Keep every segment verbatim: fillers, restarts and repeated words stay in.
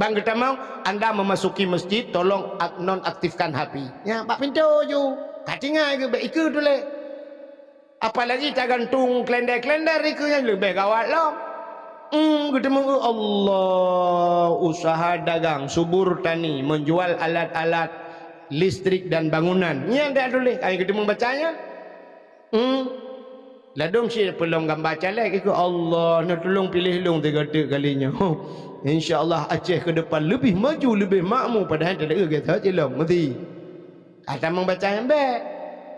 Pan geutamong, anda memasuki masjid, tolong ak-, nonaktifkan H P. Nyan bak pintoe ju. Ka tinggai geuh, bèk ikeue tuléh. Apalagi tagantung kalender-kalender ikeue nyan leubeh gawat lom. Hmm, geuteumong, "Allah, usaha dagang, subur tani, menjual alat-alat listrik dan bangunan." Nyan dak tuléh, ai geuteumong baca nyan. Hmm. Ladôm cit peulom gamba caleg ikeue, "Allah, neutulông piléh lôn tiga teuk kali nyoe. Insya Allah Aceh ke depan leubeh maju, leubeh makmu, padahai teudeue gata cilong meuti." Ka tamong baca nyang bèk.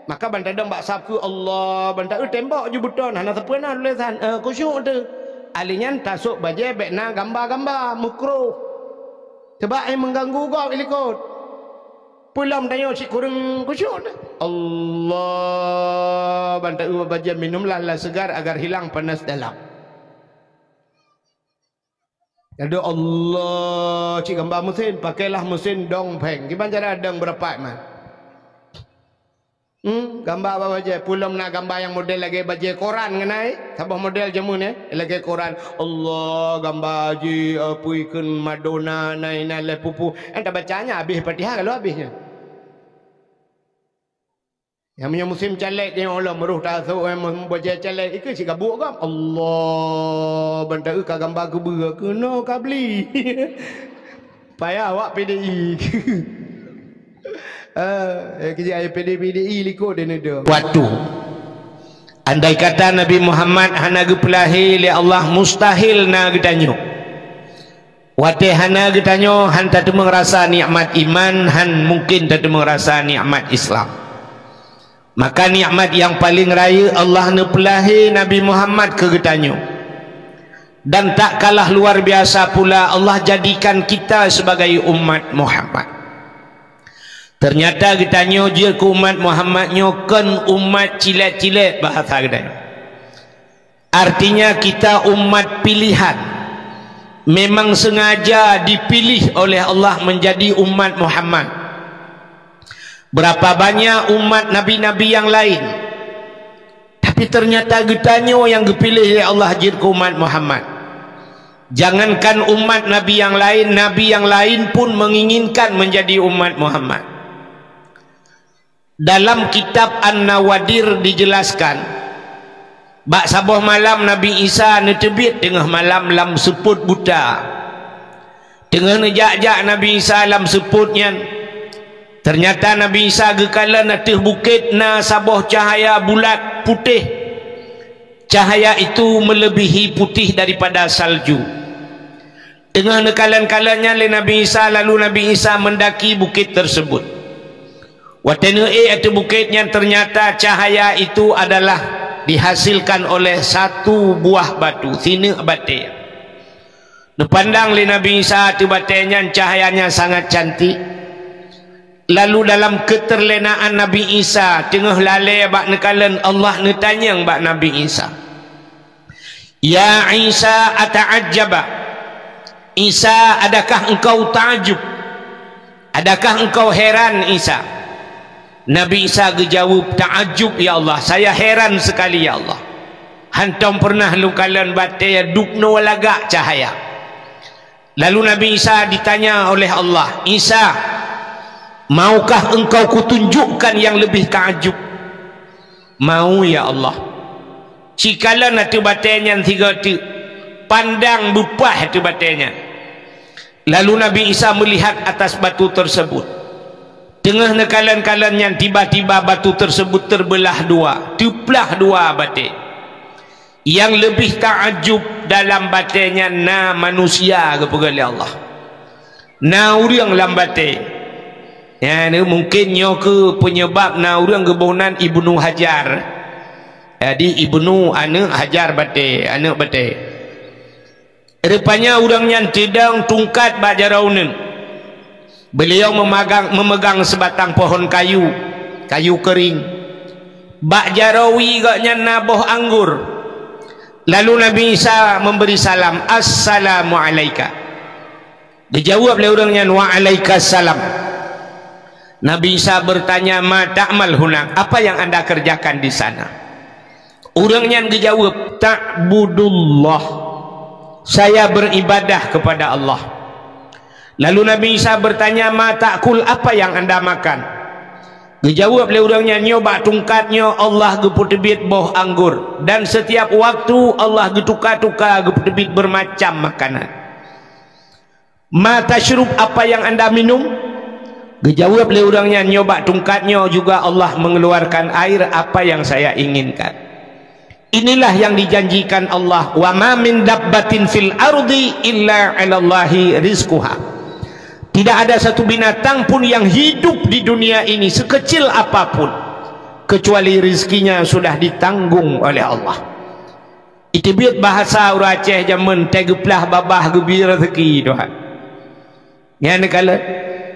Maka ban tadong bak sab keu Allah, ban taeu tembok ju beuton, hana sapeue na tulésan, eh, khusyuk teuh. Ahli nyan tasôk bajèe bèk na gamba-gamba, mukruh. Sabab, eh, mengganggu gob i likot. Peulom tanyoe cit kureueng khusyuk teuh. Allah, ban taeu bajèe minumlah lam segar agar hilang panas dalam. Adoe Allah, cit gamba meusén, pakailah meusén dong phèng. Kiban cara dong beurapat man. Hmm, gamba bak bajèe, peulom na gamba nyang model lagèe bajèe koran ngon ai. Saboh model jameun, eh, lagèe koran. Allah, gamba jih, apui kheun Madonna, na inan lé pupu. Eh, tabaca nyan habéh Fatihah, ka lheueh habéh nyan. Nyang meunyoe musém caleg nyoe lom, roh tasôk, eh, bajèe caleg, ikeue cit gabuk gob. Allah, ban taeu ka gamba keubeue, keunoe ka bli. Payah awak P D I. Eh, eh, keujak P D I, P D I likot deungon dong. Waktu. Andai kata Nabi Muhammad hana geupeulahé lé Allah, mustahil na geutanyoe. Watèe hana geutanyoe, han tateumeung rasa nikmat iman, han mungken tateumeung rasa nikmat Islam. Maka nikmat nyang paleng rayeuk, Allah neupeulahé Nabi Muhammad keu geutanyoe. Dan tak kalah luar biasa pula, Allah jadikan kita sebagai umat Muhammad. Teunyata geutanyoe jeuet keu umat Muhammad nyoe kon umat cilet-cilet bahasa geutanyoe. Artinya kita umat pilihan. Memang sengaja dipilih oleh Allah menjadi umat Muhammad. Berapa banyak umat nabi-nabi yang lain. Tapi ternyata geutanyoe nyang geupiléh lé Allah jeuet keu umat Muhammad. Jangankan umat nabi nyang laén, nabi nyang laén pun menginginkan menjadi umat Muhammad. Dalam kitab An-Nawadir dijelaskan, bak saboh malam Nabi Isa neuteubiet teungoh malam lam seupôt buta. Teungoh neujak-jak Nabi Isa lam seupôt nyan, teunyata Nabi Isa geukalon ateueh bukét na saboh cahaya bulat putéh. Cahaya itu melebihi putih daripada salju. Teungoh neukalon-kalon nyan lé Nabi Isa, lalu Nabi Isa mendaki bukét tersebut. Watée neuék ateueh bukét nyan, ternyata cahaya itu adalah dihasilkan oleh satu buah batu, sineuk batée. Neupandang lé Nabi Isa ateueh batée nyan, cahayanya sangat cantik. Lalu dalam keuteurlénaan Nabi Isa teungoh lalée bak neukalon, Allah neutanyong bak Nabi Isa, "Ya Isa, ata'ajjaba? Isa, adakah engkau taajub? Adakah engkau heran, Isa?" Nabi Isa geujaweueb, "Taajub, ya Allah, saya heran sekali, ya Allah. Hantom pernah lôn kalon batée dubnoe lagak cahaya." Lalu Nabi Isa ditanya oleh Allah, "Isa, maukah engkau kutunjukkan yang lebih taajub?" "Mau, ya Allah." Cikalon ateueh batée nyan sigoe teuk, pandang beupaih ateueh batée nyan. Lalu Nabi Isa melihat atas batu tersebut. Teungoh neukalon-kalon nyan, tiba-tiba batu tersebut terbeulah dua, teuplah dua batée. Nyang leubeh taajub dalam batée nyan na manusia geupeugah lé Allah. Na ureuëng lam batée. Nyan mungken nyoe keuh peunyeubab na ureuëng geuboh nan Ibnu Hajar. Jadi Ibnu aneuëk Hajar batée, aneuëk batée. Rupanya ureuëng nyan teudong tungkat bak jaroe uneuen. Beuliau meumagang, meumeugang seubatang pohon kayu, kayu keuring. Bak jaroe wie gobnyan na boh anggor. Lalu Nabi Isa memberi salam, "Assalamu alaika." Dijaweueb lé ureuëng nyan, "Wa alaika salam." Nabi Isa bertanya, "Ma ta'mal huna? Apa yang anda kerjakan di sana?" Ureuëng nyan geujaweueb, "Ta'budullah. Saya beribadah kepada Allah." Lalu Nabi Isa bertanya, "Ma ta'kul, apa yang anda makan?" Geujaweueb lé ureuëng nyan, "Nyoe bak tungkat nyoe Allah geupeuteubiet boh anggor, dan setiap waktu Allah geutuka-tuka geupeuteubiet beurmacam makanan." "Ma tasyrub, apa yang anda minum?" Geujaweueb lé ureuëng nyan, "Nyoe bak tungkat nyoe juga Allah mengeluarkan air apa yang saya inginkan." Inilah yang dijanjikan Allah, "Wa ma min dabbatin fil ardi illa 'alallahi rizquha." Tidak ada satu binatang pun yang hidup di dunia ini sekecil apapun, kecuali rezekinya sudah ditanggung oleh Allah. Iteubiet bahasa ureuëng Aceh jameun, "Teugeuplah babah geubri rezeki Tuhan." Nyan kalon,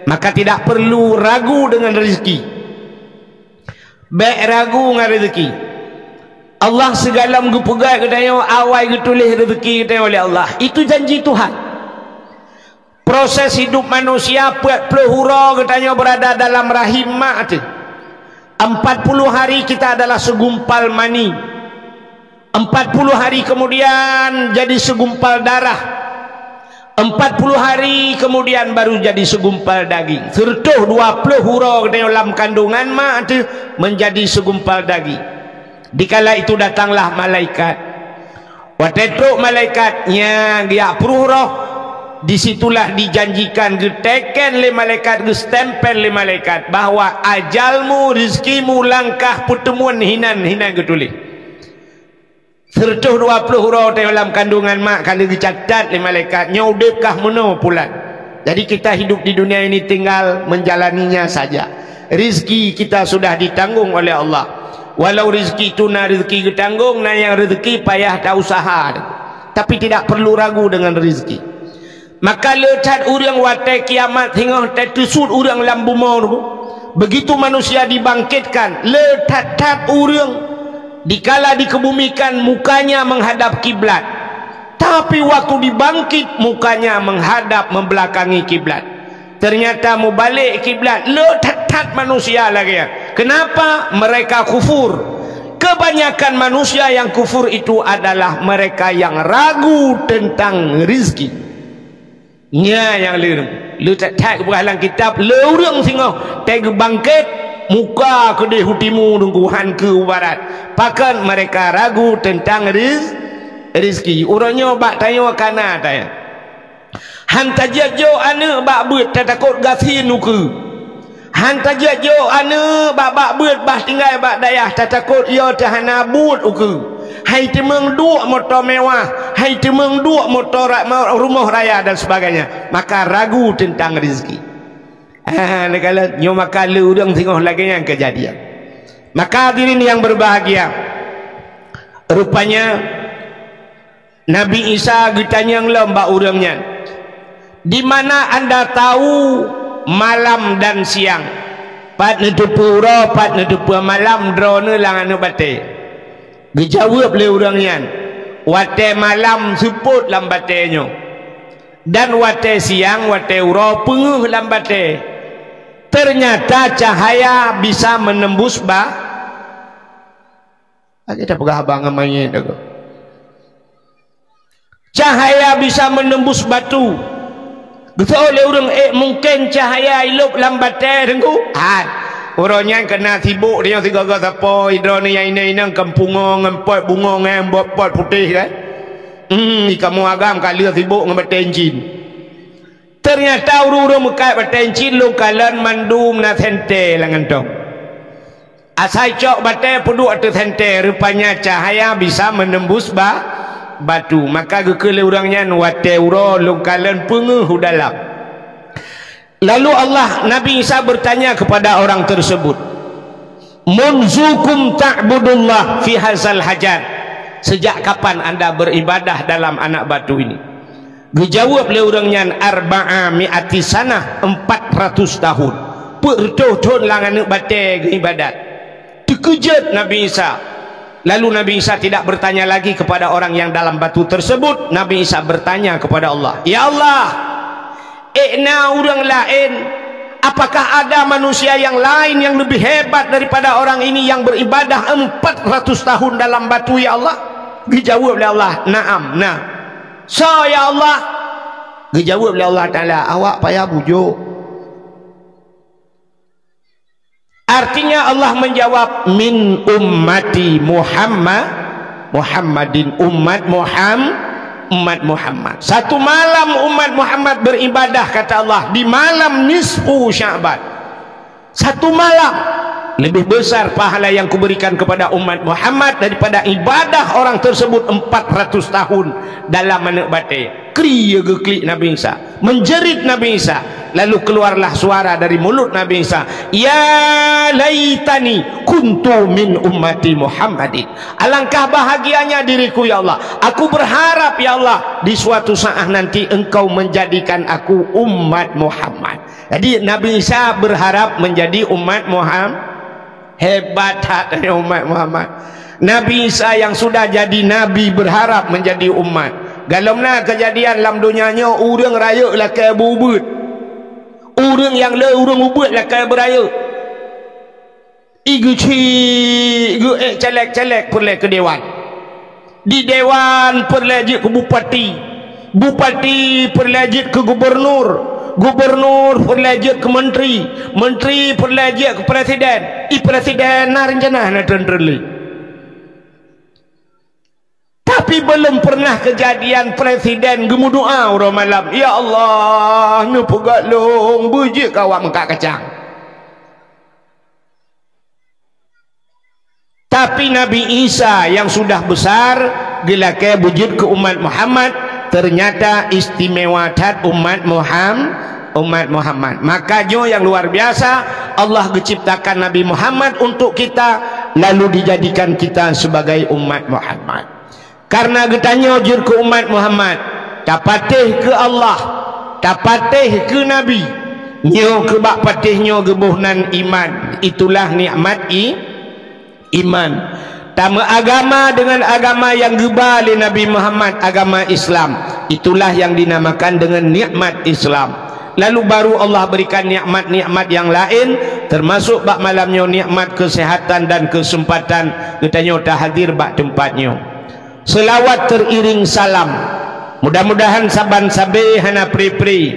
maka tidak perlu ragu dengan rezeki. Bék ragu ngon rezeki. Allah sigohlom geupeugah geutanyoe awai geutuléh rezeki geutanyoe oleh Allah. Itu janji Tuhan. Proses hidup manusia peuet ploh uroe geutanyoe berada dalam rahim mak teuh. Empat puluh hari kita adalah segumpal mani. Empat puluh hari kemudian jadi segumpal darah. Empat puluh hari kemudian baru jadi segumpal daging. Seratus dua puluh uroe geutanyoe lam kandungan mak teuh menjadi segumpal daging. Dikala itu datanglah malaikat. Watée trok malaikat, nyan geujak pruh roh, disitulah dijanjikan, geuteken lé malaikat, geustempel lé malaikat bahwa ajalmu, rezekimu, langkah peuteumuan hinan-hinan geutuléh. Seratus dua puluh uroe teuh lam kandungan mak ka lheueh geucatat lé malaikat, nyoe udeb kah meunoe pulan. Jadi kita hidup di dunia ini tinggal menjalaninya saja. Rizki kita sudah ditanggung oleh Allah. Walau rizki itu na rizki geutanggong, na nyang rizki payah ta usaha. Tapi tidak perlu ragu dengan rizki. Maka le that ureuëng watée kiamat singoh teuteusut ureuëng lam bumoe nyoe. Begitu manusia dibangkitkan, le that-that ureuëng dikala dikebumikan mukanya menghadap kiblat. Tapi waktu dibangkit, mukanya menghadap membelakangi kiblat. Ternyata mubalek kiblat, le that-that manusia lagée nyan. Kenapa? Mereka kufur. Kebanyakan manusia yang kufur itu adalah mereka yang ragu tentang rizki. Nyan nyang le, le that-that geupeugah lam kitab, le ureuëng singoh teugeubangkét, muka keudeh u timu deungon han keu u barat. Pakon? Mereka ragu tentang riz-, rizki. Uroe nyoe bak tanyoe kana tanyoe. Han tajak jok aneuëk bak beuet, tatakot gasien ukeue. Han tajak jok aneuëk bak, bak beuet bah tinggai bak dayah, tatakot yo teuhana buet ukeue. Hai teumeung duek moto mewah, hai teumeung duek moto ra-, ma-, rumoh raya dan sebagainya. Maka ragu tentang rezeki. Ah, neukalon nyoe maka le ureuëng singoh lagée nyan keujadian. Maka hadirin yang berbahagia, rupanya Nabi Isa geutanyong lom bak ureuëng nyan, "Di mana anda tahu malam dan siang? Pat neuteupeue uroe, pat neuteupeue malam droeneuh lam aneuëk batée?" Geujaweueb lé ureuëng nyan, "Watée malam seupôt lam batée nyoe, dan watée siang, watée uroe peungeuh lam batée. Ternyata cahaya bisa menembus ba-," Aja tapeugah haba ngon manyét aku. Cahaya bisa menembus batu. Geuseuôt lé ureuëng, "Eh, mungken cahaya ilop lam batée, Teungku?" Hai. Uroe nyan keunan sibok tanyoe sigoe-goe sapo, droeneuh nyang inong-inong kon pungo ngon pot bungong ngon pot putéh, kan? Hmm, di kamoe agam ka lheueh sibok ngon batée encin. Ternyata ureuëng-ureuëng meukat batée encin lôn kalon mandum na sentée lam gantong. Asai cok batée peuduek ateueh sentée, rupanya cahaya bisa menembus ba-, batu. Maka geukheun lé ureuëng nyan, "Watée uroe lôn kalon peungeuh u dalam." Lalu Allah, Nabi Isa bertanya kepada orang tersebut, "Munzukum ta'budullah fi hazal hajar?" Sejak kapan anda beribadah dalam anak batu ini? Geujaweueb lé ureuëng nyan, "Arba'a mi'ati sanah, empat ratus tahun." Peuet reutôh thon lam aneuëk batée geuibadat. Teukeujot Nabi Isa. Lalu Nabi Isa tidak bertanya lagi kepada orang yang dalam batu tersebut. Nabi Isa bertanya kepada Allah, "Ya Allah, ék na ureuëng laén? Apakah ada manusia yang lain yang lebih hebat daripada orang ini yang beribadah empat ratus tahun dalam batu, ya Allah?" Geujaweueb lé Allah, "Naam, na." "Soe, ya Allah?" Geujaweueb lé Allah Taala, "Awak payah bujok." Artinya Allah menjawab, "Min ummati Muhammad, Muhammadin, umat Muham-, umat Muhammad." Satu malam umat Muhammad beribadah, kata Allah, di malam nisfu Sya'ban. Satu malam lebih besar pahala yang kuberikan kepada umat Muhammad daripada ibadah orang tersebut empat ratus tahun dalam aneuk batée. Kri geuklik Nabi Isa, menjerit Nabi Isa, lalu keluarlah suara dari mulut Nabi Isa, "Ya laitani kuntu min ummati Muhammadin." Alangkah bahagianya diriku, ya Allah. Aku berharap, ya Allah, di suatu saat nanti Engkau menjadikan aku umat Muhammad. Jadi, Nabi Isa berharap menjadi umat Muhammad. Hebat that umat Muhammad. Nabi Isa yang sudah jadi nabi berharap menjadi umat. Galom na kejadian lam donya nyoe, ureuëng rayeuk lakée beuet. Ureuëng nyang le ureuëng ubeut lakée beurayeuk. Igeucik geuék caleg-caleg peureulée keu dewan. Di dewan peureulée jeuet keu bupati, bupati peureulée jeuet keu gubernur, gubernur peureulée jeuet keu menteri, menteri peureulée jeuet keu presiden. I presiden na rencana na treun-treun lé. Tapi belum pernah kejadian presiden geumeudoa uroe malam, "Ya Allah, neupeugah lôn beujeuet keu awak meukat kacang." Tapi Nabi Isa yang sudah besar, geulakée beujeuet keu umat Muhammad, ternyata istimewa that umat Muham-, umat Muhammad. Maka nyoe yang luar biasa, Allah geuciptakan Nabi Muhammad untuk kita, lalu dijadikan kita sebagai umat Muhammad. Karena geutanyoe jeuet keu umat Muhammad, tapatéh keu Allah, tapatéh keu Nabi. Nyoe keu bak patéh nyoe geuboh nan iman. Itulah nikmat i-, iman. Tameugama dengan agama yang geuba lé Nabi Muhammad, agama Islam. Itulah yang dinamakan dengan nikmat Islam. Lalu baru Allah berikan nikmat-nikmat yang lain, termasuk bak malam nyoe nikmat kesehatan dan kesempatan geutanyoe tahadir bak teumpat nyoe. Selawat teriring salam. Mudah-mudahan saban sabe hana pri-pri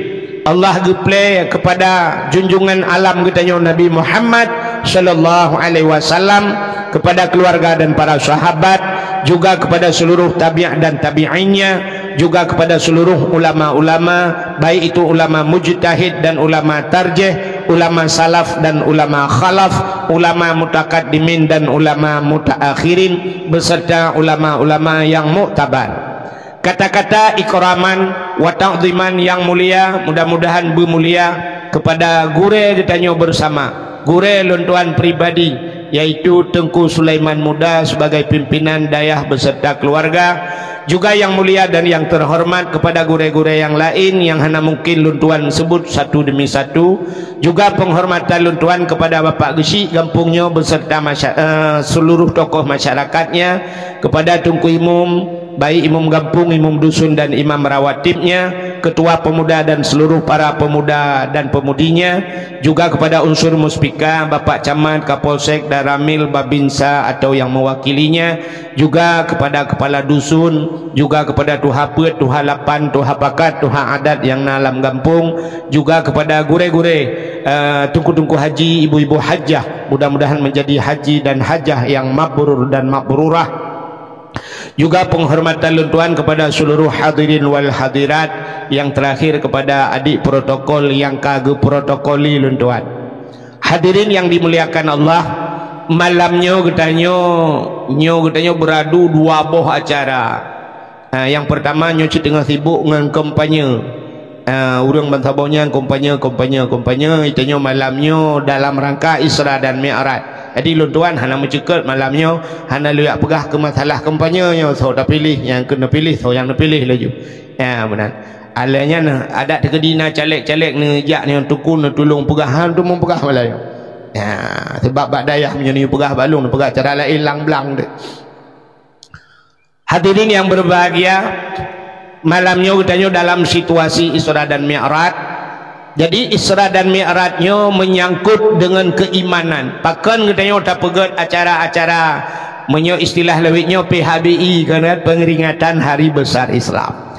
Allah geuplé kepada junjungan alam geutanyoe Nabi Muhammad sallallahu alaihi wasallam, kepada keluarga dan para sahabat, juga kepada seluruh tabi'in dan tabi'innya, juga kepada seluruh ulama-ulama, baik itu ulama mujtahid dan ulama tarjih, ulama salaf dan ulama khalaf, ulama mutakaddimin dan ulama mutaakhirin, beserta ulama-ulama yang muktabar. Kata-kata ikraman wa ta'ziman yang mulia, mudah-mudahan beumulia kepada gurée geutanyoe bersama, gurée lôn tuan pribadi, yaitu Teungku Sulaiman Muda sebagai pimpinan dayah beserta keluarga, juga yang mulia dan yang terhormat kepada gurée-gurée yang lain yang hana mungkin lôn tuan sebut satu demi satu, juga penghormatan lôn tuan kepada Bapak Geuchik gampông nyoe beserta masya-, eh, seluruh tokoh masyarakatnya, kepada Teungku Imum, baik imum gampông, imum dusun dan imam rawatibnya, ketua pemuda dan seluruh para pemuda dan pemudinya, juga kepada unsur muspika, Bapak Camat, Kapolsek, Danramil, Babinsa atau yang mewakilinya, juga kepada kepala dusun, juga kepada tuha peuet, tuha lapan, tuha pakat, tuha adat yang na lam gampông, juga kepada gurée-gurée, eh, teungku-teungku haji, ibu-ibu hajah, mudah-mudahan menjadi haji dan hajah yang mabrur dan mabrurah. Juga penghormatan lôn tuan kepada seluruh hadirin wal hadirat, yang terakhir kepada adik protokol yang ka geuprotokoli lôn tuan. Hadirin yang dimuliakan Allah, malam nyoe geutanyoe, nyoe geutanyoe beuradu dua boh acara. Ah, yang pertama nyoe cit teungoh sibuk ngon kampanye. Ah, ureuëng bansaboh nyan kampanye, kampanye, kampanye, geutanyoe malam nyoe dalam rangka Isra dan Mi'raj. Jadi lôn tuan hana meuceukeut malam nyoe, hana lôn jak peugah keu masalah kampanye nyoe, soe tapiléh, nyang keu neupiléh, soe nyang neupiléh laju. Ya, meunan. Alah nyan adat teukeudi na caleg-caleg neujak nyoe tukun neutulông peugah, han tu meupeugah malam nyoe. Ya, sebab bak dayah meunyoe neupeugah bak lôn, neupeugah cara laén lang blang deh. Hadirin yang berbahagia, malam nyoe geutanyoe dalam situasi Isra dan Mi'raj. Jadi, Isra dan Mi'raj nyoe menyangkut dengan keimanan. Pakon geutanyoe tapeugét acara-acara, meunyoe istilah lawét nyoe P H B I, kan, Pengeringatan Hari Besar Islam.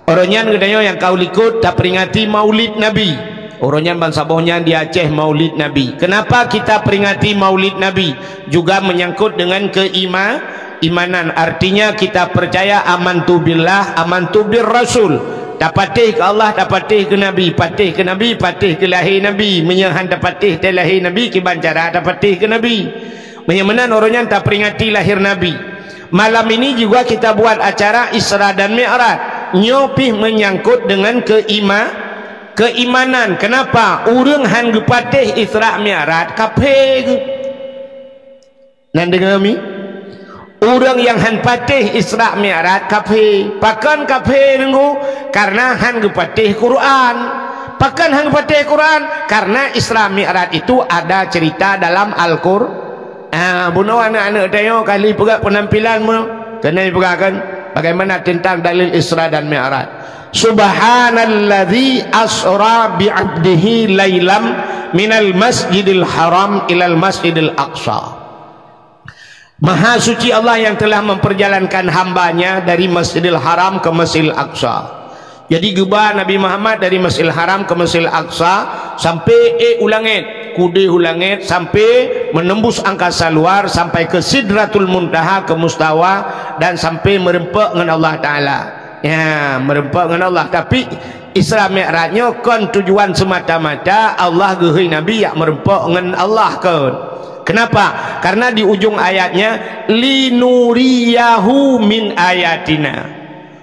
Uroe nyan geutanyoe nyang ka u likot taperingati Maulid Nabi. Uroe nyan bansaboh nyan di Aceh Maulid Nabi. Kenapa kita peringati Maulid Nabi? Juga menyangkut dengan keima-, imanan. Artinya kita percaya amantu billah, amantu bir rasul. Tapatéh keu Allah, tapatéh keu Nabi, patéh keu Nabi, patéh keu lahé Nabi. Meunyoe han tapatéh teuh lahé Nabi, kiban cara tapatéh keu Nabi. Meunyoe meunan uroe nyan taperingati lahé Nabi. Malam ini juga kita buat acara Isra dan Mi'raj. Nyoe pih menyangkut dengan keima-, keimanan. Kenapa? Ureuëng han geupatéh Isra Mi'raj, kafé geuh. Nan deungoe mi? Ureuëng nyang han patéh Isra Mi'raj, kafé. Pakon kafé, Teungku? Karena han geupatéh Quran. Pakon han geupatéh Quran? Karena Isra Mi'raj itu ada cerita dalam Al-Qur-, Ah, bunoe aneuëk-aneuëk tanyoe kali peugah penampilan mu, keuneuk peugah kan bagaimana tentang dalil Isra dan Mi'raj. Subhanalladzi asra bi 'abdihi lailam minal masjidil haram ilal masjidil aqsa. Maha suci Allah yang telah memperjalankan hambanya dari Masjidil Haram ke Masjidil Aqsa. Jadi geuba Nabi Muhammad dari Masjidil Haram ke Masjidil Aqsa sampai ék u langét, kudeh u langét sampai menembus angkasa luar sampai ke Sidratul Muntaha, ke Mustawa, dan sampai meureumpok ngon Allah Taala. Ya, meureumpok ngon Allah. Tapi Isra Mi'raj nyoe kon tujuan semata-mata Allah geuhôi Nabi yak meureumpok ngon Allah kon. Kenapa? Karena di ujung ayatnya, "Linuriyahu min ayatina."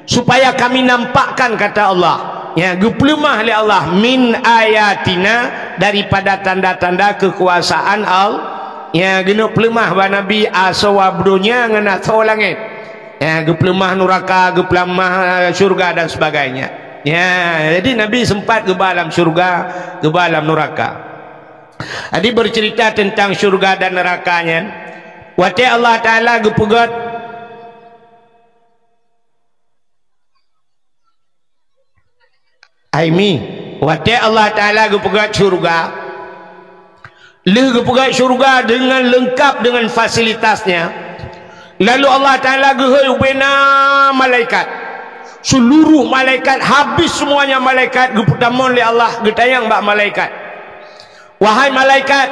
Supaya kami nampakkan, kata Allah. Ya, geupeuleumah lé Allah, "min ayatina", daripada tanda-tanda kekuasaan Allah. Ya, geuneuk peuleumah bak Nabi asoe donya ngon asoe langét. Ya, geupeuleumah nuraka, geupeuleumah, eh, syurga dan sebagainya. Ya, jadi Nabi sempat geuba lam syurga, geuba lam nuraka. Jadi bercerita tentang syurga dan neraka nyan, watée Allah Taala geupeugét, ai mi, watée Allah Taala geupeugét syurga, lheueh geupeugét syurga dengan lengkap dengan fasilitasnya, lalu Allah Taala geuhôi ubena malaikat. Seluruh malaikat, habis semuanya malaikat, geupeutamong lé Allah, geutanyong bak malaikat, "Wahai malaikat,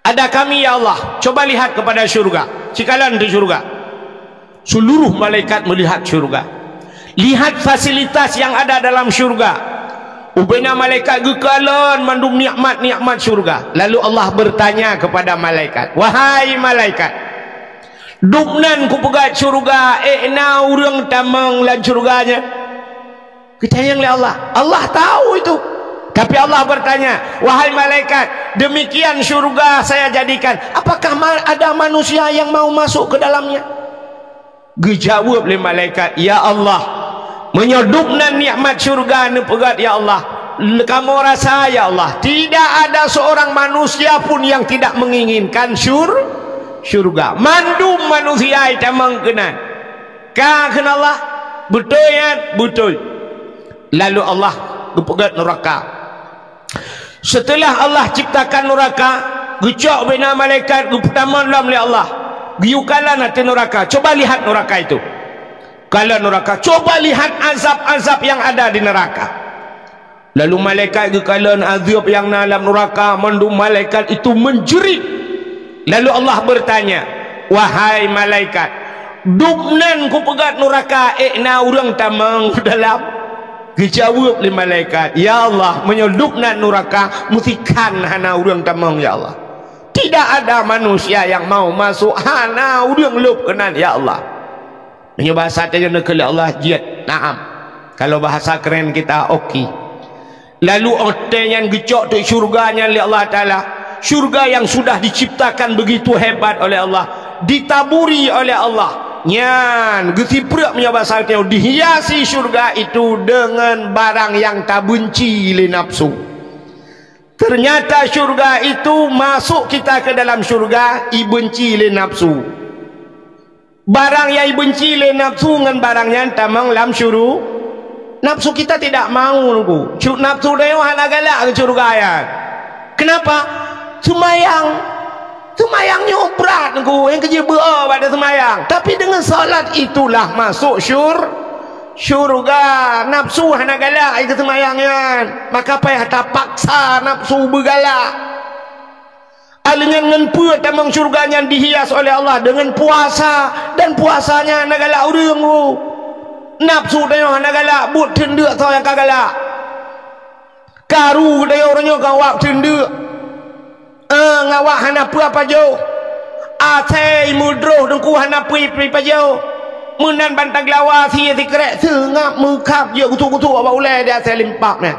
ada kami, ya Allah, coba lihat kepada syurga, cikalon di syurga." Seluruh malaikat melihat syurga. Lihat fasilitas yang ada dalam syurga. Ubena malaikat geukalon mandum nikmat-nikmat syurga. Lalu Allah bertanya kepada malaikat, "Wahai malaikat, dubnan kupeugét syurga, ék na ureuëng tamong lam syurga nyan?" Geutanyong lé Allah. Allah tahu itu. Tapi Allah bertanya, "Wahai malaikat, demikian syurga saya jadikan. Apakah ma-, ada manusia yang mau masuk ke dalamnya?" Geujaweueb lé malaikat, "Ya Allah, meunyoe dubnan nikmat syurga neupeugét, ya Allah, kamoe rasa, ya Allah, tidak ada seorang manusia pun yang tidak menginginkan syur-, syurga. Mandum manusia tamong keunan." Ka kheun Allah, "Beutôi nyan?" "Beutôi." Lalu Allah geupeugét nuraka. Seuteulah Allah ciptakan nuraka, geucok ubena malaikat, geupeutamong lom lé Allah. Geuyue kalon ateueh nuraka. "Coba lihat nuraka itu." Kalon nuraka, "Coba lihat azab-azab yang ada di neraka." Lalu malaikat geukalon azab nyang na lam nuraka, mandum malaikat itu menjerit. Lalu Allah bertanya, "Wahai malaikat, dubnan kupeugét nuraka, ék na ureuëng tamong dalam?" Geujaweueb lé malaikat, "Ya Allah, meunyoe dubnan nuraka, meusikan hana ureuëng tamong, ya Allah. Tidak ada manusia yang mau masuk, hana ureuëng lôb keunan, ya Allah." Meunyoe bahasa tanyoe neukheun lé Allah, jeuet, naam. Kalau bahasa keren kita, oke. Lalu watée nyan geucok teuk syurga nyan lé Allah Taala. Syurga yang sudah diciptakan begitu hebat oleh Allah, ditaburi oleh Allah. Nyan, geusipreuk meunyoe bahasa tanyoe, dihiasi syurga itu dengan barang yang tabenci lé nafsu. Ternyata syurga itu masuk kita ke dalam syurga, ibenci lé nafsu. Barang nyang ibenci lé nafsu ngon barang nyan tamong lam syuru-, nafsu kita tidak mau, Teungku. Cu-, nafsu tanyoe hana galak keu syurga nyan. Kenapa? Seumayang. Seumayang nyoe brat, Teungku. Nyang keujeuet beu-o bak seumayang. Tapi dengan salat itulah masuk syur-, Syurga, nafsu hana galak ai keu seumayang nyan. Maka payah tapaksa nafsu beugalak. Aleuh nyan ngon peue tamong syurga nyan dihias oleh Allah? Deungon puasa, dan puasa nyan hana galak ureuëng. Nafsu tanyoe hana galak, buet teundeuk soe nyang ka galak. Karu tanyoe uroe nyoe ngon awak teundeuk. Eh, ngon awak hana peue pajoh. Asai meudroh teungku hana peue pajoh. Meunan bantang lawa sie sikrek seungab meukab jeuet gusok-gusok bak ulée di asai limpab nyan.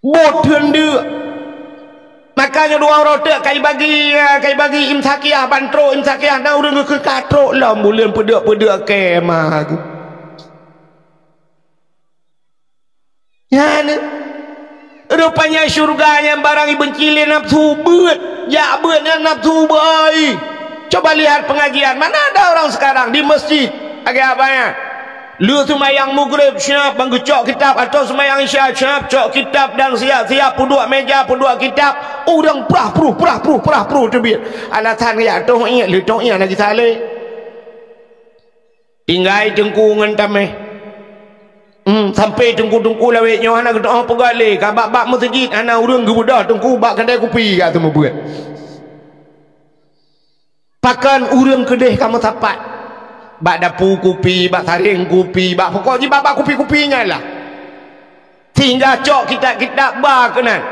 Buet teundeuk. Maka nyoe dua uroe teuk kai bagi, kai bagi imsakiah, ban trok imsakiah, na ureuëng geukheun ka trok lom buleuen peudeuk-peudeuk kemah. Nyan. Rupanya syurga nyang barang ibenci lé nafsu beuet, jak beuet nyan nafsu beuai. Coba lihat pengajian, mana ada orang sekarang di masjid? Lagée apa nyan? Lheueh seumayang Maghrib, siap ban geucok kitab, atau seumayang Isya, siap cok kitab dan siap-siap peuduek meja, peuduek kitab. Ureuëng prah pruh, prah pruh, prah pruh teubiet. Alasan jak toh iék, lheueh toh iék lagée saleh. Tinggai teungku ngon tameh. Hmm, sampai teungku-teungku lawét nyoe hana geutu'oh peugah lé, ka bak-bak meuseujid hana ureuëng geubeudôh teungku bak keudai kupi ka seumeubeuet. Pakon ureuëng keudeh ka meusapat. Bak dapu kupi, bak saréng kupi, bak pokok jih bak-bak kupi-kupi nyan lah. Sehingga cok kitab-kitab ba keunan.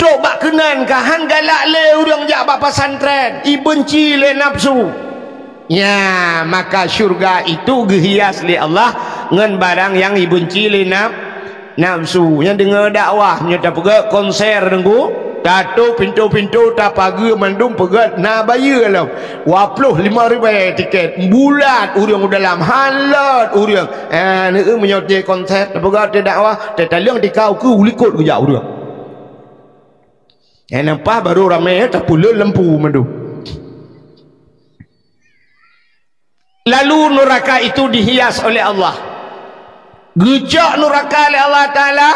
Trok bak keunan ka han galak lé ureuëng jak bak pesantren, ibenci lé nafsu. Ya, maka syurga itu geuhias lé Allah ngon barang nyang ibenci lé naf-, nafsu. Nyang deungoe dakwah nyoe tapeugah konser deungku, tatôp pintoe-pintoe, tapageue mandum peugah na bayeue lom. Dua ploh lima ribèe tiket, bulat ureuëng u dalam, han lot ureuëng. Ah, neu meunyoe teuh konser, tapeugah teuh dakwah, teuh taleueng tika ukeue u likot geujak ureuëng. Eh, nampak baru ramé, eh, tapeuleuen lampu mandum. Lalu neraka itu dihias oleh Allah. Geucok nuraka lé Allah Taala,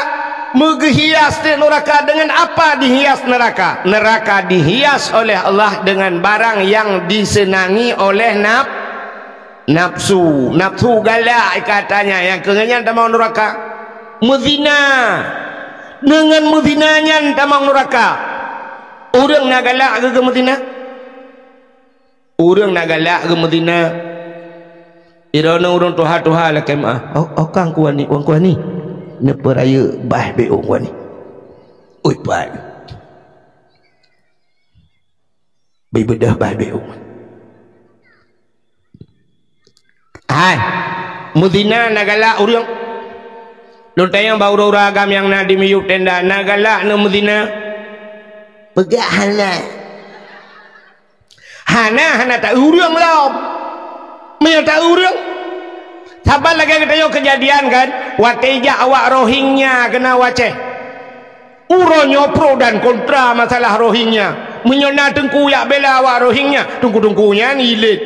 meugeuhias di nuraka. Dengan apa dihias neraka? Neraka dihias oleh Allah dengan barang yang disenangi oleh naf-, nafsu. Nafsu galak katanya, nyang keu nyan tamong nuraka. Meuzina. Dengan meuzina nyan tamong nuraka. Ureuëng na galak keu meuzina? Ureuëng na galak keu meuzina, droeneuh ureuëng tuha-tuha lakée meuáh. Oh, oh kang kuani, wan kuani. Neupeurayeuk bah bék wan kuani. Ui, pai. Beubeudôh bah bék wan. Hai, meuzina na galak ureuëng. Lôn tanyong bak ureuëng-ureuëng agam nyang na di miyueb tenda, na galak neuh meuzina? Peugah hana. Hana, hana ta-eu ureuëng lom. Meunyoe ta-eu ureuëng, saban lagée geutanyoe keujadian kan, watée jak awak Rohingya keunan u Aceh. Uroe nyoe pro dan kontra masalah Rohingya. Meunyoe na teungku jak bela awak Rohingya, teungku-teungku nyan ilét.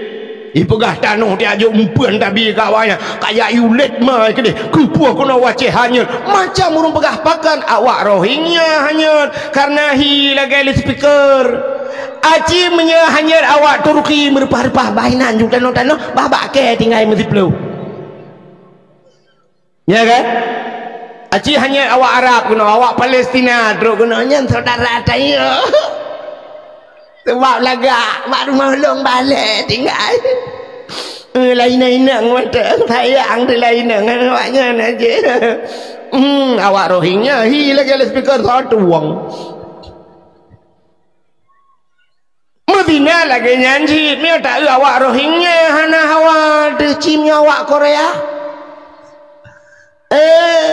Ipeugah tanoh tiajok meupeuen tabi keu awaknyan, kajak iulét ma keudeh, keupeue keunoe u Aceh hanyot. Macam ureuëng peugah pakon awak Rohingya hanyot, kareuna hi lagée loudspeaker. Aci meunyoe hanyot awak Turki meureupah-reupah bah inan ju tanoh-tanoh, bah bak kée tinggai meusiploh. Ya kan? Aci hanyot awak Arab keunoe, awak Palestina trok keunoe, nyan syedara tanyoe. Sabab lagak bak rumoh lôn balek tinggai. Eh, lainang-inang mantong sayang teu lainang ngon awaknyan aja. Hmm, awak Rohingya hi lagée loudspeaker satu wong. Meuzina lagée nyan cit, meunyoe ta-eu awak Rohingya hana hawa deuh cit meunyoe awak Korea. Eh,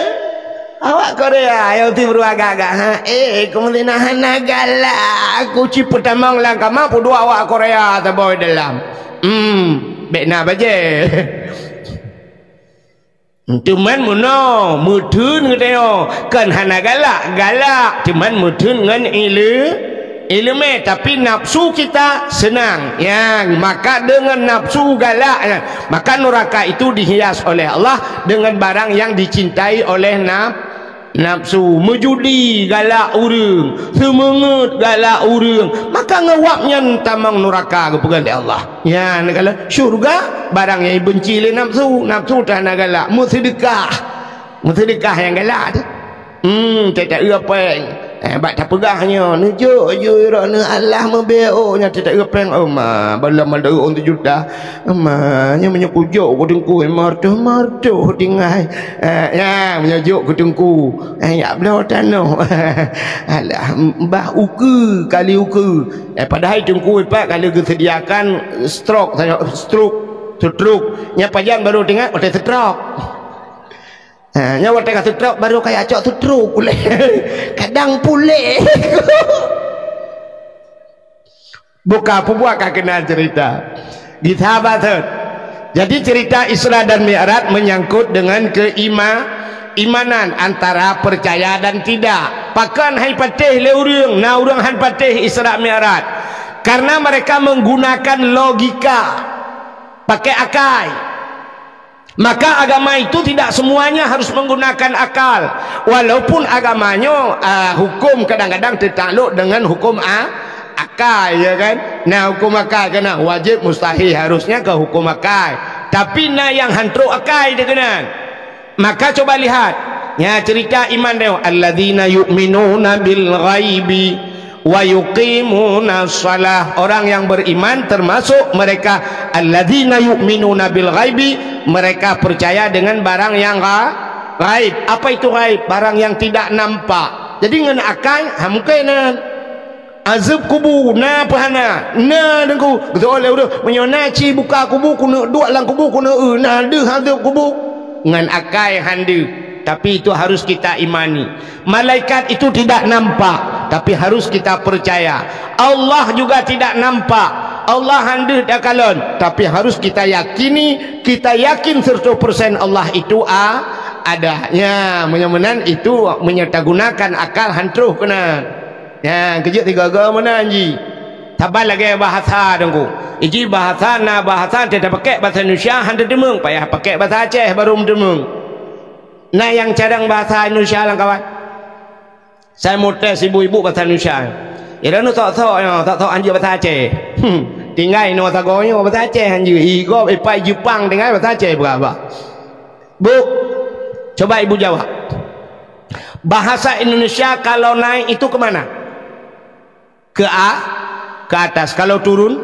awak Korea nyang ti beuruagak-gak, ha? Eh, keu meuzina hana galak, kuci peutamong lam kama peuduek awak Korea saboh dalam. Hmm, bék na bajée. Teuman meunoe, meutheun geutanyoe, kon hana galak, galak, teuman meutheun ngon ile-, ileumé, tapi nafsu kita senang. Nyang maka deungon nafsu galak nyan, maka nuraka itu dihias oleh Allah deungon barang nyang dicintai oleh naf-, Nafsu, meujudi galak ureuëng, seumeungeut galak ureuëng, maka ngon awak nyan tamong nuraka geupeugah lé Allah. Nyan kala syurga, barang nyang ibenci lé nafsu, nafsu tan hana galak, meuseudeukah. Meuseudeukah nyang galak tu. Hmm, teuta eu péng. Eh, bak tapeugah nyoe, neujok ju droeneuh Allah meubeuôk nyoe teuta eu péng. Oh ma, balam ada ureuëng sejuta. Ma, nyoe meunyoe kujok keu teungku, martoh-martoh tinggai. Eh, ya, meunyoe jok keu teungku. Eh, yak bloe tanoh. Alah, bah ukeue kali ukeue. Eh, padahai teungku ipat kali geusediakan stroke, stroke, stroke. Nya pajan baru teuingat, watèe stroke. Ha, nyan watèe ka seutrok, baru kaya cok seutrok ulèe. Kadang puléh. Buka peubuat ka keunan cerita. Di sahabat thot. Jadi cerita Isra dan Mi'raj menyangkut dengan keima-, imanan antara percaya dan tidak. Pakon hai patéh lé ureuëng, na ureuëng han patéh Isra Mi'raj. Karena mereka menggunakan logika. Pakai akai. Maka agama itu tidak semuanya harus menggunakan akal. Walaupun agama nyoe, ah, hukum kadang-kadang teutalok dengan hukum a-, akai, ya kan? Nah, hukum akai kena wajib, mustahil, harusnya ke hukum akai. Tapi na nyang han trok akai dikeunan. Maka coba lihat, ya, cerita iman dia, alladzina yu'minuna bil ghaibi wa yuqimunas shalah. Orang yang beriman termasuk mereka alladzina yu'minuna bil ghaibi, mereka percaya dengan barang yang gha-, ghaib. Apa itu ghaib? Barang yang tidak nampak. Jadi ngon akai, ha, mungkin nan. Azab kubu na peu hana? Na deungku. Geuseuôt lé ureuëng, meunyoe na ci buka kubu, keuneuk duek lam kubu, keuneuk eu, na deuh azab kubu. Ngon akai han deuh. Tapi itu harus kita imani. Malaikat itu tidak nampak, tapi harus kita percaya. Allah juga tidak nampak. Allah han deuh takalon, tapi harus kita yakini, kita yakin seratus persen Allah itu a-, ada. Ya, meunyoe meunan itu meunyoe tagunakan akal han troh keunan. Ya, keujeuet tiga-tiga meunan ji. Saban lagèe bahasa deungku. Iji bahasa na bahasa teuta pakèk bahasa Indonesia han teudeumeung, payah pakèk bahasa Aceh baru meudeumeung. Na nyang cadang bahasa Indonesia lam kawan? Saya mau tes ibu-ibu bahasa Indonesia. Ira nu sok-sok nyoe, sok-sok hanjeuet bahasa Aceh. Hmm, tinggai nyoe sagoe nyoe bahasa Aceh hanjeuet. Igob ipai Jepang tinggai bahasa Aceh berapa? Bu, coba ibu jawab. Bahasa Indonesia kalau naik itu ke mana? Ke a-, ke atas. Kalau turun,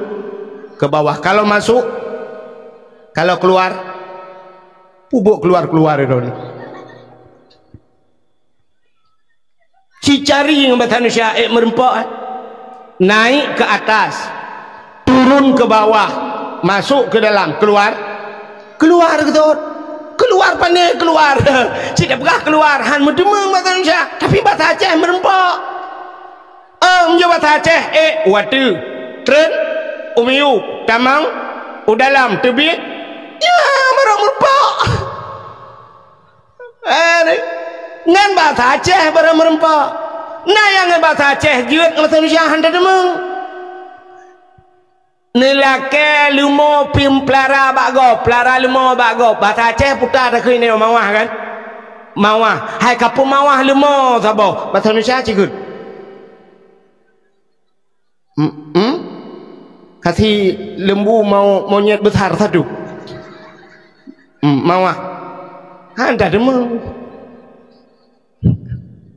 ke bawah. Kalau masuk, kalau keluar, pubuk keluar-keluar itu. Cicari ngon bahasa Indonesia, eh, meureumpok, eh. Naik ke atas, turun ke bawah, masuk ke dalam, keluar, keluar ke tot. Keluar pane keluar. Cit peugah keluar, han meudeumeung bahasa Indonesia, tapi bahasa Aceh meureumpok. Em, meunyoe bahasa Aceh, eh, watèe, treun, u miyueb, tamong, u dalam, teubiet, ya, barô meureumpok. Eh, ngon bahasa Aceh barô meureumpok. Na nyang ngon bahasa Aceh jeuet ngon bahasa Indonesia han teudeumeung. Neulakèe leumo pih peulara bak gob, peulara leumo bak gob. Bahasa Aceh puta takheun nyoe mawah kan? Mawah. Hai ka peumawah leumo saboh. Bahasa Indonesia cit kheun. Hmm, hmm? Kasi lembu mau monyet besar satu. Hmm, mawah. Han teudeumeung.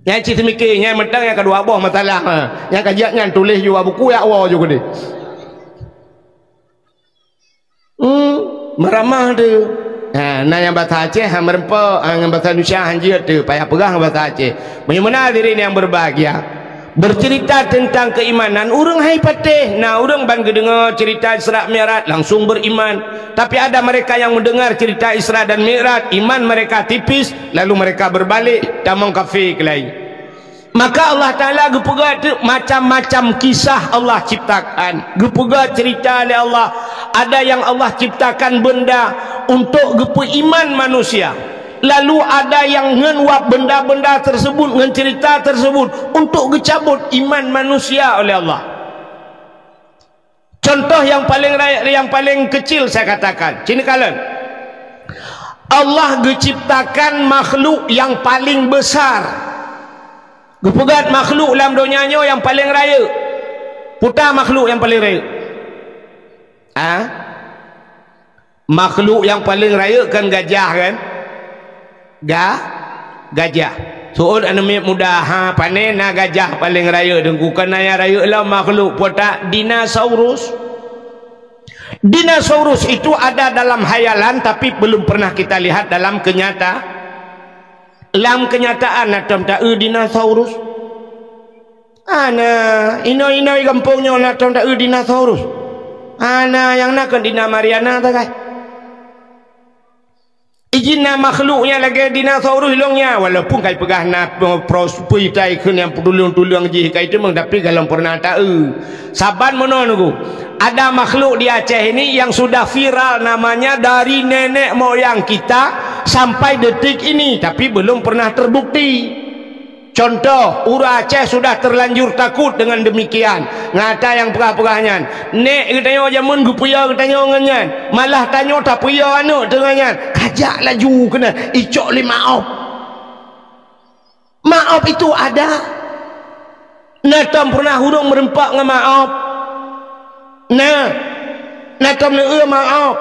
Nyan cit seumiké, nyan mantong nyang keudua boh masalah, ha. Nyang ka jeuet nyan tuléh ju bak buku, jak woe ju keudéh. Hmm, meuramah tu. Ha, na nyang bahasa Aceh, ha, meureumpok, ha, ngon bahasa Indonesia han jeuet tu, payah peugah ngon bahasa Aceh. Meunyoe meunan hadirin yang berbahagia, bercerita tentang keimanan, ureuëng hai patéh, na ureuëng ban geudeungoe cerita Isra Mi'raj, langsung beriman. Tapi ada mereka yang mendengar cerita Isra dan Mi'raj, iman mereka tipis, lalu mereka berbalik, tamong kafé keulai. Maka Allah Taala geupeugah teuk macam-macam kisah Allah ciptakan. Geupeugah cerita lé Allah. Ada yang Allah ciptakan benda untuk geupeuiman manusia. Lalu ada yang ngon wab benda-benda tersebut, ngon cerita tersebut untuk geucabut iman manusia oleh Allah. Contoh yang paling ra-, yang paling kecil saya katakan, sini kalian. Allah geuciptakan makhluk nyang paleng besar. Geupeugah makhluk lam donya nyoe nyang paleng rayeuk. Peue ta makhluk nyang paleng rayeuk? Ah? Makhluk nyang paleng rayeuk kan gajah kan? Ga-, gajah. Seuôt aneuk miet muda, ha, pane na gajah paleng rayeuk, Teungku, kan na nyang rayeuk lom makhluk, peue ta? Dinosaurus. Dinosaurus itu ada dalam hayalan, tapi belum pernah kita lihat dalam kenyata-, lam kenyataan na tom ta-eu dinosaurus. Ana, inong-inong gampông nyoe na tom ta-eu dinosaurus. Ana, nyang na kon Dina Mariana tagai. Ijin na makhluk nyang lagèe dinosaurus ilong nyan, walaupun kai peugah na prosperi tai kheun nyang peutulông-tulông jih kai teumong, tapi galom pernah ta-eu. Saban meunoe nunggu. Ada makhluk di Aceh ini yang sudah viral namanya dari nenek moyang kita sampai detik ini, tapi belum pernah terbukti. Contoh, ureueng Aceh sudah terlanjur takut dengan demikian. Ngon ata nyang peugah-peugah nyan. Nèk geutanyoe jameun geupeuyö geutanyoe ngon nyan. Malah tanyoe tapeuyö aneuk teungoh nyan. Kajak laju keunan, icok lé maop. Maop itu ada. Na tom pernah ureueng meureumpok ngon maop? Na, na tom neueu maop?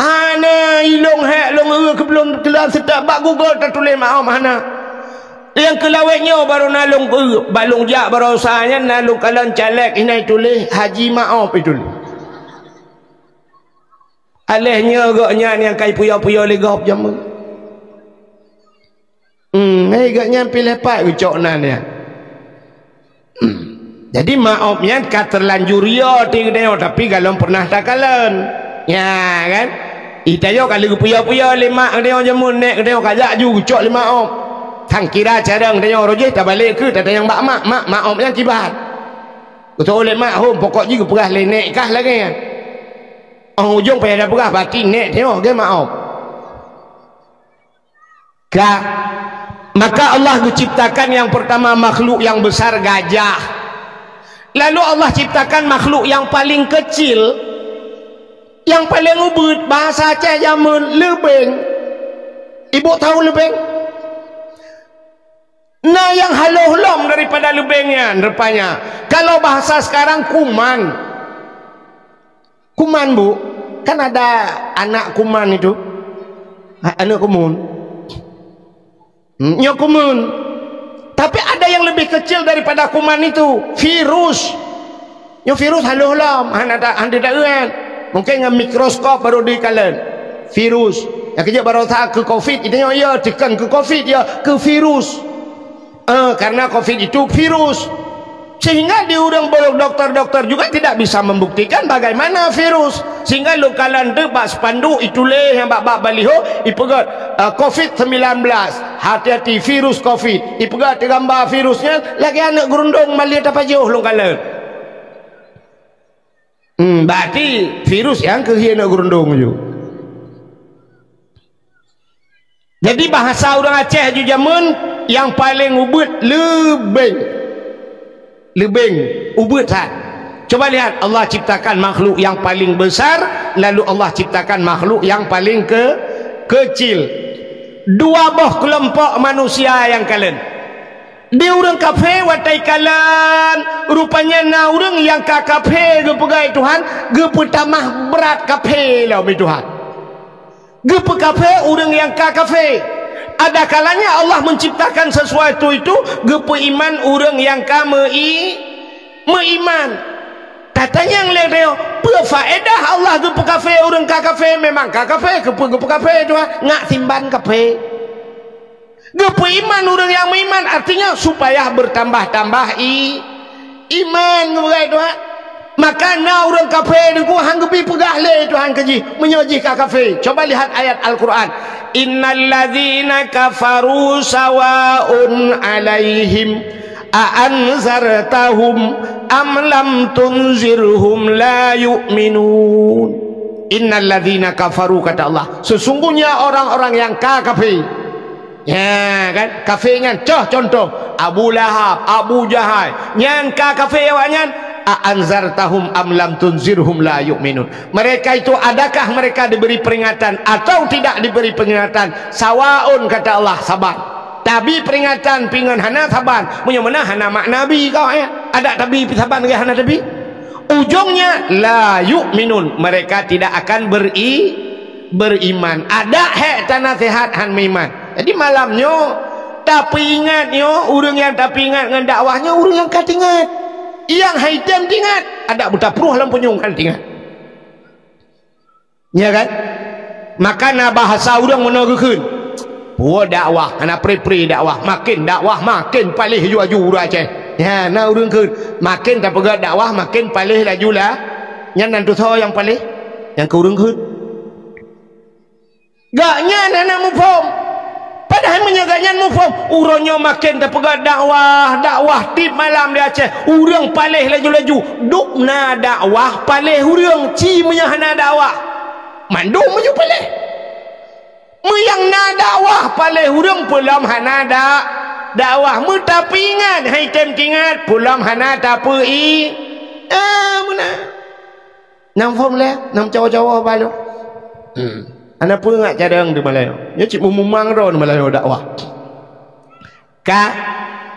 Hana, ilong hék lôn eu keublom teulam seutôt bak Google tatuléh maop hana. Nyang keu lawét nyoe barô na lôn eu, bak lôn jak baroesa nyan na lôn kalon caleg inan tuléh Haji Maop itu. Aléh nyoe gobnyan nyang kai puyo-puyo lé gob jameun. Hmm, hei, gobnyan piléh pat geucok nan nyan. Hmm. Jadi maop nyan ka terlanjur yo ti geutanyoe, tapi galom pernah takalon. Ya kan? Ita yo ka lheueh geupuyo-puyo lé mak geutanyoe jameun, nèk geutanyoe kajak ju geucok lé maop. Sangkira carông geutanyoe roh jih tabalek keu tatanyong bak mak, mak, maop nyan kiban. Geutanyoe lé mak hom pokok jih geupeugah lé nèk kah lagèe nyan. Óh ujong payah tapeugah bati nèk tanyoe geumaop. Ka, maka Allah geuciptakan nyang pertama makhluk nyang besar gajah. Lalu Allah ciptakan makhluk nyang paling kecil, nyang paling ubit, bahasa Aceh jameun leubeng. Ibu tahu leubeng? Na nyang haloh lom daripada leubeng nyan rupanya. Kalau bahasa sekarang kuman. Kuman, Bu, kan ada anak kuman itu. Ha, aneuk kumun. Hmm, nyoe kuman. Tapi ada yang lebih kecil daripada kuman itu, virus. Nyoe virus haloh lom, hana ta-, hana taeu. Mungkin ngon mikroskop baru dikalon. Virus. Nyang keujeuet baroesa keu covid, itu nyoe ya, tekan keu covid ya, keu virus. Eh, karena covid itu virus. Sehingga di ureueng dokter-dokter juga tidak bisa membuktikan bagaimana virus. Sehingga lôn kalon teuk bak spanduk ituléh nyang bak, bak baliho, ipeugah, eh, covid sembilan belas. Hati-hati virus covid. Ipeugah teugambar virusnya lagèe aneuk geurundong malie tapajoh lôn kalon. Hmm, berarti virus nyang keuh aneuk geurundong ju. Jadi bahasa ureueng Aceh ju jameun nyang paleng ubit leubeng. Leubeng, ubit that. Coba lihat, Allah ciptakan makhluk yang paling besar, lalu Allah ciptakan makhluk yang paling ke-, kecil. Dua boh kelompok manusia nyang kalon. Di ureueng kafé watèe kalon, rupanya na ureueng nyang ka kafé geupeugah Tuhan, geupeutamah brat kafé lom Tuhan. Geupeukaphé ureuëng nyang ka kaphé. Ada kalanya Allah menciptakan sesuatu itu geupeuiman ureuëng nyang ka meu-i-, meuiman. Tatanyong lé tanyoe, peue faedah Allah geupeukaphé ureuëng ka kaphé? Memang ka kaphé, keupeue geupeukaphé Tuhan? Ngat simban kaphé. Geupeuiman ureuëng nyang meuiman, artinya supaya bertambah-tambah i-, iman, geupeugah Tuhan. Maka na ureuëng kaphé deungon han geubi peugah lé Tuhan keu jih, meunyoe jih ka kaphé. Coba lihat ayat Al-Quran. "Innal ladzina kafaru sawaun 'alaihim a anzartahum am lam tunzirhum la yu'minun." "Innal ladzina kafaru," kata Allah, sesungguhnya orang-orang yang ka kaphé. Ya kan? Kaphé nyan, coh contoh, Abu Lahab, Abu Jahal. Nyan ka kaphé awaknyan, "A anzartahum am lam tunzirhum la yu'minun." Mereka itu, adakah mereka diberi peringatan atau tidak diberi peringatan? Sawaun, kata Allah, saban. Tabi peringatan, pingon hana saban. Meunyoe meunan hana makna bi kau, eh. Adak tabi pi saban, lagèe hana tabi. Ujungnya, la yu'minun. Mereka tidak akan beri-, beriman. Adak hék tanaseuhat han meuiman. Jadi malam nyoe, tapeuingat nyoe, ureueng nyang tapeuingat ngon dakwah nyoe, ureueng nyang ka teuingat. Nyang hai tem teuingat, adak beutapruh lam punyueng han teuingat. Ya kan? Maka na bahasa ureueng meunoe geukheun, "Peue dakwah, hana pre-pre dakwah, maken dakwah maken paléh laju-laju ureueng Aceh." Ya, na ureueng kheun, maken tapeugah dakwah maken paléh laju lah. Nyan nan tusoe nyang paléh, nyang keu ureueng kheun. Gobnyan hana muphom. Padahai meunyoe gobnyan muphom, uroe nyoe maken tapeugah dakwah, dakwah tiep malam di Aceh. Ureueng paléh laju-laju. Dum na dakwah paléh ureueng, ci meunyoe hana dakwah. Mandum meunyoe paléh. Meunyoe na dakwah paléh ureueng, peulom hana da-, dakwah. Meutapeuingat, hai tem teuingat, peulom hana tapeu-i-, ah, meunan. Nyang phom lé, nyang cawa-cawa balo. Hmm. Hana peue ngat cadang di Malayu. Nyoe cit meumumang droe di Malayu dakwah. Ka?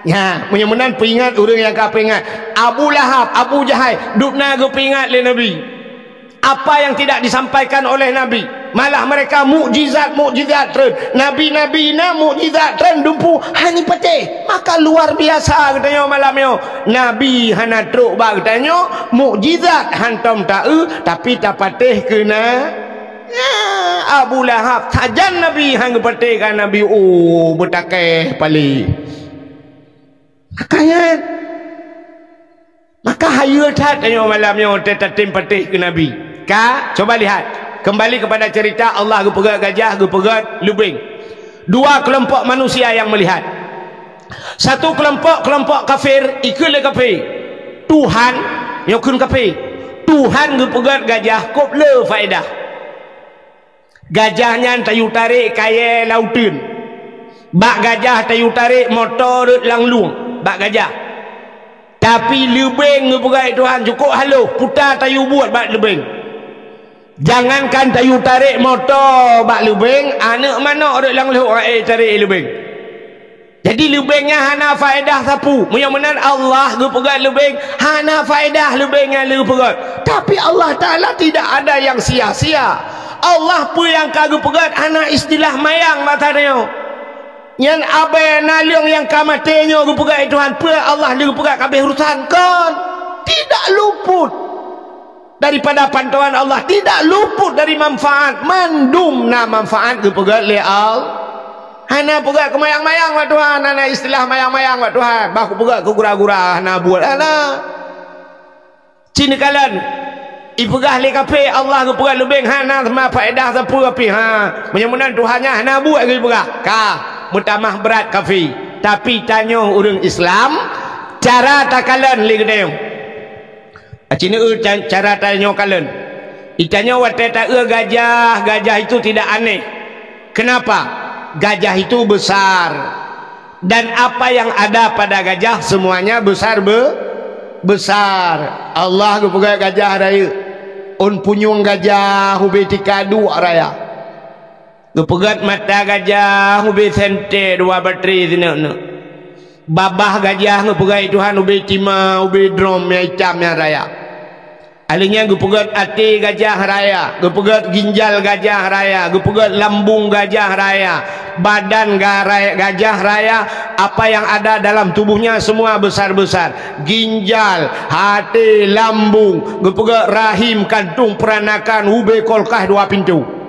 Ya, meunyoe meunan peuingat ureueng nyang ka peuingat. Abu Lahab, Abu Jahai, dum na geupeuingat lé Nabi. Apa yang tidak disampaikan oleh Nabi? Malah mereka mukjizat-mukjizat treun. Nabi-nabi na mukjizat treun dumpu hana patéh. Maka luar biasa geutanyoe malam nyoe. Nabi hana trok bak geutanyoe, mukjizat hantom ta-eu, tapi tapatéh keu na. Nya, Abu Lahab, sajan Nabi han geupatéh ka Nabi, oh, beutakeh paléh. Makanya, maka hayeue that tanyoe malam nyoe tatem patéh keu Nabi. Ka, coba lihat. Kembali kepada cerita Allah geupeugah gajah, geupeugah leubeng. Dua kelompok manusia yang melihat. Satu kelompok, kelompok kafir, ikheun lé kafé, "Tuhan," nyoe kheun kafé, "Tuhan geupeugah gajah kôp le faedah. Gajah nyan tayue tarek kayée lam uteuen. Bak gajah tayue tarek moto rot lam lueng, bak gajah. Tapi leubeng geupeugah Tuhan cukôp halôh, peue ta tayue buet bak leubeng. Jangankan tayue tarek moto bak leubeng, aneuk manok rot lam lhok aé tarek leubeng." Jadi leubeng nyan hana faedah sapeue. Meunyoe meunan Allah geupeugah leubeng, hana faedah leubeng nyang geupeugah. Tapi Allah Taala tidak ada yang sia-sia. Allah peue nyang ka geupeugah hana istilah mayang masa nyoe. Nyan abée naleueng nyang ka maté nyoe geupeugah lé Tuhan, peue Allah lé geupeugah ka abéh urusan? Kon. Tidak luput daripada pantauan Allah, tidak luput dari manfaat. Mandum na manfaat geupeugah lé Allah. Hana peugah keumayang-mayang bak Tuhan, hana istilah mayang-mayang bak Tuhan. Bah kupeugah keu gura-gura, hana buet, hana. Ci neukalon, ipeugah lé kafé Allah geupeugah leubeng hana teuma faedah sapeue pih, ha. Meunyoe meunan Tuhan nyan hana buet geupeugah. Ka, meutamah brat kafé. Tapi tanyoe ureueng Islam, cara takalon lé geutanyoe. Aci neueu ca-, cara tanyoe kalon. Itanyoe watée taeu gajah, gajah itu tidak aneh. Kenapa? Gajah itu besar. Dan apa yang ada pada gajah semuanya besar be-, besar. Allah geupeugah gajah rayeuk. Ôn punyueng gajah ubé tika duek raya. Geupeugét mata gajah ubé sentée dua batri sineuk-neuk. Babah gajah geupeugét Tuhan ubé tima, ubé drom nyang itam nyang raya. Alheuh nyan geupeugét até gajah raya, geupeugét ginjal gajah raya, geupeugét lambung gajah raya, badan ga-, raya, gajah raya, apa yang ada dalam tubuhnya semua besar-besar. Ginjal, até, lambung, geupeugét rahim, kantung peranakan, ubé kulkas dua pintoe.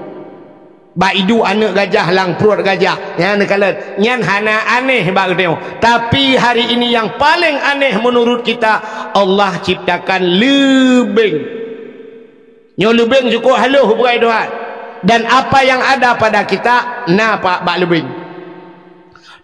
Bak iduek aneuk gajah lam pruet gajah. Nyan neukalon. Nyan hana aneh bak geutanyoe. Tapi hari ini yang paling aneh menurut kita, Allah ciptakan leubeng. Nyoe leubeng cukôp halôh bukai Tuhan. Dan apa yang ada pada kita, na pa-, bak leubeng.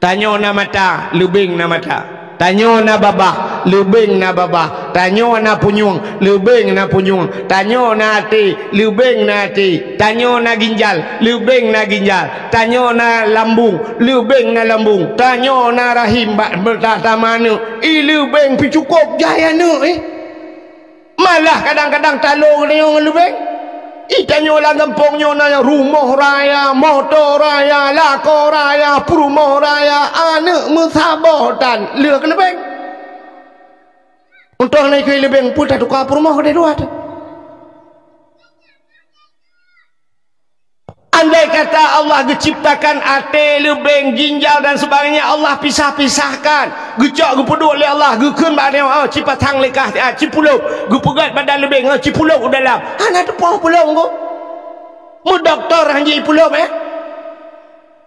Tanyoe na mata, leubeng na mata. Tanyoe na babah, leubeng na babah. Tanyoe na punyueng, leubeng na punyueng. Tanyoe na até, leubeng na até. Tanyoe na ginjal, leubeng na ginjal. Tanyoe na lambung, leubeng na lambung. Tanyoe na rahim bak meutatama aneuk, i leubeng pih cukôp jai aneuk, eh. Malah kadang-kadang talo geutanyoe ngon leubeng. Itanyoe lam gampông nyoe na rumoh raya, moto raya, lakoe raya, peurumoh raya, aneuk meusaboh tan lheueh keu leubeng. Untông na ikeu leubeng peue tatuka peurumoh keudeh dua teuh. Andai kata Allah geuciptakan até, leubeng, ginjal dan sebagainya, Allah pisah-pisahkan, geucok geupeuduek lé Allah, geukheun bak nyoe, oh, cipasang lé kah, ah, cipulop, geupeugét badan leubeng, oh, cipulop u dalam. Hana teupoh pulop engko. Meudoktor han jipulop, eh?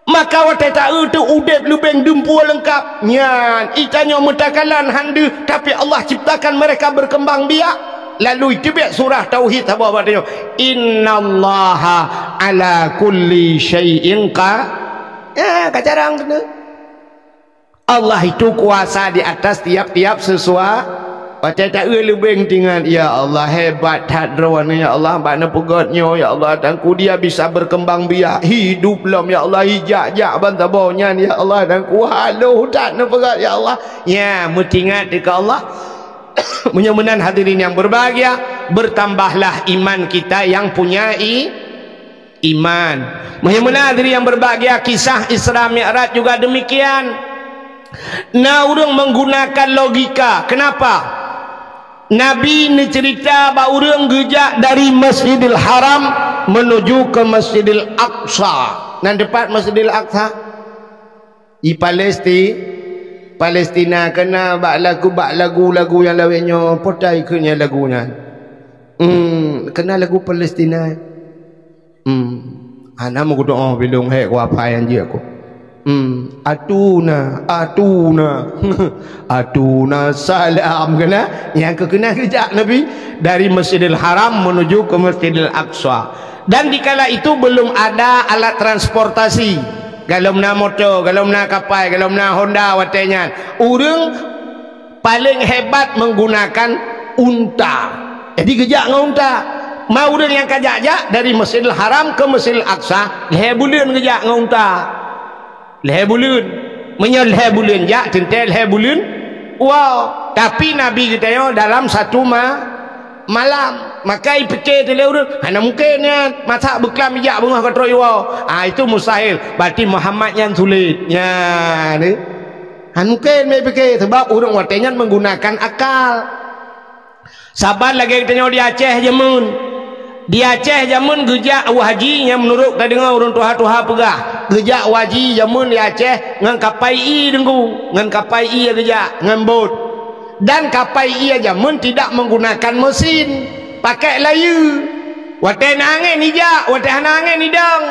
Maka watée taeu teu udeb leubeng dumpeue leungkap. Nyan, itanyoe meutakalan han deuh, tapi Allah ciptakan mereka berkembang biak. Lalu iteubiet surah Tauhid saboh bak tanyoe, "Innallaha ala kulli syai'in qa-," ya, ka jarang kena. Allah itu kuasa di atas tiap-tiap sesua-, watée taeu leubeng tingat, "Ya Allah, hebat that Droeneuh, ya Allah, bak neupeugét nyoe, ya Allah, Teungku, dia bisa berkembang biak, hidup lom, ya Allah, ijak-jak ban saboh nyan, ya Allah, Teungku, haloh that neupeugét, ya Allah." Ya, meutingat keu Allah. Meunyoe meunan hadirin yang berbahagia, bertambahlah iman kita yang punya i-, iman. Meunyoe meunan hadirin yang berbahagia, kisah Isra Mi'raj juga demikian. Na ureuëng menggunakan logika. Kenapa? Nabi neucerita bak ureuëng geujak dari Masjidil Haram menuju ke Masjidil Aqsa. Nan teupat Masjidil Aqsa? Di Palesti-, Palestina, kena bak lagu, bak lagu-lagu nyang lawét nyoe, potai keu nyan lagu nyan. Hmm, kena lagu Palestina. Hmm. Hana meukudoh, oh, bilong hek ku apa nyang jeuet ku. Hmm. Atuna, atuna. Atuna salam kena. Nyang keu keunan geujak Nabi dari Masjidil Haram menuju ke Masjidil Aqsa. Dan dikala itu belum ada alat transportasi. Galom na moto, galom na kapai, galom na Honda watée nyan. Ureuëng paléng hebat menggunakan unta. Jadi geujak ngon unta. Ma ureuëng nyang ka jak-jak dari Masjidil Haram ke Masjidil Aqsa, lhée buleuen geujak ngon unta. Lhée buleuen. Meunyoe lhée buleuen jak, teuntée lhée buleuen. Wow, tapi Nabi geutanyoe dalam satu ma-, malam. Maka ipike teuh lé ureuëng, hana mungken nyan. Masa beuklam ijak beungoh ka trok iwoe. Ah, itu mustahil. Berarti Muhammad nyan sulet. Nyan, eh. Hana mungken mé pike, sebab ureuëng watée nyan menggunakan akal. Saban lagée geutanyoe di Aceh jameun. Di Aceh jameun geujak u haji nyang meunurot tadeungoe ureuëng tuha-tuha peugah. Geujak u haji jameun di Aceh ngon kapai ie Teungku, ngon kapai ie geujak, ngon bot. Dan kapai ie jameun tidak menggunakan mesin, pakai layeue. Watée na angén ijak, watée hana angén idong.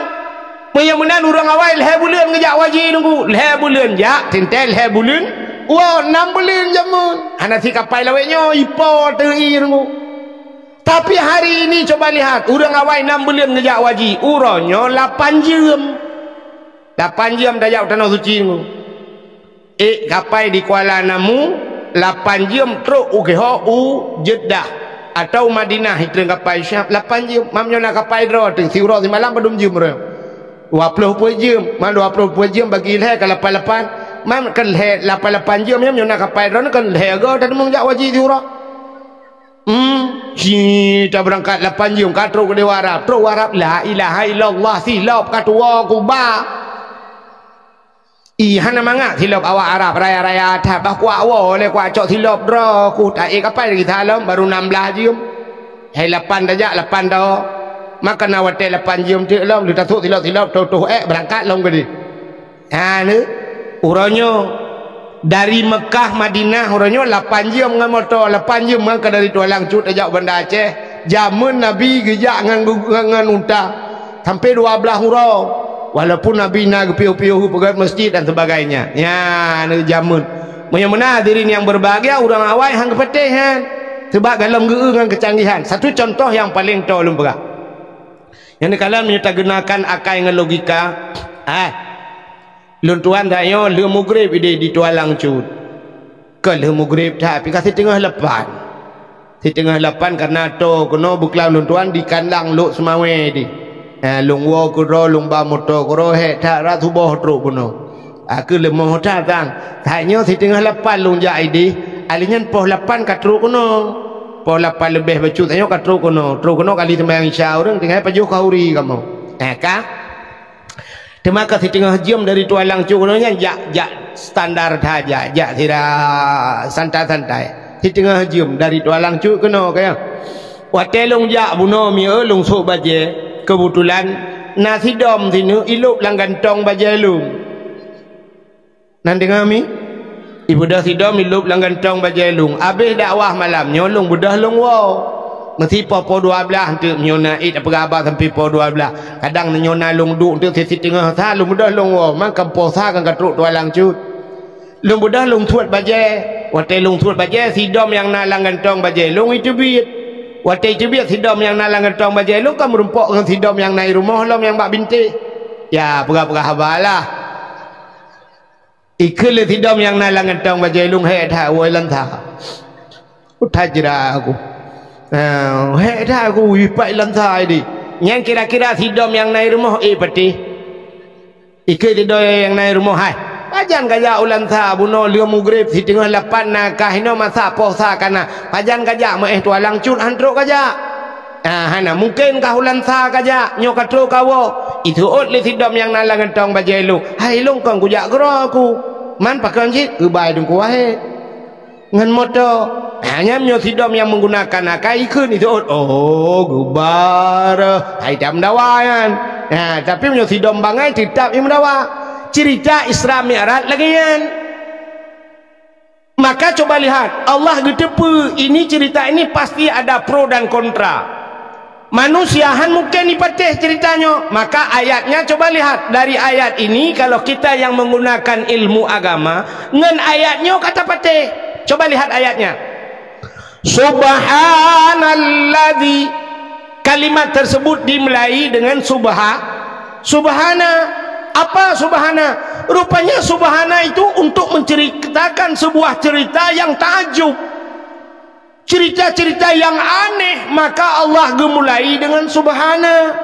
Meunyoe meunan ureuëng awai lhée buleuen geujak u haji Teungku, lhée buleuen jak, teuntée lhée buleuen, woe nam buleuen jameun. Hana si kapai lawét nyoe, ipo teuh ie Teungku. Tapi hari ini coba lihat, ureuëng awai nam buleuen geujak u haji, uroe nyoe lapan jeuem. Lapan jeuem tajak u Tanoh Suci Teungku. Ék kapai di Kuala Namu, lapan jeuem trok u Keuhok u Jeddah, atau Madinah, itreun kapai siab lapan jeuem. Mam nyoe na kapai droe teuh, siuroe simalam padum jeuem droe? Dua ploh peuet jeuem. Mam dua ploh peuet jeuem bagi lhée ka lapan lapan. Mam kan lhée lapan lapan jeuem, mam nyoe na kapai droe kan lhée go tadeungoe jak u haji siuroe. Hmm, si tabeurangkat lapan jeuem ka trok u Dewa Arab. Trok u Arab, la ilaha illallah, silop ka tuwoe kuba. Ih, hana mangat silop awak Arab raya-raya that, bah kuak woe lé kuak cok silop droe, ku taék kapai lagi salom, baru nam blaih jeuem. Hai lapan tajak, lapan tawoe. Maka na watée lapan jeuem teuk lom, lheueh tasok silop-silop, toh-toh ék beurangkat lom keudeh. Ha, ni, uroe nyoe, dari Mekah Madinah uroe nyoe lapan jeuem ngon moto, lapan jeuem ngon ka dari Tualang Cut tajak u Banda Aceh. Jameun Nabi geujak ngon, ngon, ngon unta. Sampai dua blaih uroe. Walaupun Nabi na geupiôh-piôh peugét masjid dan sebagainya. Nyan jameun. Meunyoe meunan hadirin yang berbahagia, ureuëng awai han geupatéh nyan. Sebab galom geu-eu ngon kecanggihan. Satu contoh yang paling toe lôn peugah. Nyang neukalon meunyoe tagunakan akai ngon logika, ah, lôn tuan tanyoe lheueh mugreb ideh di Tualang Cut. Kon lheueh mugreb that, pih ka siteungoh lapan. Siteungoh lapan kana toe keunoe beuklam lôn tuan di kandang Lhok Seumawé deh. Ha, lôn woe keudroe, lôn ba moto keudroe, hék that rab suboh trok bunoe. Aku leumoh that sang. That nyoe siteungoh lapan lôn jak ideh, alèh nyan poh lapan ka trok keunoe. Poh lapan leubeh bacut tanyoe ka trok keunoe. Trok keunoe kali seumayang Isya ureuëng tinggai pajoh khauri kamoe. Eh, ka? Teuma ka siteungoh jeuem dari Tualang Cut keunoe nyan jak, jak standar saja, jak sira santai-santai. Siteungoh jeuem dari Tualang Cut keunoe, ka, ya. Watée lôn jak bunoe mieu lôn sôk bajée, keubeutulan na sidom sineuk ilôb lam gantong bajée lôn. Nan deungoe mi? Ibeudôh sidom ilôb lam gantong bajée lôn. Abéh dakwah malam nyoe lôn beudôh lôn woe. Meusi poh, poh dua blaih eunteuk meunyoe na ét peugah haba sampoe poh dua blaih. Kadang meunyoe na lôn duek eunteuk siteungoh sa lôn beudôh lôn woe. Man ka poh sa kan ka trok Tualang Cut. Lôn beudôh lôn suet bajée. Watée lôn suet bajée, sidom nyang na lam gantong bajée lôn iteubiet. Watée iteubiet sidom nyang na lam gantong bajée lôn ka meurumpok ngon sidom nyang na i rumoh lom nyang bak bintéh. Ya, peugah-peugah haba lah. Ikheun lé sidom nyang na lam gantong bajée lôn, "Hék that woe i Lansa." Utai jira aku. Ah, "Hék that aku, ipat i Lansa di." Nyan kira-kira sidom nyang na i rumoh, eh, patéh. Ikheun sidom nyang na i rumoh, "Hai, pajan kajak u Lansa bunoe lheueh mugreb siteungoh lapan na kah inoe masa poh sa kana. Pajan kajak meuéh Tualang Cut han trok kajak." Ah, hana mungken kah u Lansa kajak, nyoe ka trok kawoe. Iseuôt lé sidom nyang na lam gantong bajée lôn, "Hai lôn kon kujak keudroe aku. Man pakon cit keubai Teungku Wahé ngon moto." Ah, nyan nyoe sidom nyang menggunakan akai ikheun iseuôt, "Oh, geubar, hai tam dawa nyan." Ah, tapi meunyoe sidom bangai teutap imeudawa. Cerita Isra Mi'raj lagée nyan. Maka coba lihat, Allah geuteupeue ini cerita ini pasti ada pro dan kontra. Manusia han mungken ipatéh cerita nyoe, maka ayatnya coba lihat. Dari ayat ini, kalau kita yang menggunakan ilmu agama, ngon ayat nyoe ka tapatéh. Coba lihat ayatnya. Subhanalladzi. Kalimat tersebut dimulai dengan subha-, subhana. Apa subhana? Rupanya subhana itu untuk menceritakan sebuah cerita yang takjub. Cerita-cerita yang aneh, maka Allah geumulai dengan subhana.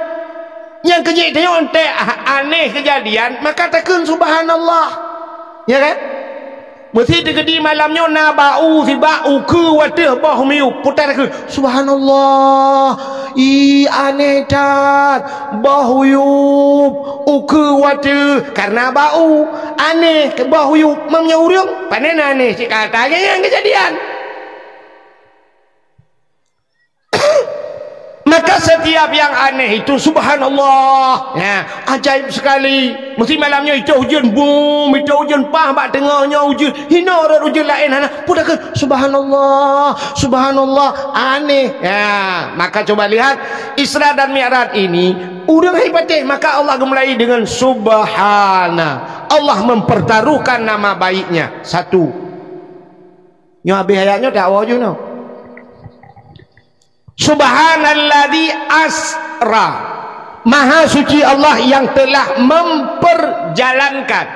Nyang keujeuet tanyoe teuh aneh keujadian, maka takheun subhanallah. Ya kan? Meusi teukeudi malam nyoe na bau sibak ukeue wateueh boh miyueb. Putar keu, "Subhanallah, ih, aneh that, boh uyueb ukeue wateueh karena bau, aneh boh uyueb." Meunyoe ureuëng, pane na aneh cit kata nyang keujadian. Maka setiap yang aneh itu, subhanallah, ya, ajaib sekali. Meusi malam nyoe itôh ujeuen, bum, itôh ujeuen, paih bak teungoh nyoe ujeuen, hinoe rot ujeuen laén hana. Peue takheun, "Subhanallah, subhanallah, aneh." Ya, maka coba lihat, Isra dan Mi'raj ini, ureuëng hai patéh, maka Allah geumulai dengan subhana. Allah mempertaruhkan nama baiknya. Satu. Nyoe habéh ayat nyoe, dak woe ju nyoe. Subhanalladzi asra. Maha suci Allah yang telah memperjalankan.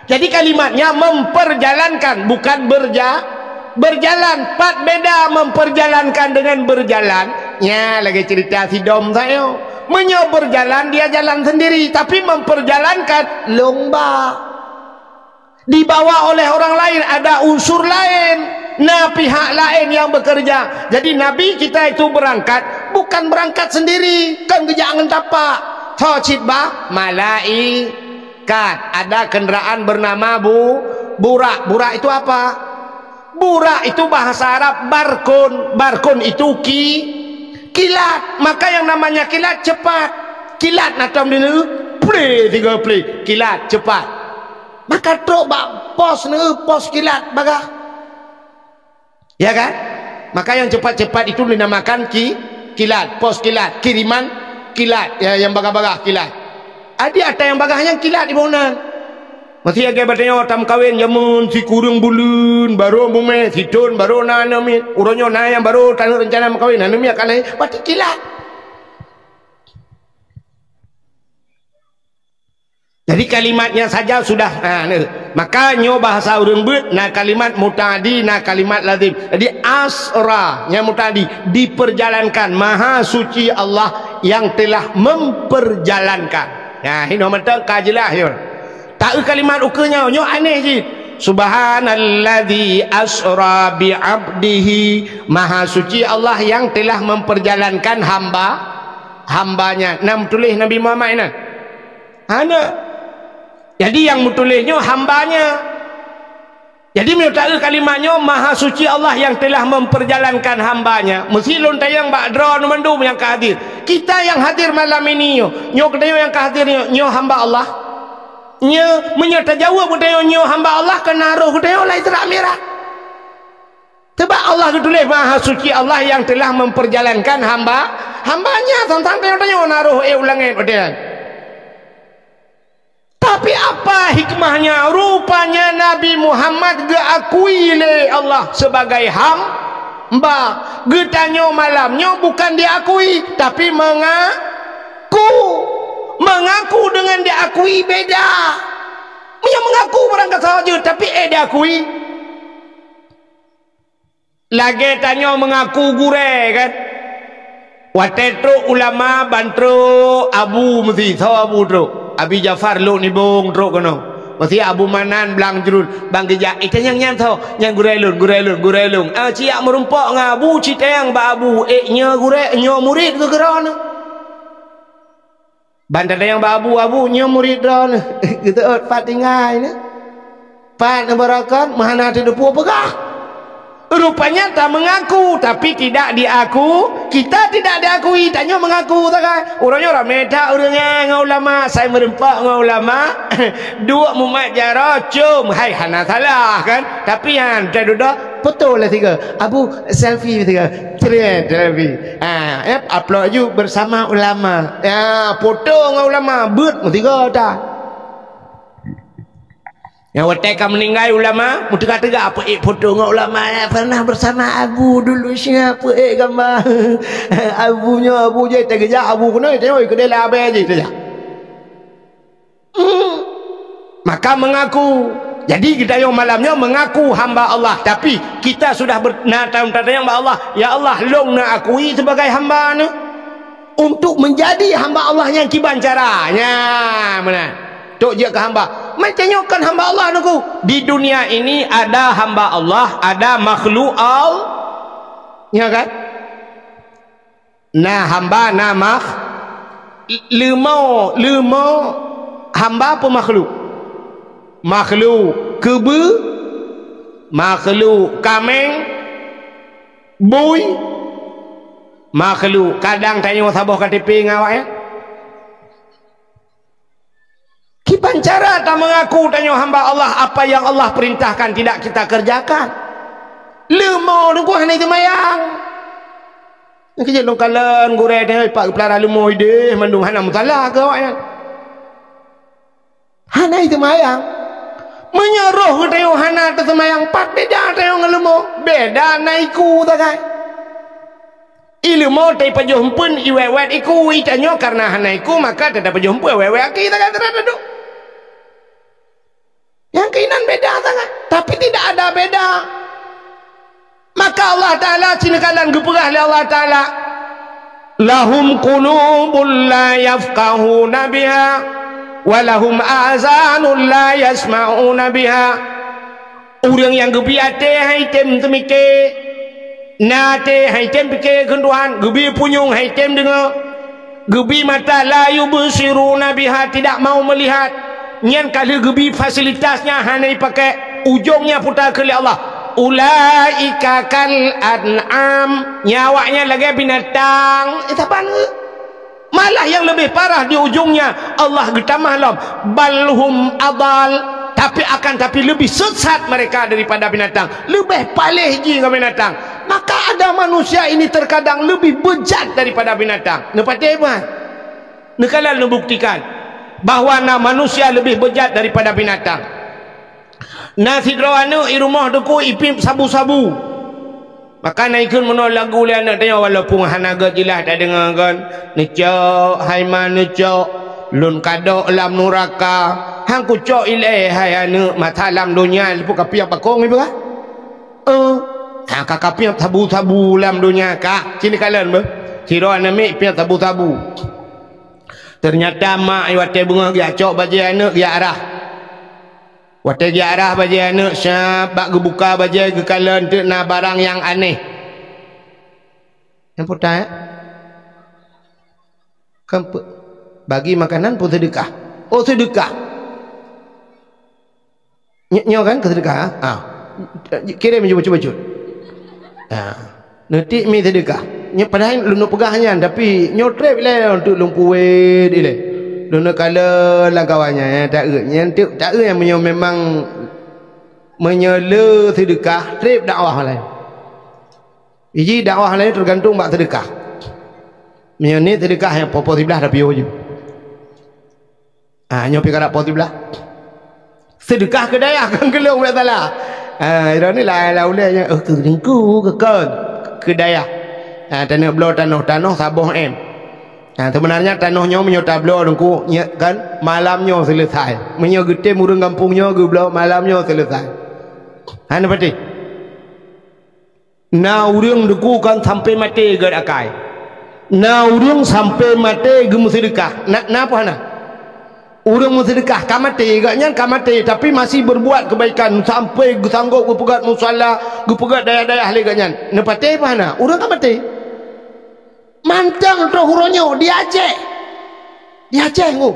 Jadi kalimatnya memperjalankan, bukan berja-, berjalan. Pat beda memperjalankan dengan berjalan. Nya lagée cerita sidom sayoe. Meunyoe berjalan, dia jalan sendiri, tapi memperjalankan lomba. Dibawa oleh orang lain, ada unsur lain, na pihak lain yang bekerja. Jadi Nabi kita itu berangkat, bukan berangkat sendiri, kan geujak ngon tapak. Tho cit bah malaikat. Ada kendaraan bernama bu-, burak. Burak itu apa? Burak itu bahasa Arab barkun. Barkun itu ki-, kilat. Maka yang namanya kilat cepat. Kilat na tom di neu, plé tiga plé, kilat cepat. Maka trok bak pos neu, pos kilat bagah. Ya kan? Maka yang cepat-cepat itu dinamakan ki-, kilat, pos kilat, kiriman kilat, ya, yang bagah-bagah kilat. Adi ata yang bagah nyang kilat di boh nan. Masih agak batanya tam kawin jamun si kurung buleuen baru mumeh, si thon baru na aneuk miet. Uroe nyoe na yang baru tanyoe rencana meukawin, aneuk miet akan lahé, berarti kilat. Jadi kalimatnya saja sudah, ha, ni. Maka nyoe bahasa ureuëng beuet, na kalimat muta'addi, na kalimat lazim. Jadi asra nyang muta'addi, diperjalankan, Maha Suci Allah yang telah memperjalankan. Nah, hinoe mantong ka jeulaih nyoe. Taeu kalimat ukeue nyoe, nyoe aneh cit. Subhanalladzi asra bi abdihi. Maha suci Allah yang telah memperjalankan hamba, hambanya. Nam tuléh Nabi Muhammad inan? Hana. Jadi yang meutuléh nyoe hambanya. Jadi meunyoe taeu kalimat nyoe, maha suci Allah yang telah memperjalankan hambanya. Meusi lôn tanyong bak droeneuh mandum nyang ka hadir. Kita yang hadir malam ini nyoe, nyoe geutanyoe nyang ka hadir nyoe, nyoe hamba Allah? Nyoe, meunyoe tajaweueb geutanyoe nyoe hamba Allah, keunan roh geutanyoe lam Isra Mi'raj. Sebab Allah geutuléh maha suci Allah yang telah memperjalankan hamba, hambanya. Sang-sang tanyoe-tanyoe na roh ék u langét watée nyan. Tapi apa hikmahnya? Rupanya Nabi Muhammad geuakui lé Allah sebagai hamba. Geutanyoe malam nyoe bukan diakui, tapi mengaku. Mengaku dengan diakui beda. Meunyoe mengaku barang kasa jeuet, tapi ék diakui. Lagée tanyoe mengaku gurée, kan? Watée trok ulama ban trok abu meusi, soe abu trok? Abi Jafar Lhokseumawe trok keunoe. Meusi Abu Manan Blang Jruen ban geujak, "Eh, tanyong nyan soe?" "Nyan gurée lôn, gurée lôn, gurée lôn." Ah, siyak meurumpok ngon abu, ci tanyong bak abu, "Eh, nyoe gurée, nyoe murit keu keudroe?" Ban tatanyong bak abu, "Abu, nyoe murit droeneuh." Geuteuôt pat tinggai nyoe. Pat neubarokan, meuhana teudeupue peugah. Rupanya ta mengaku, tapi tidak diaku, kita tidak diakui, tanyoe mengaku sagai. Uroe nyoe ramé that ureuëng nyan ngon ulama, sai meurumpok ngon ulama, duek mumat jaroe, com, hai hana salah kan? Tapi nyan, dudoe, foto lah sigoe. Abu, selfie sigoe. Cret, selfie. Ah, ya, upload ju bersama ulama. Ya, foto ngon ulama, beuet meusigoe ta. Nyang watée ka meuninggai ulama, meuteuga-teuga peuék foto ngon ulama, ya, pernah bersama Abu dulu, siap peuék gambar. Abu nyoe, Abu jai teugeujak, Abu keunoe, teuoi keudéh labée jih teuja. Hmm. Maka mengaku. Jadi geutanyoe malam nyoe mengaku hamba Allah, tapi kita sudah ber-, na taum tatanyong bak Allah, "Ya Allah, lôn na akui sebagai hamba neuh." Untuk menjadi hamba Allah nyang kiban cara. Nya, meunan. Tok jeuet keu hamba. Macam nyoe kan hamba Allah neuku. Di dunia ini ada hamba Allah, ada makhluk Allah. Nya kan? Na hamba, na makh-, leumo, leumo hamba peue makhluk? Makhluk keubeu, makhluk kaméng, bui, makhluk. Kadang tanyoe saboh K T P ngon awak nyan. Kiban cara ta mengaku tanyoe hamba Allah, apa yang Allah perintahkan tidak kita kerjakan. Leumo neuku hana seumayang. Nyang keuh jeuet lôn kalon gurée teuh, pat geupeulara leumo ideh, mandum hana meusalah keu awaknyan. Hana seumayang. Meunyoe roh geutanyoe hana teuseumayang, pat beda tanyoe ngon leumo? Beda, na iku sagai. I leumo teupajoh eumpeuen, i wét-wét iku, i tanyoe kareuna hana iku, maka teupajoh eumpeuen, wét-wét aki sagai, teuka teuduek. Nyang keuinan beda sangat, tapi tidak ada beda. Maka Allah Ta'ala, sineuk kalon geupeugah lé Allah Ta'ala, "Lahum qulubun la yafqahuna biha, wa lahum azanun la yasma'una biha." Ureuëng nyang geubri até han item teumike, na até han item pike keu Tuhan, geubri punyueng han item deungoe, geubri mata la yubsiruna biha, tidak mau melihat, nyan ka lheueh geubri fasilitas nyang hana ipakai, ujong nyan puta keu lé Allah. Ulaika kal an'am, nyan awaknyan lagée binatang. Eh, saban, eh. Malah yang lebih parah di ujungnya, Allah geutamah lom, "Bal hum adal," tapi akan tapi lebih sesat mereka daripada binatang, lebih paléh jih ngon binatang. Maka ada manusia ini terkadang lebih bejat daripada binatang. Neupatéh bah? Neukalon neubuktikan bahwa na manusia lebih bejat daripada binatang. Na sidroe aneuëk i rumoh teuku ipiep sabu-sabu. Maka na ikheun meunoe lagu lé aneuëk tanyoe, walaupun hana gét jeulaih tadeungoe kon, "Neucok, hai ma neucok, lôn kadok lam nuraka. Han kucok ilée hai aneuëk, masa lam donya liput kapiep bakong ipeugah. Eh, han ka kapiep sabu-sabu lam donya ka." Sini kalon beuh. Sidroe aneuëk miet piep sabu-sabu. Teunyata mak watée beungoh geujak cok bajée aneuëk geujak arah. Watée jiarah bajée aneuëk, syab bak geubuka bajée geukalon teuk na barang nyang aneh. Nyang peue ta, eh? Kan pe-, bagi makanan pun seudeukah. Oh, seudeukah. Ny-, nyoe kan keu seudeukah, ha? Ah. Kirém ju bacut-bacut. Ha. Neutik mi seudeukah. Nyoe padahai lôn peugah nyan, tapi nyoe treb ilée untuk lôn kuwét ilée. Lôn kalon lam kawan nyan, eh, taeu. Nyan teuk taeu nyang meunyoe memang, meunyoe le seudeukah, treb dakwah laén. Iji dakwah laén teugantung bak seudeukah. Meunyoe niet seudeukah nyang popo siblah tapi yo ju. Ah, nyoe pi karap po siblah. Seudeukah keu dayah kan keu lôn biasalah. Ah, ira ni lah, lah ulée nyan, oh, keu ringku, keu kon, keu dayah. Ah, taneuk bloe tanoh, tanoh saboh em. Ah, sebenarnya tanoh nyoe meunyoe tabloe Teungku, nyoe kan malam nyoe selesai. Meunyoe geutem ureuëng gampông nyoe geubloe malam nyoe selesai. Hana patéh. Na ureuëng Teungku kan sampai maté gét akai. Na ureuëng sampai maté geumeuseudekah. Na, na apa hana? Ureuëng meuseudekah ka maté, gobnyan ka maté, tapi masih berbuat kebaikan sampai geusanggop geupeugét musala, geupeugét dayah-dayah lé gobnyan. Neupatéh apa hana? Ureuëng ka maté. Mantong troh uroe nyoe di Aceh. Di Aceh ngu.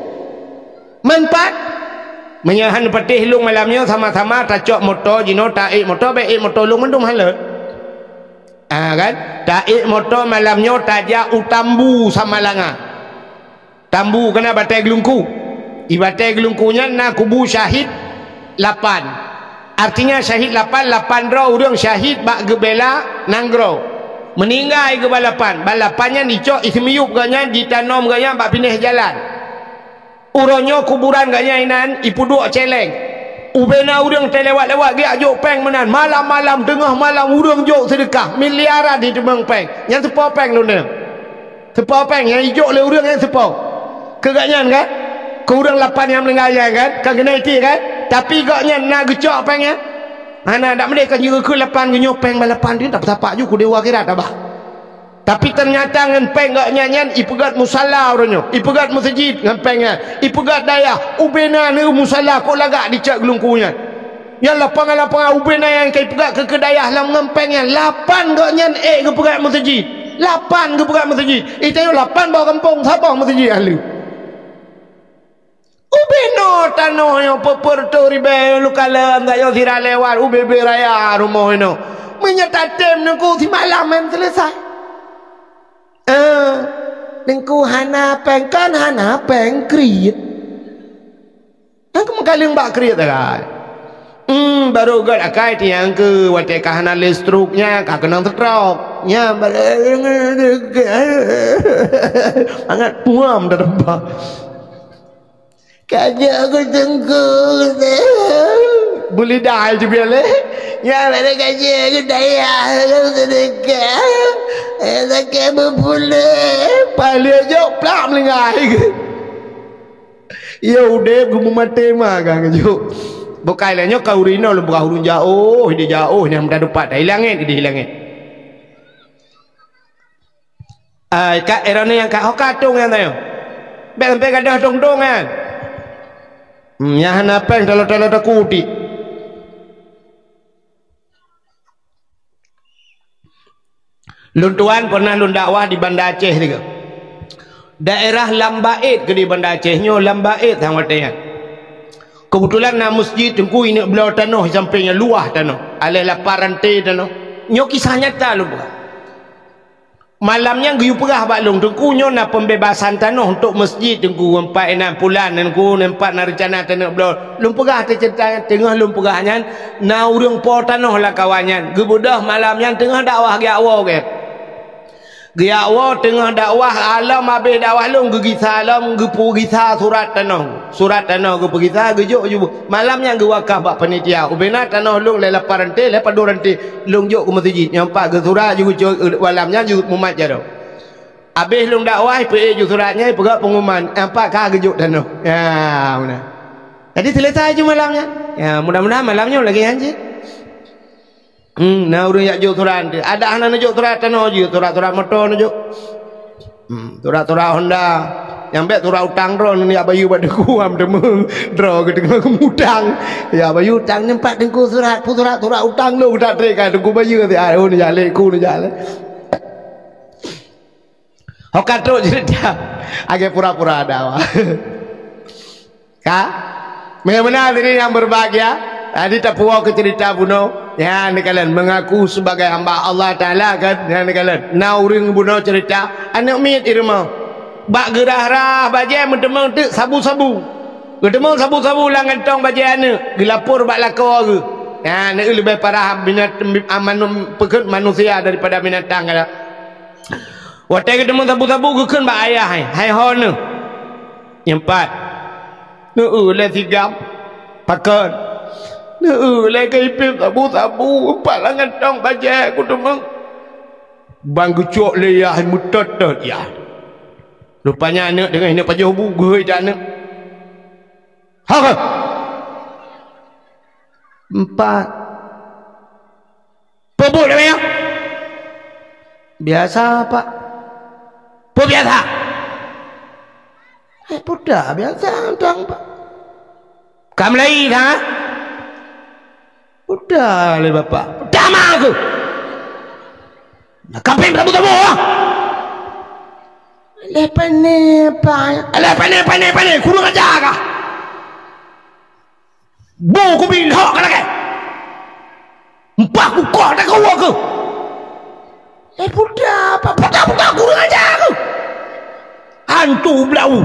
Manfaat. Meunyoe han patéh lôn malam nyoe sama-sama tacok moto jinoe taék moto, bék ék moto lôn mandum hana. Ah, kan? Taék moto malam nyoe tajak u Tambu Samalanga. Tambu keunan Batée Geulungku. I Batée Geulungku nyan na kubu syahid lapan. Artinya syahid lapan, lapan droe ureuëng syahid bak geubela nanggroe. Meuninggai geuba lapan. Ba lapan nyan icok iseumiyup gobnyan, jitanom gobnyan bak pinéh jalan. Uroe nyoe kuburan gobnyan inan ipeuduek céléng. Ubena ureuëng teulewat-lewat geujak jok péng meunan. Malam-malam, teungoh malam ureuëng jok seudeukah. Miliaran jiteumeung péng. Nyan seupôt péng lôn deungoe. Seupôt péng nyang ijok lé ureuëng nyang seupôt. Keu gobnyan kan? Keu ureuëng lapan nyang meuninggai nyan kan? Kan keuneuk iték kan? Tapi gobnyan na geucok péng nyan? Hana, dak meudeh kan jikheun lapan geuh nyoe péng ba lapan tu, tapi sapak ju ku dewa akhirat abah. Tapi teunyata ngon péng gobnyan nyan ipeugét musala uroe nyoe, ipeugét meuseujid ngon péng nyan, ipeugét dayah, ubena neu musala kok lagak dicok geulungku nyan. Nyang lapangan-lapangan ubena nyang ka ipeugét keu, keu dayah lam ngon péng nyan, lapan gobnyan ék geupeugét meuseujid. Lapan geupeugét meuseujid. Itanyoe lapan boh gampông, saboh meuseujid ahli. Ubena tanoh nyoe peuet reutôh ribée lukalon sayoe sira lewat ubé-bé raya rumoh inoe. Meunyoe tatem Teungku simalam han seuleusoe. Eh, Teungku hana péng, kan hana péng kriet. Nyang keu meukaleueng bak kriet akai. Hmm, barô gét akai tiang keu watée ka hana lé stroke nyan, ka keunong stroke. Nyan barô mangat puam dah teumpat. Ka jeuet keu Teungku, beulidah ai teubiet lé. Nyan barô ka jeuet keu dayah, keu seudeukah. Eh, sakét beupuléh. Paléh jok plak meulinggai. Iya udeb geumeumaté ma ka geujok. Bukai lé nyoe ka ureuëng inoe lôn peugah ureuëng jaoh, di jaoh nyang meudadupat, di langét, di langét. Ai, ka erone nyang ka, oh, ka tong nyan tanyoe. Bék sampai gadoh tong-tong nyan. Hmm, nyang hana péng talo-talo takutik. Lôn tuan pernah lôn dakwah di Banda Aceh tiga. Daerah Lambaet ke di Banda Aceh nyoe Lambaet sang watée nyan. Kebetulan na masjid Teungku ineuk bloe tanoh sampéng nyan luwah tanoh, aléh lapan ranté tanoh. Nyoe kisah nyata lôn peugah. Malam nyan geuyue peugah bak lôn, Teungku nyoe na pembebasan tanoh untuk masjid Teungku, empat inan pulan Teungku, empat na reuncana tanoh bloe. Lôn peugah teuceurita nyan, teungoh lôn peugah nyan, na ureuëng po tanoh lam kawan nyan. Geubeudôh malam nyan teungoh dakwah geujak woe gét. Geujak woe teungoh dakwah, alom abéh dakwah lôn geugisa alom, geupeugisa surat tanoh. Surat tanoh geupeugisa, geujok ju. Malam nyan geuwakaf bak panitia. Ubena tanoh lôn lé lapan ranté, lé padum ranté. Lôn jok keu meuseujid. Nyang pat geusurat ju geucok, malam nyan ju mumat jaroe. Abéh lôn dakwah, ipeuék ju surat nyan, ipeugah pengumuman. Nyang pat ka geujok tanoh. Ya, meunan. Jadi, selesai ju malam nyan. Ya, mudah-mudahan malam nyoe lagée nyan cit. Hmm, na ureuëng jak jok surat ranté. Adak hana neujok surat tanoh jih, surat-surat moto neujok. Hmm, surat-surat Honda. Nyang bèk surat utang droe neujak bayeue bak teungku, am teumé droe geuteungoh geumutang. Ya bayeue utang nyoe pat teungku surat, peue surat, surat utang lôn geutak trek ka teungku bayeue siat. Oh, neujak lé ku neujak lé. Ho ka trok ceurita, agak pura-pura ada awak. Ka? Meunan sini yang berbahagia. Tadi tapuwoe keu ceurita bunoe. Nyan neukalon mengaku sebagai hamba Allah Taala kan. Nyan neukalon. Na ureueng bunoe ceurita, aneuk miet di rumoh. Bak geurah-rah bajèe meuteumé teuk sabu-sabu. Geuteumeung sabu-sabu lam kantong bajèe aneuk, geulapor bak lakoe geuh. Nyan, aneuk leubeh parah binat-, manu-, peukeuet manusia daripada binatang kada. Watèe geuteumeung sabu-sabu geukheun bak ayah, "Hai, hai ho neuh." Nyang pat. Neueu lé sigam. Pakon. Neueu lé keu ipép sabu-sabu, pat lam kantong bajèe kuteumeung. Ban geucok lé yah meutot-tot yah. Rupanya aneuk deungon ineuk pajoh bu geuhôi that aneuk. Ha, ha. Empat. Peue buet lé nyan? Biasa, Pak. Peue biasa? Eh, peue dah biasa, Tuan, Pak. Ka meulai, ha? Peue dah lé Bapak. Peue dah ma aku. Nah, kapéng tabu-tabu, ah. Lé pané, Pak. Lé pané, pané, pané. Kurang ajar kah? Bu kubi lhok ka lagèe. Empah kukoh takue keuh. Eh, peue dah, Pak, peue dah, peue dah, kurang ajar keuh. Hantu blau.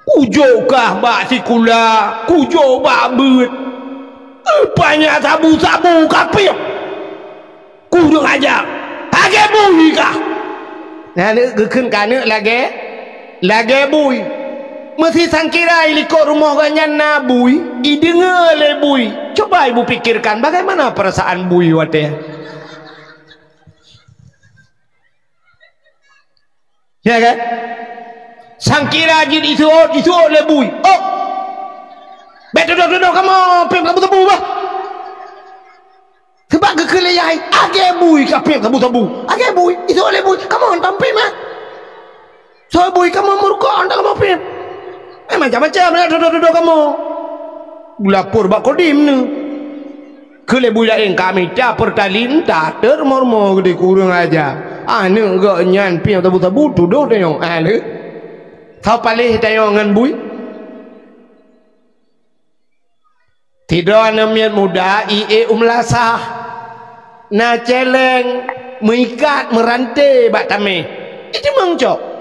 Kujok kah bak sikula, kujok bak beuet. Rupanya sabu-sabu kapéng. Kurang ajar. Lagèe bui kah? Nah, aneuk geukheun keu aneuk lagèe, lagèe bui. Meusisangkira i likot rumoh geuh nyan na bui, ideungoe lé bui. Coba ibu pikirkan bagaimana perasaan bui watèe. Ya kan? Sangkira jih isuot, isuot lé bui. Oh! Bèk tudoh-tudoh kamoe, pih sabu-sabu bah. Sabab geukheun lé yah, lagèe bui kapéng sabu-sabu. Lagèe bui, isuot lé bui, kamoe hantom pih mah. Soe bui kamoe meurukok, hantom kamoe pih. Eh, macam-macam na tudoh-tudoh kamoe. Lapor bak Kodim neuh. Keu lé bui laén ka mita Pertalite, entah teureumoh-rumoh geude kureueng aja. Aneuk geuh nyan pieng sabu-sabu tudoh tanyoe. Ah, lé. Soe paléh tanyoe ngon bui? Sidroe aneuk miet muda ié u meulasah. Na céléng meuikat meuranté bak tamèh. Iteumeucok.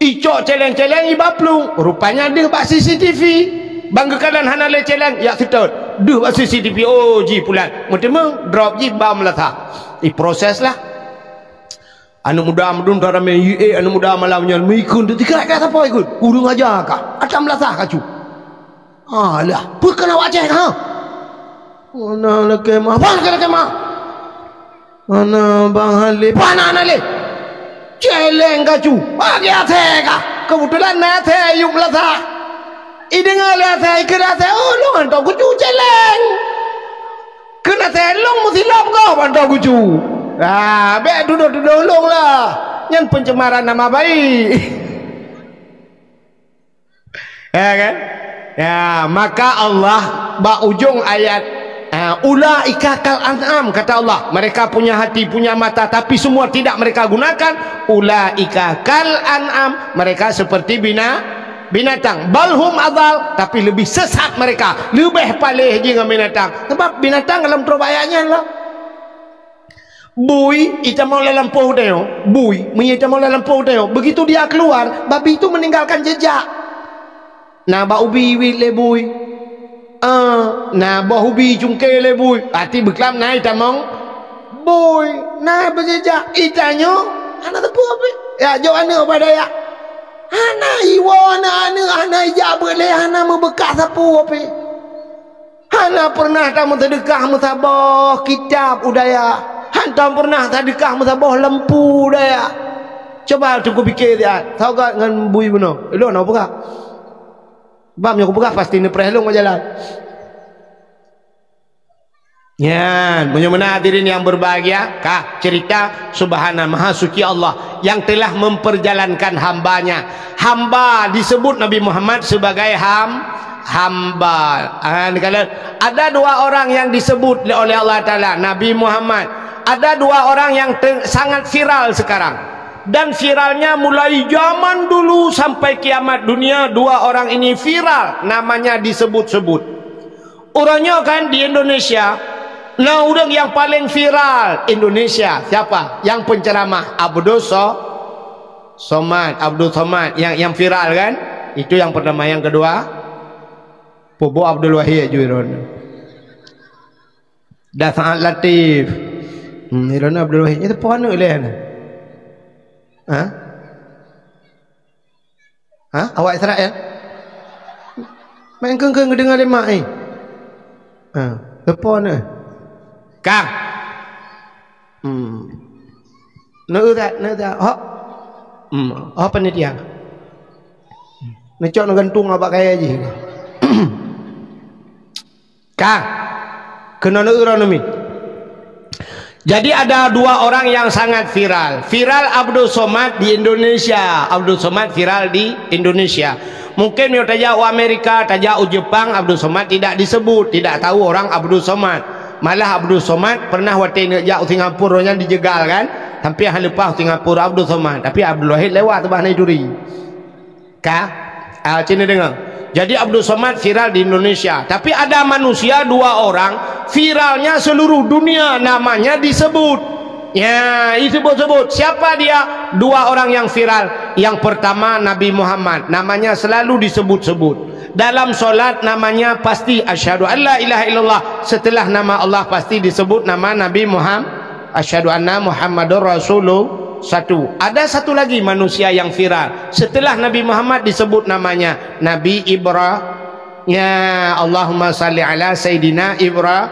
Icok céléng-céléng iba plueng, rupanya deuh bak C C T V. Ban geukalon hana lé céléng, jak seutôt. Deuh bak C C T V, oh, jih pulan. Meuteumé, drop jih ba meulasah. Iproses lah. Aneuk muda meudun ka ramé, eh, aneuk muda malam nyan meukheun teuka ka sapo ikheun. Ureueng aja ka. Ata meulasah kacu. Alah, peue keuneuk awak cék, ha? Mana lakèe mah? Apa lakèe, lakèe mah? Mana Bang Halé? Mana Halé? Céléng kacu. Bagi asèe kah? Keubeutulan na asèe yup lasah. Ideungoe lé asèe, ikheun asèe, "Oh, lôn hantom kucu céléng." Kheun asèe, "Lôn meusilop gob hantom kucu." Ah, bèk tudoh-tudoh lôn lah. Nyan pencemaran nama baik. Ya kan? Ya, maka Allah bak ujong ayat, ha, "Ulaika kal an'am," kata Allah, "mereka punya hati, punya mata, tapi semua tidak mereka gunakan. Ulaika kal an'am, mereka seperti bina-, binatang. Bal hum adal, tapi lebih sesat mereka, leubeh paléh jih ngon binatang." Sebab binatang dalam troh ayat nyan lah. Bui itamong lam lampôh tanyoe, bui meunyoe itamong lam lampôh tanyoe, begitu dia keluar, babi itu meninggalkan jejak. Na bak ubi iwit lé bui. Ah, na boh ubi icungké lé bui. Até beuklam na itamong bui, na beujejak. Itanyoe hana teupeu pih. Ya, jok aneuk bak dayah. Hana iwoe aneuk-aneuk, hana ijak beuet lé, hana meubeukat sapeue pih. Hana pernah tameuseudeukah meusaboh kitab u dayah. Hantom pernah tadeukah meusaboh lampu u dayah. Cuba teungku pike siat, sagat ngon bui bunoe. Ulôn hana peugah. Bab nyoe kupeugah pasti neupreh lôn bak jalan. Nyan, meunyoe meunan hadirin yang berbahagia, kah cerita subhana maha suci Allah yang telah memperjalankan hamba-Nya. Hamba disebut Nabi Muhammad sebagai ham-, hamba. Ah, ni kala ada dua orang yang disebut oleh Allah Taala, Nabi Muhammad. Ada dua orang yang te-, sangat viral sekarang. Dan viralnya mulai zaman dulu sampai kiamat dunia, dua orang ini viral, namanya disebut-sebut. Uroe nyoe kan di Indonesia, na ureuëng yang paling viral Indonesia. Siapa? Yang penceramah Abdul So-, Somad, Abdul Somad yang, yang viral kan? Itu yang pertama. Yang kedua, Pubu Abdul Wahid aju iron. Dah sangat Latif. Hmm, iron Abdul Wahid. Itu pohon ileh. Ha? Ha? Awak Israel? Main keng-keng deungon lé mak, eh. Ha, leupah na. Kang. Hmm. Neu that, neu that. Hok. Hmm, apa ni dia? Neucok neugantung abak kaya jih. Kang, keunoe neuuroe neumi. Jadi ada dua orang yang sangat viral. Viral Abdul Somad di Indonesia. Abdul Somad viral di Indonesia. Mungkin meunyoe tajak u Amerika, tajak u Jepang, Abdul Somad tidak disebut, tidak tahu orang Abdul Somad. Malah Abdul Somad pernah watée neujak u Singapura nyan dijegal kan. Sampai han leupah u Singapura Abdul Somad. Tapi Abdul Wahid lewat teubah na ituri. Ka? Ah, cina dengar. Jadi Abdul Somad viral di Indonesia. Tapi ada manusia dua orang viralnya seluruh dunia, namanya disebut. Ya, disebut-sebut. Siapa dia? Dua orang yang viral. Yang pertama Nabi Muhammad, namanya selalu disebut-sebut. Dalam solat namanya pasti asyhadu an la ilaha illallah. Setelah nama Allah pasti disebut nama Nabi Muhammad. Asyhadu anna Muhammadur Rasulullah. Satu. Ada satu lagi manusia yang viral. Setelah Nabi Muhammad disebut namanya, Nabi Ibra-, ya, Allahumma salli ala Sayyidina Ibra-,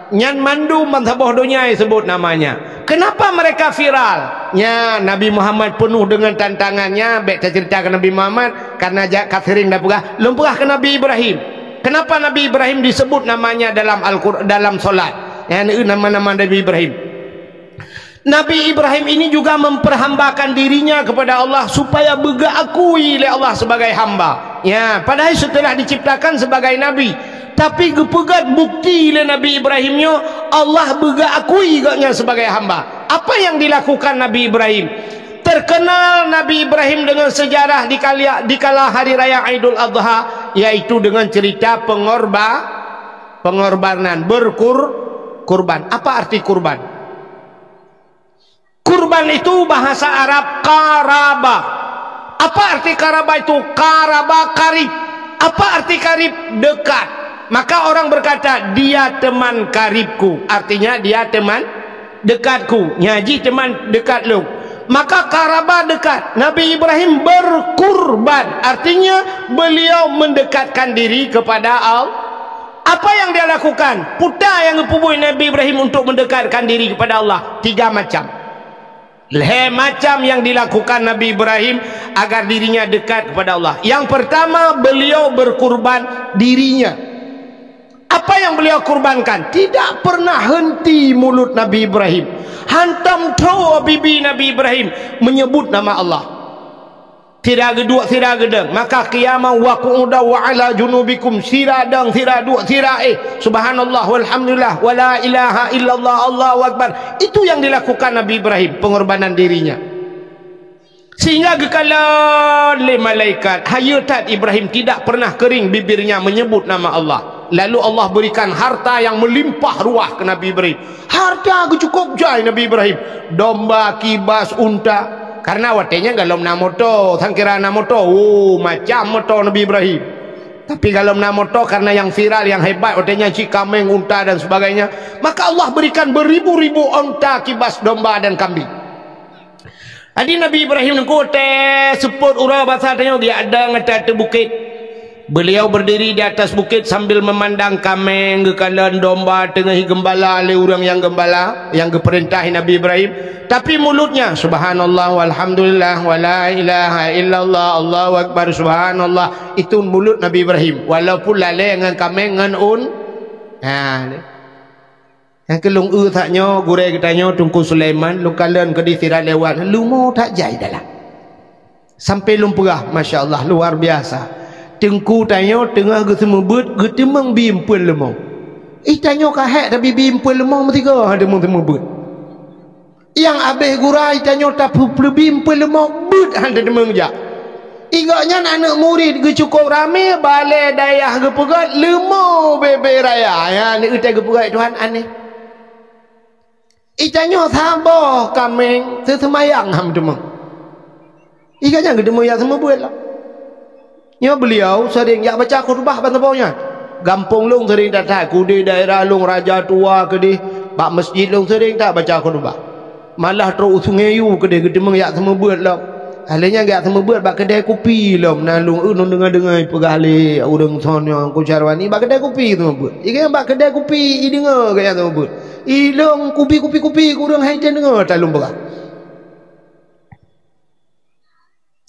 nyan mandum ban saboh donya disebut namanya. Kenapa mereka viral? Nya, Nabi Muhammad penuh dengan tantangannya, bèk tacerita keu Nabi Muhammad, karena ja-, ka sering dah peugah, lôn peugah keu Nabi Ibrahim. Kenapa Nabi Ibrahim disebut namanya dalam Al-Qur-, dalam solat? Ya, nama-nama Nabi Ibrahim. Nabi Ibrahim ini juga memperhambakan dirinya kepada Allah supaya beugeukui lé Allah sebagai hamba. Ya, padahai setelah diciptakan sebagai nabi, tapi geupeugét bukti lé Nabi Ibrahim nyoe Allah beugeukui gobnyan sebagai hamba. Apa yang dilakukan Nabi Ibrahim? Terkenal Nabi Ibrahim dengan sejarah di kali-, di kala hari raya Aidul Adha, yaitu dengan cerita pengorba-, pengorbanan, berkur-, kurban. Apa arti kurban? Kurban itu bahasa Arab qaraba. Apa arti qaraba itu? Qaraba, karib. Apa arti karib? Dekat. Maka orang berkata, "Dia teman karibku." Artinya, dia teman dekatku. Nya jih teman dekat lôn. Maka qaraba dekat. Nabi Ibrahim berkurban. Artinya, beliau mendekatkan diri kepada Allah. Apa yang dia lakukan? Puta nyang geupeubuet Nabi Ibrahim untuk mendekatkan diri kepada Allah. Tiga macam. Lhèe macam yang dilakukan Nabi Ibrahim agar dirinya dekat kepada Allah. Yang pertama, beliau berkurban dirinya. Apa yang beliau kurbankan? Tidak pernah henti mulut Nabi Ibrahim. Hantom tho bibi Nabi Ibrahim menyebut nama Allah. Sira geuduek, sira geudong. Maka qiyama wa qu'uda wa ala junubikum. Sira dong, sira duek, sira éh. Subhanallah, walhamdulillah, wa la ilaha illallah, Allahu akbar. Itu yang dilakukan Nabi Ibrahim, pengorbanan dirinya. Sehingga geukalon lé malaikat, hayeu that Ibrahim tidak pernah kering bibirnya menyebut nama Allah. Lalu Allah berikan harta yang melimpah ruah ke Nabi Ibrahim. Harta geucukôp jai Nabi Ibrahim. Domba, kibas, unta. Karena watèe nyan golom na moto, sangkira na moto. Oh, macam moto Nabi Ibrahim. Tapi golom na moto karena yang viral, yang hebat, watèe nyan cit kaméng, unta dan sebagainya. Maka Allah berikan beribu-ribu unta, kibas, domba dan kambing. Jadi Nabi Ibrahim nyan watèe seupôt uroe basa tanyoe geujak dong ateueh bukét. Beliau berdiri di atas bukit sambil memandang kaméng geukalon, domba teungoh geumbala lé ureuëng nyang geumbala, nyang geupeurintah Nabi Ibrahim. Tapi mulutnya, "Subhanallah, walhamdulillah, wa la ilaha illallah, Allahu akbar, subhanallah." Itu mulut Nabi Ibrahim. Walaupun lalée ngon kaméng ngon un-, ha, Nyang keu lôn eu that nyoe, gurée geutanyoe Teungku Sulaiman, lôn kalon keudeh sira lewat, leumo that jai dalam. Sampai lôn peugah, masya Allah, luar biasa. Teungku tanyoe teungoh geuseumeubeuet, geuteumeung bi eumpeuen leumo. Ih, tanyoe ka hék tabi bi eumpeuen leumo meusigoe han teumeung seumeubeuet. Nyang abéh gura, ih, tanyoe tapeuleubi eumpeuen leumo beuet han teumeung jak. Ih, gobnyan aneuk murit geucukôp ramé, balée dayah geupeugét, leumo bebe raya. Ya, aneuk teuh geupeugét Tuhan aneh. Ih, tanyoe saboh kaméng, seuseumayang han teumeung. Ih, gobnyan geuteumeung jak seumeubeuet lah. Nyoe beuliau seuring jak baca khutbah ban saboh nyan. Gampông lôn seuring that-that, keudeh daerah lôn Raja Tua keudeh, bak meuseujid lôn seuring that baca khutbah. Malah trok u Sungai Yu keudeh geuteumeung jak seumeubeuet lom. Lheueh nyan jak seumeubeuet bak keudè kupi lom, na lôn eu lôn deungoe-deungoe ipeugah lé ureueng son nyoe Teungku Syarwani bak keudè kupi seumeubeuet. Ih, gobnyan bak keudè kupi ideungoe gobnyan seumeubeuet. Ilôn kupi, kupi, kupi, ureueng hai teudeungoe that lôn peugah.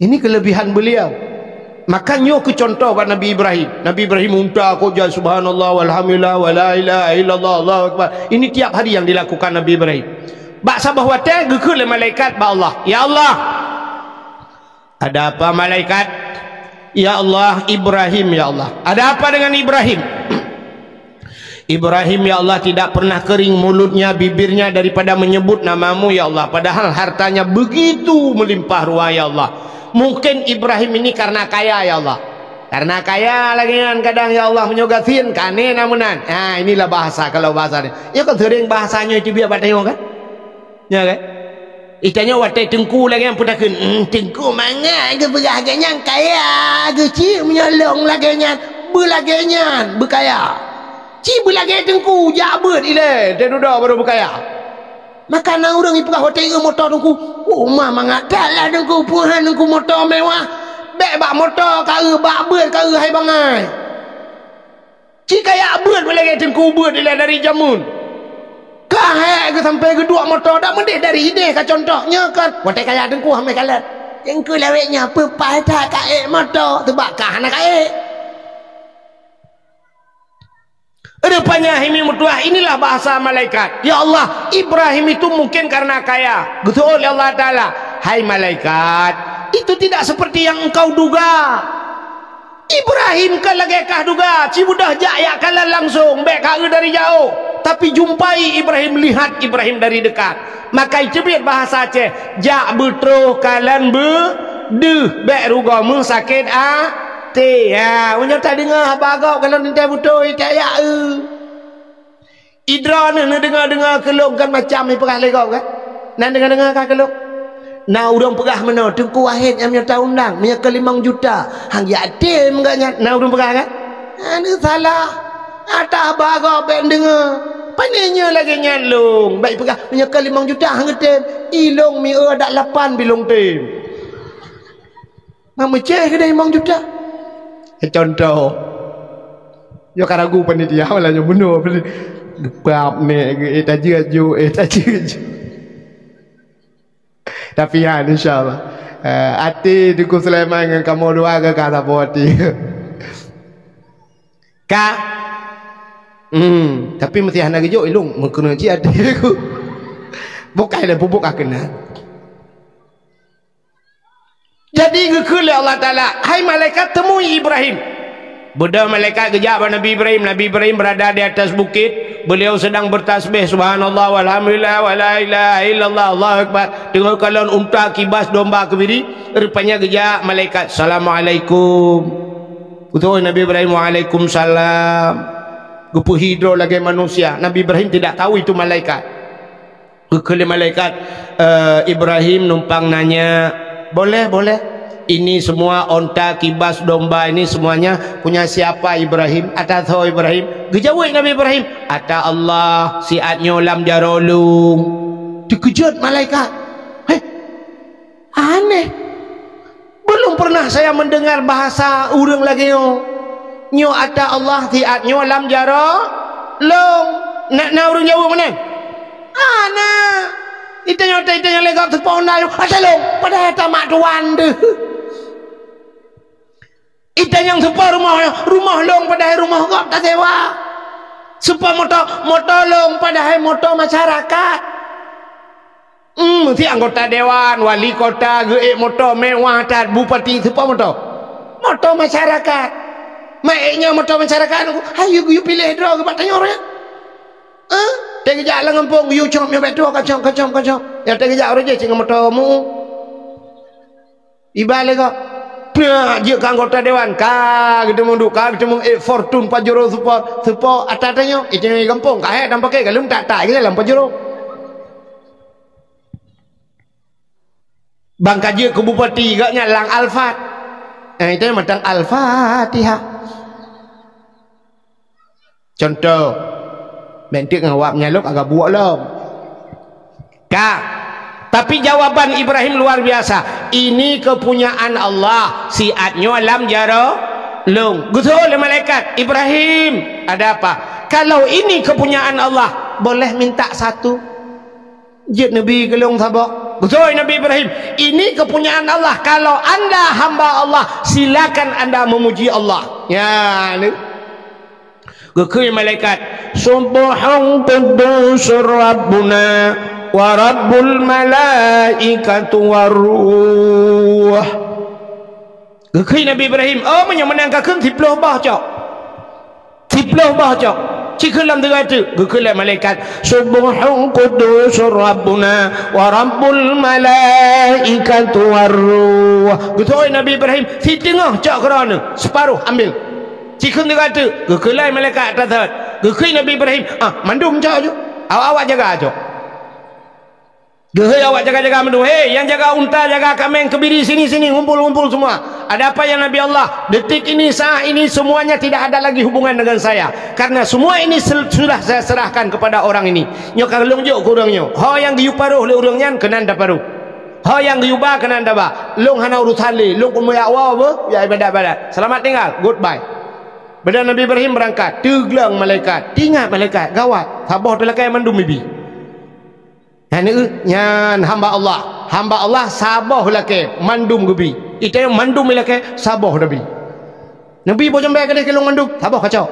Ini kelebihan beliau. Maka nyoe keu contoh bak Nabi Ibrahim. Nabi Ibrahim unta kok jak, subhanallah, walhamdulillah, wala ilaha illallah, Allahu akbar. Ini tiap hari yang dilakukan Nabi Ibrahim. Bak saboh watée geukheun lé malaikat bak Allah, "Ya Allah." "Ada apa, malaikat?" "Ya Allah, Ibrahim, ya Allah." "Ada apa dengan Ibrahim?" "Ibrahim, ya Allah, tidak pernah kering mulutnya, bibirnya daripada menyebut nama-Mu, ya Allah. Padahal hartanya begitu melimpah ruah, ya Allah. Mungkin Ibrahim ini karena kaya, ya Allah." Karena kaya lagée nyan kadang, ya Allah, meunyoe gasien, ka aneh na meunan. Ha, inilah bahasa, kalau bahasa ni. Ya kan sering bahasa nyoe teubiet bak tanyoe kan? Ya kan? Ih, tanyoe watée teungku lagée nyan peutakheun, "Hmm, teungku mangat geupeugah lagée nyan kaya, geucit meunyoe lôn lagée nyan, beulagée nyan, beukaya." Ci beulagée teungku, jak beuet ilée, teududoe baru beukaya. Maka na ureueng ipeugah watée eu moto teungku, "Oh, ma mangat that lah teungku, peue han teungku moto mewah. Bék bak moto ka eu, bak beuet ka eu hai bangai." Ci kaya beuet lagée teungku beuet ilée dari jameun. Ka hék geusampai geuduek moto dak meudeh dari ideh ka contoh nyoe kan. Watée kaya teungku hamé kalon. Teungku lawét nyoe peupaih that ka ék moto, teubak ka hana ka ék. Rupanya hai meutuah, inilah bahasa malaikat. Ya Allah, Ibrahim itu mungkin karena kaya. Geuseuôt lé Allah Taala, "Hai malaikat, itu tidak seperti yang engkau duga." Ibrahim ka lagée kah duga, ci beudôh jak yak kalon langsong, bék ka eu dari jaoh. Tapi jumpai Ibrahim, lihat Ibrahim dari dekat. Maka iteubiet bahasa Aceh, jak beutroh kalon beudeuh, bék rugoe meusakét até. Ha, meunyoe tadeungoe haba gob kalon teuntée beutôi, tayak eu. Idroeneuh neudeungoe-deungoe keu lôn kan macam ipeugah lé gob kan? Na deungoe-deungoe ka keu lôn? Na ureuëng peugah meunoe, Teungku Wahid nyang meunyoe taundang, meunyoe keu limong juta, han jitem gobnyan. Na ureuëng peugah kan? Hana salah. Ata ba gob bék deungoe. Pane nyoe lagée nyan lôn, bék ipeugah, meunyoe keu limong juta han geutem, ilôn mieu adak lapan bilôn tem. Mak meucéh keudeh limong juta. Eh, contoh. Nyoe ka ragu panitia, malah nyoe bunoe. Geupap nek, eh, tajeuet ju, eh, tajeuet ju. Tapi, ya, insya Allah. Eh, até Teungku Sulaiman ngon kamoe dua ka, ka saboh até. Ka. Hmm, tapi meusti hana geujok ilôn, meukeunong cit até ku. Bukai lé pupuk ka keunan. Jadi geukheun lé Allah Taala, "Hai malaikat, temui Ibrahim." Beudôh malaikat geujak bak Nabi Ibrahim. Nabi Ibrahim berada di atas bukit. Beliau sedang bertasbih, "Subhanallah, walhamdulillah, wala ilaha illallah, Allahu akbar." Teungoh kalon unta kibas domba keubiri, rupanya geujak malaikat, "Assalamualaikum." Beutôi Nabi Ibrahim, "Waalaikumsalam." Geupeuhi droe lagée manusia. Nabi Ibrahim tidak tahu itu malaikat. Geukheun lé malaikat, eh, Ibrahim numpang nanya, "Boleh, boleh. Ini semua onta, kibas, domba ini semuanya punya siapa, Ibrahim? Ata soe, Ibrahim?" Geujaweueb Nabi Ibrahim, "Ata Allah, siat nyoe lam jaroe lôn." Teukeujot malaikat. "Heh, aneh. Belum pernah saya mendengar bahasa ureuëng lagée nyoe. Nyoe ata Allah, siat nyoe lam jaroe lôn." Na, na ureuëng jaweueb meunan? Hana. Itanyong, itanyong lé gob, "Soe po unda nyoe?" "Ata lôn." Padahai tamat tuan deuh. Itanyong, "Soe po rumoh nyoe?" "Rumoh lôn," padahai rumoh gob tasewa. Seupôt moto, moto lôn padahai moto masyarakat. Hmm, si anggota dewan, wali kota geuék moto mewah that, bupati seupôt moto. Moto masyarakat. Mak ék nyoe moto masyarakat, hayu geuyue piléh droe geuh bak tanyoe nyan. Eh, teugeujak lam gampông, geuyue cop nyoe bak droe, kacok, kacok, kacok. Nyang teugeujak uroe jih cit ngon moto mu. Iba lé gob. Peuet jeuet keu anggota dewan, ka geuteumeung duek, ka geuteumeung ék Fortuner Pajero seupôt, seupôt ata tanyoe, itu nyoe gampông, ka hék dan pakai galeuem tak-tak ke dalam Pajero. Bang ka jeuet keu bupati, gobnyan lam Alphard. Eh, itu mantong Al-Fatihah. Contoh, bentuk ngon awak meunyo lôn agak buok lom. Ka. Tapi jawaban Ibrahim luar biasa. Ini kepunyaan Allah, siat nyoe lam jaroe lôn. Geutôi lé malaikat, "Ibrahim, ada apa?" "Kalau ini kepunyaan Allah, boleh minta satu?" Jeuet Nabi geulong saboh. Geutôi Nabi Ibrahim, "Ini kepunyaan Allah. Kalau anda hamba Allah, silakan anda memuji Allah." Ya, ni. Geukheun malaikat, "Subbuhun quddusur Rabbuna wa Rabbul malaikatu war ruh." Geukheun Nabi Ibrahim, "Oh, meunyoe meunan kakheun siploh boh cok. Siploh boh cok. Cikheun lam teugah teuk." Geukheun lé malaikat, "Subbuhun quddusur Rabbuna wa Rabbul malaikatu war ruh." Geutôi Nabi Ibrahim, "Siteungoh cok keuroe neuh, seuparoh ambil." Cikheun teugah teuk, geukheun lé malaikat tasot. Geukheun Nabi Ibrahim, "Ah, mandum cok ju. Awak-awak jaga cok." Geukheun awak jaga-jaga mandum, "Hei, yang jaga unta, jaga kaméng, kebiri, sini, sini, ngumpul, ngumpul semua. Ada apa ya Nabi Allah? Detik ini, saat ini, semuanya tidak ada lagi hubungan dengan saya. Karena semua ini sel-, sudah saya serahkan kepada orang ini. Nyoe ka lôn jok keu ureuëng nyoe. Ho nyang geuyue paroh lé ureuëng nyan, keunan taparoh. Ho nyang geuyue ba, keunan taba. Lôn hana urusan lé, lôn keuneuk jak woe beuh, jak ibadat-ibadat. Selamat tinggal, goodbye." Padahai Nabi Ibrahim beurangkat, teugleng malaikat, teuingat malaikat, gawat, saboh teulakée mandum ibi. Nyan, nyan hamba Allah. Hamba Allah saboh lakée mandum geubi. Itanyoe mandum lakée saboh Nabi. Nabi boh jambée keudeh keu lôn mandum, saboh kacok.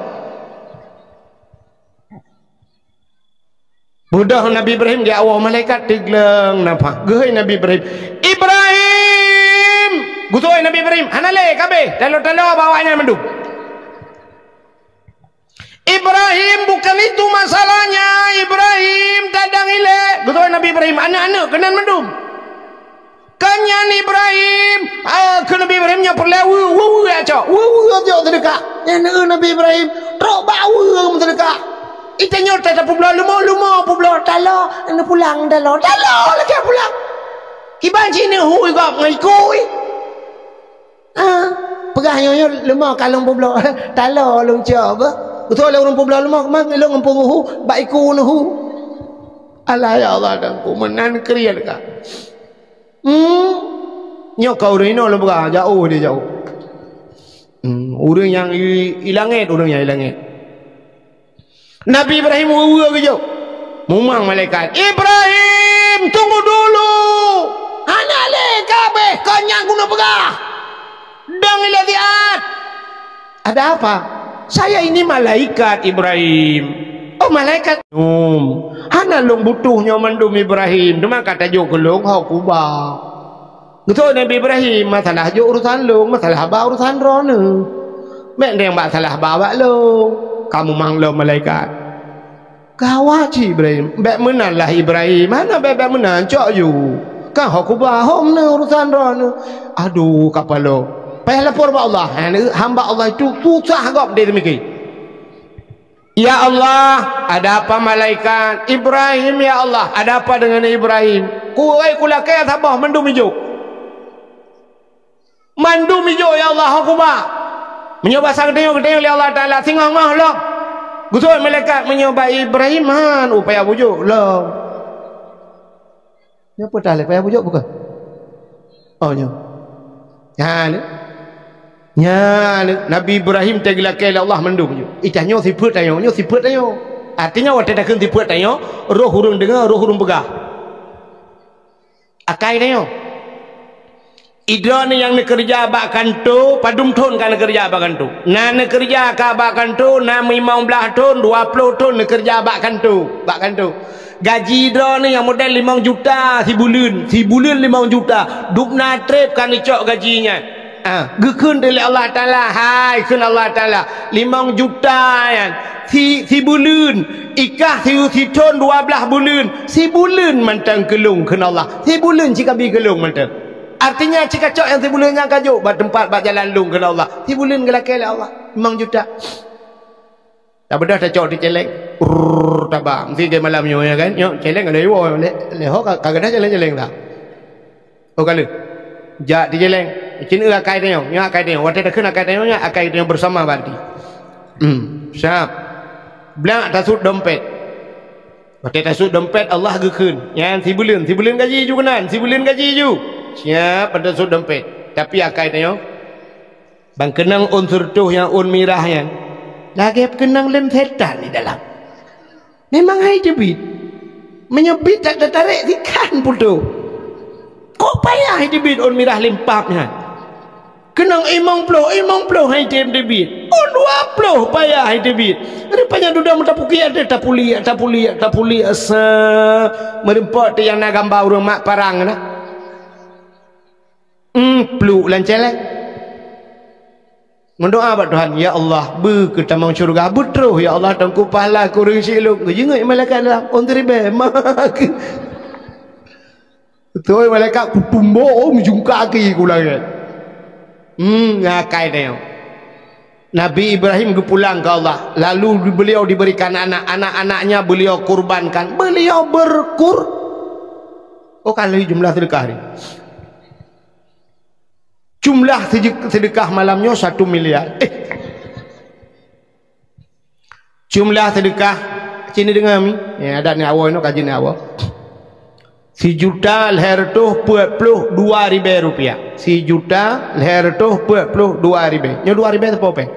Beudôh Nabi Ibrahim di awak malaikat teugleng nafah. Geuhôi Nabi Ibrahim, "Ibrahim!" Geutôi Nabi Ibrahim, "Hana lé, ka abéh, talo-talo bak awaknyan mandum." "Ibrahim, bukan itu masalahnya, Ibrahim, tadang ilée." Geutôi Nabi Ibrahim, "Aneuk-aneuk keunan mandum." "Kon nyan Ibrahim," ah, kheun Nabi Ibrahim, "nyoe peureulée weue, weue, weue jak cok, weue, weue jak cok seudeukah." Nyan, eh, Nabi Ibrahim trok bak weue meuseudeukah. Itanyoe ta-, tapeubloe leumo, leumo peubloe, talo, aneuk pulang talo, talo lakée pulang. Kiban cit neuhu gob ngon iku. Ah, peugah nyoe, nyoe leumo ka lôn peubloe. Talo lôn cok beuh. Beutôi lé ureuëng peubloe leumo, keumang lôn ngon peunguhu, bak iku neuhu. Alah, ya Allah, dan ku meunan kriet ka. Hmm. Nyoe ka ureuëng inoe lôn peugah, jauh dia jauh. Hmm, ureuëng nyang i, i langét, ureuëng nyang i langét. Nabi Ibrahim weue-weue geujok. Mumang malaikat, "Ibrahim, tunggu dulu! Hana lé ka abéh, kon nyan keuneuk peugah! Dong ilée siat!" "Ada apa?" "Saya ini malaikat, Ibrahim." "Oh, malaikat." "Hana lôn butoh nyoe mandum, Ibrahim. Teuma ka tajok keu lôn ho kuba." Geutôi Nabi Ibrahim, "Masalah jok urusan lôn, masalah haba urusan droeneuh. Bék neueng bak salah haba bak lôn." Ka mumang lom malaikat. Gawat cit Ibrahim. "Bék meunan lah Ibrahim. Hana bék-bék meunan, cok ju. Ka ho kuba, ho meunan urusan droeneuh." Aduh, kapalo. Payah lapor bak Allah. Hamba Allah itu susah gob dia demikian. "Ya Allah, ada apa malaikat? Ibrahim, ya Allah, ada apa dengan Ibrahim? Kuwai kulakée saboh mandum ijok. Mandum ijok, ya Allah, ho kuba. Meunyoe basa geutanyoe, geutanyoe lé Allah Taala, singoh-ngoh lom." Geutôi malaikat, "Meunyoe bak Ibrahim, han, upaya bujok lom." Nyoe peue tah lé payah bujok bukan? Oh, nyoe. Nyan, nyan, Nabi Ibrahim teugeulakée lé Allah mandum nyoe. Itanyoe sifeuet tanyoe, nyoe sifeuet tanyoe. Artinya, watée takheun sifeuet tanyoe, roh ureuëng deungoe, roh ureuëng peugah. Akai tanyoe. Idroeneuh nyang neukeureuja bak kanto, padum thon ka neukeureuja bak kanto? Na neukeureuja ka bak kanto, na limong blaih thon, dua ploh thon neukeureuja bak kanto, bak kanto. Gaji droeneuh nyang model limong juta sibuleuen, sibuleuen limong juta, dub na treb ka neucok gaji nyan. Ah, geukheun lé Allah Taala, hai kheun Allah Taala, limong juta nyan si, sibuleuen, i kah si, sithon dua blaih buleuen, sibuleuen mantong keu lôn kheun Allah, sibuleuen cit ka bi keu lôn mantong. Artinya, cit kacok nyang sibuleuen nyang ka jok bak teumpat bak jalan lôn keu Allah. Sibuleuen geulakée lé Allah. Limong juta. Tabeudôh tacok di celeng. Urr, taba. Mesti ke malam nyoe, ya kan? Nyoe celeng ada iwo. Lé, lé ho ka, ka gadah celeng-celeng dah. Oh, kali. Jak di celeng. Cina akai tanyoe. Nyoe akai tanyoe. Watée takheun akai tanyoe, nyoe akai tanyoe bersama berarti. Hmm, siap. Blak tasut dompet. Watée tasut dompet, Allah geukheun, "Nyan sibuleuen, sibuleuen gaji ju keunan, sibuleuen gaji ju." Siap, tasut dompet. Tapi akai tanyoe, ban keunong ôn seureutôh nyang ôn mirah nyan, lagée keunong lem setan di dalam. Memang hai teubiet. Meunyoe biet tak teutarek, sikan putôh. Kok payah hai teubiet ôn mirah limpab nyan? Keunong limong ploh, limong ploh hai tem teubiet. Oh, dua ploh payah hai teubiet. Rupanya dudoe meutapukiak teuh, tapuliak, tapuliak, tapuliak, sa meureumpok teuh nyang na gamba ureuëng mak parang na. Hmm, pluek lam celeng. Meudoa bak Tuhan, "Ya Allah, beu keu tamong syeuruga, beutroh, ya Allah, teungku pahala kureueng siluek." Geujingeuk malaikat dalam, "Oh, ribée, mak." Beutôi malaikat kutumbok, oh, meujungka keu ku langét. Hmm, ngakai tanyoe. Nabi Ibrahim geupulang keu Allah, lalu beliau diberikan anak, anak-anaknya beliau kurbankan. Beliau berkur-, oh, kali jumlah sedekah ni. Jumlah sede-, sedekah malam nyoe satu miliar. Eh. Jumlah sedekah, sini deungoe mi. Ya, adat ni awai no kaji ni awai. Sijuta lhée reutôh peuet ploh dua ribée rupiah. Sijuta lhée reutôh peuet ploh dua ribée. Nyoe dua ribée teupeu péng.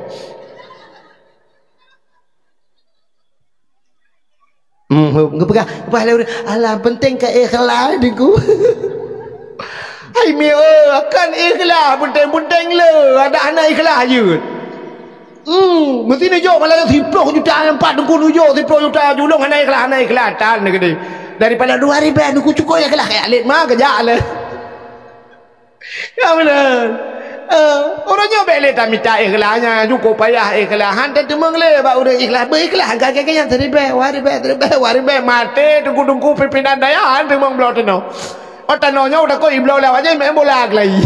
Hmm, geupeugah, geupeugah lé ureuëng, "Alah, penting ka ikhlas, Teungku." Hai mi, eh, kan ikhlas, penting-penting le, ada hana ikhlas jeuet. Hmm, meusti neujok malah siploh juta nyang pat Teungku neujok siploh juta ju lôn hana ikhlas, hana ikhlas tan keudeh. Daripada dua ribée Teungku cukôp ikhlas kaya lét ma keujak le. Ya beuna. Eh, ureuëng nyoe bék lé tamita ikhlas nyan, cukôp payah ikhlas. Han tateumeung lé bak ureuëng ikhlas. Beu ikhlas, ka keu nyan siribée, dua ribée, siribée, dua ribée. Maté teungku-teungku pimpinan dayah, han teumeung bloe teunoh. Oh, tanoh nyoe udah kok ibloe lawat jih, main bola keulayi.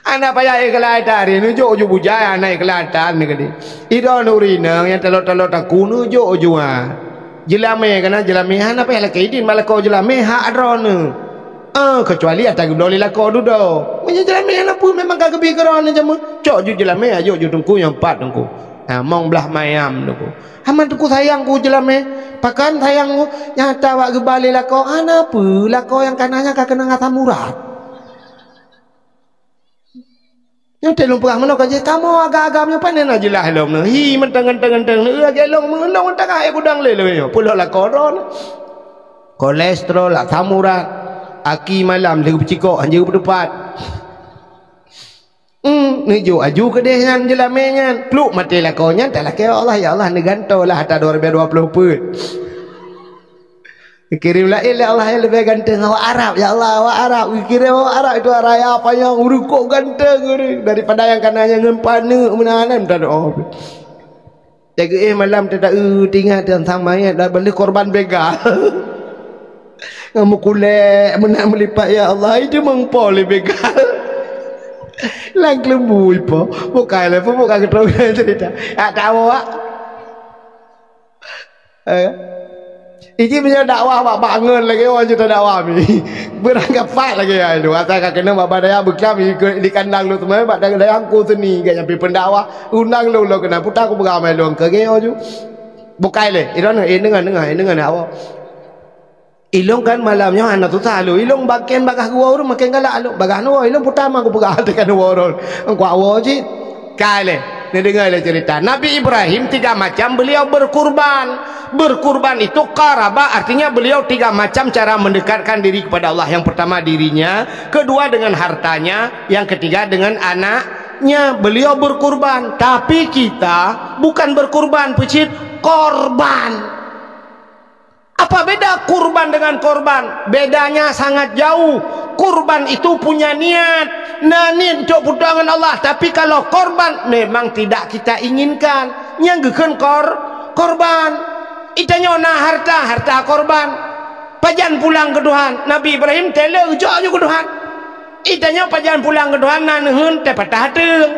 Hana payah ikhlas tari, neujok ju bujai, hana ikhlas tan keudeh. Idong ureuëng inong nyang talot-talot aku neujok ju, ha. Jeulamé kana jeulamé hana payah lakée idin bak lakoe jeulamé hak droeneuh. Ah, keucuali ata geubloe lé lakoe dudoe. Meunyoe jeulamé hana peue memang ka geubi keu droeneuh jameun. Cok ju jeulamé, ajok ju teungku nyang pat teungku. Ha, mong blah mayam teungku. Aman teungku sayang ku jeulamé. Pakon sayang ku nyata bak geuba lé lakoe hana peue lakoe nyang kana nyan ka keunong asam urat. Nyoe teuh lôn peugah meunoe ka jih, kamoe agam-agam nyoe pane na jeulaih lom nyoe. Hi, mantong ganteng-ganteng nyoe, lagée lôn meunong tangah ék gudang lé lôn nyoe. Peulok lakoe droe nyoe. Kolesterol, asam urat, aki malam lheueh beucikok, hanjeuet beuteupat. Hmm, neujok aju keudeh nyan jeulamé nyan. Pluek maté lakoe nyan, talakée Allah, "Ya Allah, neugantoe lah ata dua ribée dua ploh peuet." Geukirém laén lé Allah nyang leubeh ganteng awak Arab. Ya Allah, awak Arab. Geukirém awak Arab itu raya panyang, ureuëng kok ganteng ureuëng. Daripada nyang kana nyang ngon paneuk meunan, meunan, oh. Teuka éh malam teuta-eu tingat teuntang mayat dan beuleue korban begal. Ngon meukulek meunan meulipat, ya Allah, itu mengpo lé begal. Lam keuleubu ipo. Bukai lé, pun bukan keutong cerita. Tak tahu, Wak. Eh. Iji meunyoe dakwah bak-bak ngon lagée orang juta dakwah mi. Beurangkapat lagée ai tu. Asai ka keuneuk bak dayah beuklam di kandang lôn teumé bak dayah ku seni gak nyampi pendakwah. Undang lôn lôn keunan puta ku beurama lôn keu geo ju. Bukai lé. Idong eh deungon deungon eh deungon awak. Ilong kan malam nyoe hana susah lôn. Ilong baken bagah gua ureuëng maken galak lôn. Bagah nyoe ilong puta ma ku peugah tekan nyoe ureuëng. Engkau awak cit. Kai lé. Dengar lé cerita. Nabi Ibrahim tiga macam beliau berkurban. Berkurban itu qaraba, artinya beliau tiga macam cara mendekatkan diri kepada Allah. Yang pertama dirinya, kedua dengan hartanya, yang ketiga dengan anaknya. Beliau berkurban. Tapi kita bukan berkurban, peucit, korban. Apa beda kurban dengan korban? Bedanya sangat jauh. Kurban itu punya niat. Na niet untuk peutuan ngon Allah. Tapi kalau korban, memang tidak kita inginkan. Nyang geukheun kor-, korban. Itanyoe na harta, harta korban. Pajan pulang keu Tuhan? Nabi Ibrahim teuh le geujok ju keu Tuhan. Itanyoe pajan pulang keu Tuhan, na neuheun teuh patah ateueng.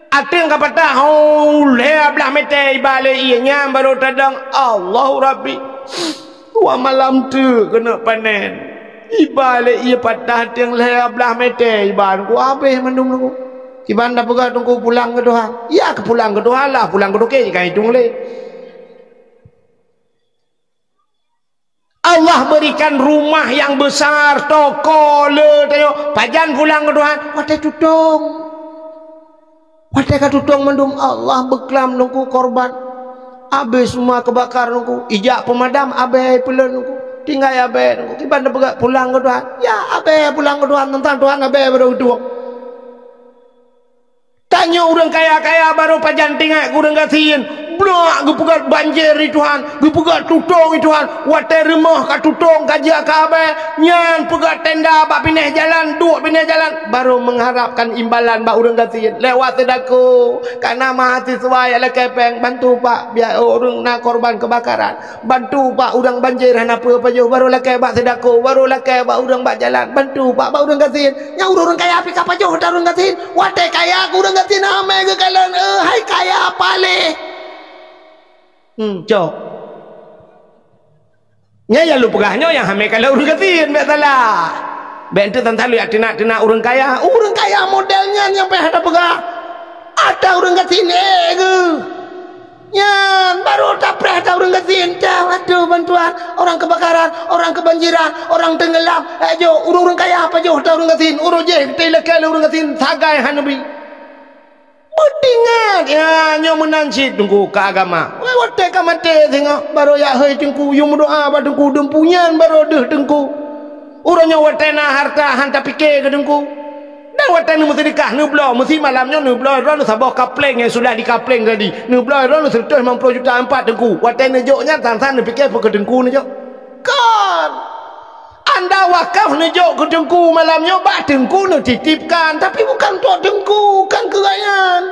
Ateueng ka patah, oh, lhèe blah mètè iba lé ié nyan barô tadong, Allahu Rabbi. Dua malam teuk keuneuk panen. Iba lé ié patah ateueng lhèe blah mètè iba, teungku habéh mandum teungku. Kiban tapeugah teungku pulang keu Tuhan. Ya keu pulang keu Tuhan lah, pulang keu toke jih ka itong lé. Allah berikan rumah yang besar, toko le tanyoe. Pajan pulang keu Tuhan? Watèe tutong. Watèe ka tutong mandum, Allah beuklam teungku korban. Habéh semua keubakar teungku. Ijak peumadam habéh peulon teungku. Tinggai habéh teungku. Kiban tapeugah pulang keu Tuhan? Ya habéh pulang keu Tuhan, teuntang Tuhan habéh barô geutuwông. Tanyoe ureueng kaya-kaya barô pajan teuingat keu ureueng gasien. Blok geupeugöt banjir di Tuhan, geupeugöt tutong di Tuhan. Watèe rumoh ka tutong ka jeuet ka abèe, nyan peugöt tenda bak binéh jalan, duek binéh jalan, barô mengharapkan imbalan bak ureueng gasien lewat seudako. Kana mahasiswa nyang lakèe pèng, bantu pak, biar ureueng na korban keubakaran. Bantu pak ureueng banjir hana peue pajoh, barô lakèe bak seudako, barô lakèe bak ureueng bak jalan, bantu pak bak ureueng gasien. Nyang ureueng kaya pih ka pajoh ata ureueng gasien. Watèe kaya keu ureueng gasien amai geukalon, eh hai kaya paléh. Hmm, cok. Nyan nyang lôn peugah nyoe nyang amai kalon ureueng gasien, bèk salah. Bèk enteuk tan salah jak teunak-teunak ureueng kaya. Ureueng kaya model nyan nyang payah tapeugah. Ata ureueng gasien ék geuh. Nyan barô tapreh ata ureueng gasien, dah, aduh bantuan, orang kebakaran, orang kebanjiran, orang tenggelam. Eh, jok, ureueng-ureueng kaya pajoh ata ureueng gasien, uroe jéh teuilakèe lé ureueng gasien sagai hana bi. Beutingat, ya, nyoe meunan cit teungku keu agama. Wai, watèe ka maté singoh, barô jak hôi teungku, yue meudoa bak teungku, deumpu nyan barô deuh teungku. Uroe nyoe watèe na harta han tapike keu teungku. Dan watèe neumeuseudeukah, neubloe, meusi malam nyoe neubloe droeneuh saboh kapleng nyang sudah dikapleng tadi. Neubloe droeneuh seratus lima puluh juta ampat teungku. Watèe neujok nyan san-san neupike peue keu teungku neujok. Kon! Anda wakaf neujok keu teungku malam nyoe, bak teungku neutitipkan, tapi bukan untuk teungku, kan keu gobnyan.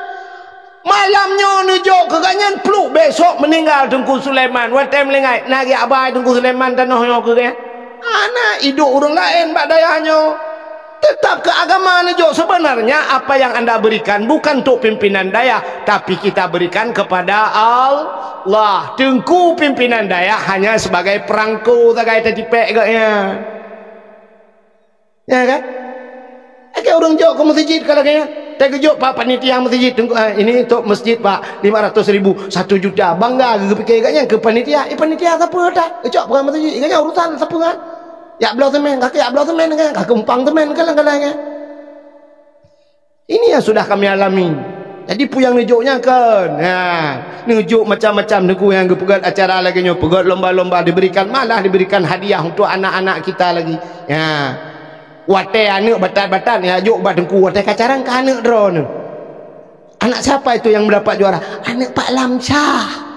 Malam nyoe neujok keu gobnyan, pluek besok meuninggai Teungku Sulaiman. Watèe meuninggai, na geujak ba Teungku Sulaiman tanoh nyoe keu gobnyan? Hana, idôk ureueng laén bak dayah nyoe. Teutap keu agama neujok. Sebenarnya apa yang anda berikan bukan untuk pimpinan dayah, tapi kita berikan kepada Allah. Teungku pimpinan dayah hanya sebagai perangko sagai tatipèk gobnyan. Ya kan? Lagèe ureueng jok keu meuseujid ka lagèe nyan. Tageujok bak panitia meuseujid, "Teungku, eh, ini untuk masjid, Pak, lima ratus ribu, satu juta." Bangga geupike gobnyan keu panitia. Eh, panitia sapeue that? Geucok peugah meuseujid. Gobnyan urusan sapeue kan? Jak bloe semen, ka keu jak bloe semen kan? Ka keu umpang semen kan, kan, kan. Ini yang sudah kami alami. Jadi, peue nyang neujok nyan kan? Ha, neujok macam-macam teungku nyang geupeugöt acara lagèe nyoe, peugöt lomba-lomba diberikan, malah diberikan hadiah untuk anak-anak kita lagi. Ya. Watèe aneuk batat-batat nyang jok bak teungku, watèe ka carông keu aneuk droeneuh. Anak siapa itu yang mendapat juara? Aneuk Pak Lamsyah.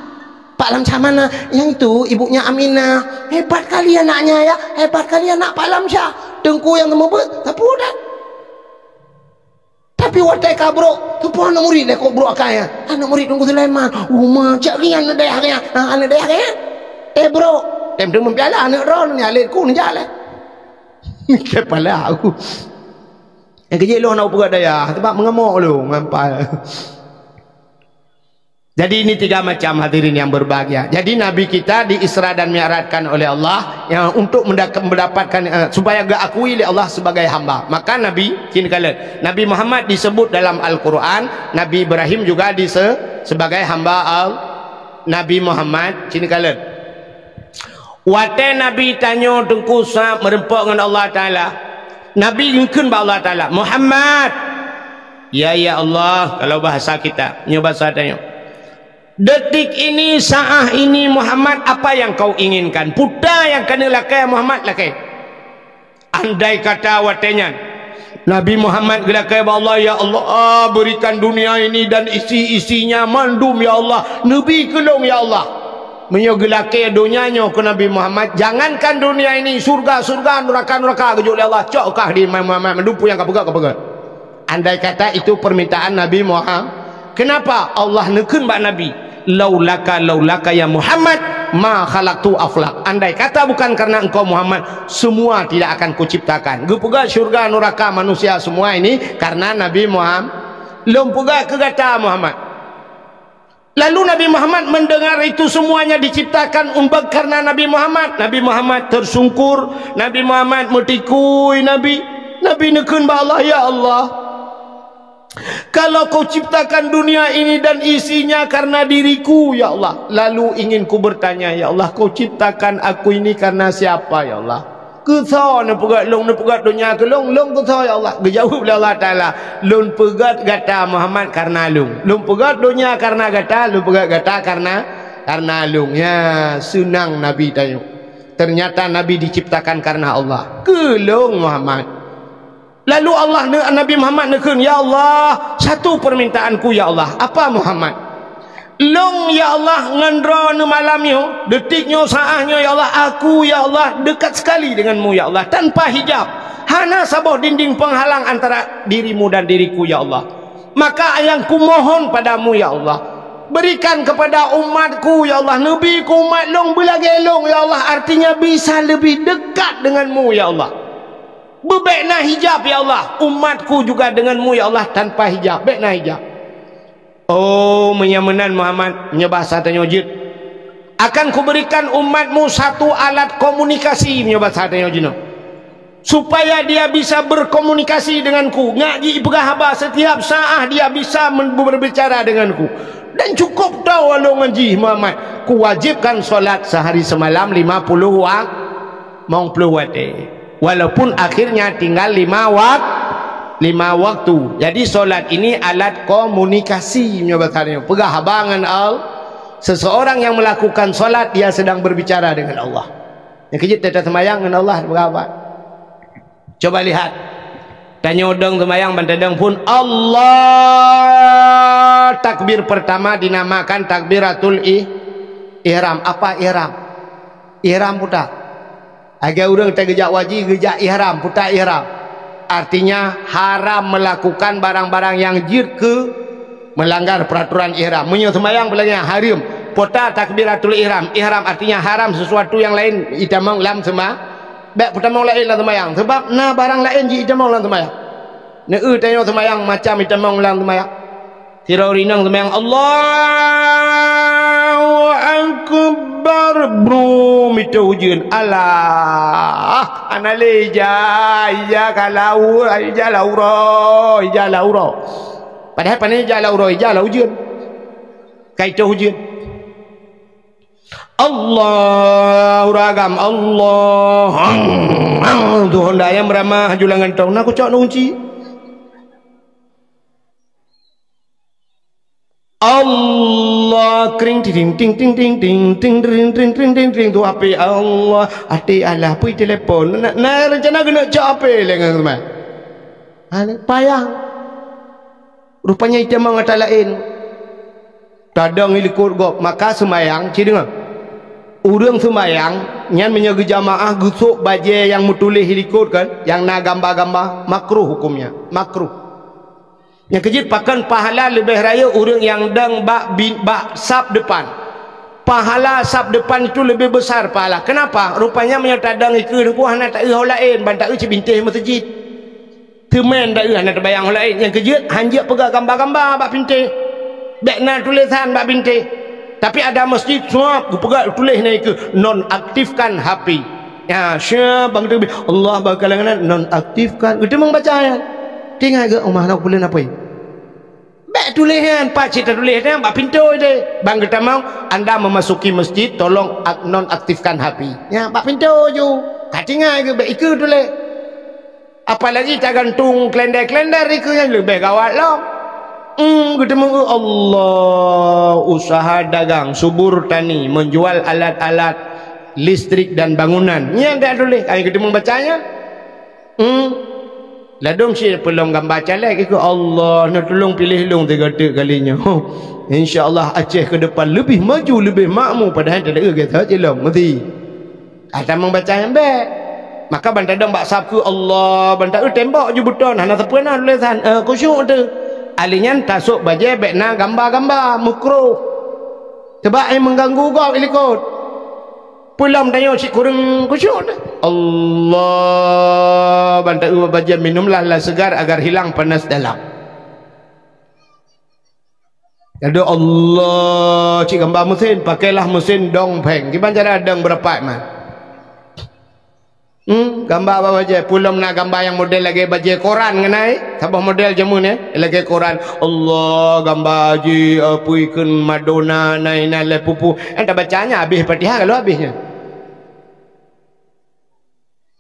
Pak Lamsyah mana? Yang itu ibunya Aminah. Hebat kali anaknya ya. Hebat kali anak Pak Lamsyah. Teungku yang seumeubeuet, sapeue that? Tapi watèe ka brôk, teupeue aneuk murit lé kok brôk akai nyan. Aneuk murit Teungku Sulaiman. Uma, cak nyan aneuk dayah nyan. Ha, aneuk dayah nyan. Teuh brôk. Tem teumeupiala aneuk droeneuh nyan lé ku neujak lé. Kepala aku. Eh, keujeuet lôn hana peugah dayah, sebab meungamok lôn, ngampal. Jadi, ini tiga macam, hadirin yang berbahagia. Jadi, Nabi kita di-Isra dan Mi'rajkan oleh Allah, ya, untuk mendak-, mendapatkan, eh, supaya geukakui lé Allah sebagai hamba. Maka Nabi, sini kalon, Nabi Muhammad disebut dalam Al-Quran, Nabi Ibrahim juga dise-, sebagai hamba Al-, Nabi Muhammad, sini kalon. Watèe Nabi tanyoe teungku sa meureumpok ngon Allah Taala, Nabi geukheun bak Allah Taala, "Muhammad, Ya, ya Allah, kalau bahasa kita, nyoe bahasa tanyoe. Detik ini, saat ini, Muhammad, apa yang kau inginkan? Peue nyang keuneuk lakée, Muhammad, lakée. Andai kata watée nyan Nabi Muhammad geulakée bak Allah, "Ya Allah, berikan dunia ini dan isi-isinya mandum, ya Allah. Neubi keu lôn, ya Allah." Meunyoe geulakée donya nyoe keu Nabi Muhammad, jangankan dunia ini, syurga-syurga, nuraka-nuraka geujok lé Allah, cok kah di Muhammad, mandum peue nyang ka peugah, ka peugah. Andai kata itu permintaan Nabi Muhammad, kenapa Allah neukheun bak Nabi, "Laulaka, laulaka ya Muhammad, ma khalaqtu aflak." Andai kata bukan karena engkau Muhammad, semua tidak akan kuciptakan. Geupeugah syurga, nuraka, manusia, semua ini karena Nabi Muhammad. Lôn peugah keu gata Muhammad. Lalu Nabi Muhammad mendengar itu semuanya diciptakan umbak karena Nabi Muhammad. Nabi Muhammad tersungkur, Nabi Muhammad meutikui, Nabi, Nabi neukheun bak Allah, "Ya Allah, kalau kau ciptakan dunia ini dan isinya karena diriku, ya Allah, lalu ingin ku bertanya, ya Allah, kau ciptakan aku ini karena siapa, ya Allah?" "Keu soe neupeugét lôn, neupeugét donya keu lôn, lôn keu soe, ya Allah?" Geujaweueb lé Allah Taala, "Lôn peugét gata Muhammad kareuna lôn. Lôn peugét donya kareuna gata, lôn peugét gata kareuna, kareuna lôn." Ya, seunang Nabi tanyoe. Ternyata Nabi diciptakan karena Allah. "Keu lôn Muhammad." Lalu Allah ne-, Nabi Muhammad neukheun, "Ya Allah, satu permintaanku, ya Allah." "Apa, Muhammad?" "Lôn, ya Allah, ngon droeneuh malam nyoe, detik nyoe, saát nyoe, ya Allah, aku, ya Allah, dekat sekali denganmu, ya Allah, tanpa hijab. Hana saboh dinding penghalang antara dirimu dan diriku, ya Allah. Maka nyang kumohon padamu, ya Allah, berikan kepada umatku, ya Allah, neubi keu umat lôn beulagée lôn, ya Allah, artinya bisa lebih dekat denganmu, ya Allah. Beubék na hijab, ya Allah, umatku juga denganmu, ya Allah, tanpa hijab. Bék na hijab." "Oh, meunyoe meunan Muhammad," meunyoe bahasa tanyoe jeuet, "akan kuberikan umatmu satu alat komunikasi," meunyoe bahasa tanyoe jinoe, "supaya dia bisa berkomunikasi denganku, nyak jipeugah haba setiap saát dia bisa men-, berbicara denganku. Dan cukup toe lôn ngon jih, Muhammad, kuwajibkan solat sehari semalam lima puluh wak-, mong ploh watée." Walaupun akhirnya tinggal lima wak-, lima waktu. Jadi solat ini alat komunikasi, meunyoe bahasa tanyoe. Peugah haba ngon Allah. Seseorang yang melakukan solat, dia sedang berbicara dengan Allah. Nyang keujeuet teuta seumayang ngon Allah, peugah haba. Coba lihat. Tanyoe dong seumayang ban tadong phon Allah. Takbir pertama dinamakan takbiratul ih-, ihram. Apa ihram? Ihram peue ta? Lagée ureuëng teuh geujak haji, geujak ihram, peue ta ihram. Artinya, haram melakukan barang-barang nyang jeuet keu melanggar peraturan ihram. Meunyoe seumayang peue lagée nyan, hareuem. Peue ta takbiratul ihram? Ihram artinya haram sesuatu yang lain itamong lam seuma-, bék peutamong laén lam seumayang. Sabab na barang laén jitamong lam seumayang. Neu-eu tanyoe seumayang macam itamong lam seumayang. Sidroe ureuëng inong seumayang, "Allahu Akbar." Brum, itôh ujeuen. Alah, hana lé ija, ija ka lau-, ija lam uroe, ija lam uroe. Padahai pane ija lam uroe, ija lam ujeuen. Ka itôh ujeuen. Allahu ragam, Allah. Tu honda nyang meuramah, haju lam gantong. Na kucok, na kunci. Allah, kring, ting, ting, tu H P Allah. Até alah, peue telepon. Na, na rencana keuneuk cok H P lé ngon teuma. Ha, payah. Rupanya itamong atra laén. Tadong i likot gob, maka seumayang, ci deungoe. Ureuëng seumayang, nyan meunyoe geujamaah geusok bajée nyang meutuléh i likot kan, nyang na gamba-gamba, makruh hukumnya, makruh. Nyang keujeuet pakon pahala leubeh rayeuk ureuëng nyang dong bak bi-, bak saf depan. Pahala saf depan itu lebih besar pahala. Kenapa? Rupanya meunyoe tadong ikeue teungku hana taeu ho laén, ban taeu cit bintéh meuseujid. Teuma taeu hana tabayang ho laén, nyang keujeuet hanjeuet peugah gamba-gamba bak bintéh. Bék na tulésan bak bintéh. Tapi ada masjid, suap, geupeugah tuléh na ikeue, "Nonaktifkan H P." Ya, syah bang teubi, Allah bakalangan nonaktifkan. Geutamong baca nyan. Tinggai geuh, "Oh, mah na kupeuleueh apui." Bék tuléh nyan, pat cit tatuléh nyan bak pintoe deh. Bang geutamong, anda memasuki masjid, tolong ak-, nonaktifkan H P. Ya, bak pintoe ju. Ka tinggai geuh, bék ikeue tuléh. Apalagi tagantung kalender-kalender, ikeu nyan leubeh gawat lom. Hmm, geuteumeung, Allah, usaha dagang, subur tani, menjual alat-alat listrik dan bangunan. Nyan dak tuléh, ai geuteumeung baca nyan. Hmm. Ladôm cit peulom gamba caleg, ikeu Allah, neutulông piléh lôn tiga teuk kali nyoe. Insya Allah Aceh ke depan leubeh maju, leubeh makmu, padahai tadeuh gata cilông meuti. Ata membaca nyang bèk. Maka ban tadong bak sab keu Allah, ban ta-eu tembok ju beuton, hana sapeue na tulésan, eh, khusyuk teuh. Ahli nyan tasôk bajèe bèk na gamba-gamba, meukrôh. Sebab ai mengganggu gob i likot. Peulom tanyoe cit kureueng khusyuk teuh. Allah, ban ta-eu bajèe minumlah lah segar agar hilang panas dalam. Aduh Allah, cit gamba meusén, pakailah meusén dong phèng. Kiban cara dong beurapat man. Hmm, gamba bak bajèe, peulom na gamba nyang model lagèe bajèe koran ngon ai. Saboh model jameun, eh, lagèe koran. Allah, gamba jih, apui kheun Madonna, na inan lé pupu. Nyang tabaca nyan habéh Fatihah ka lheueh habéh nyan.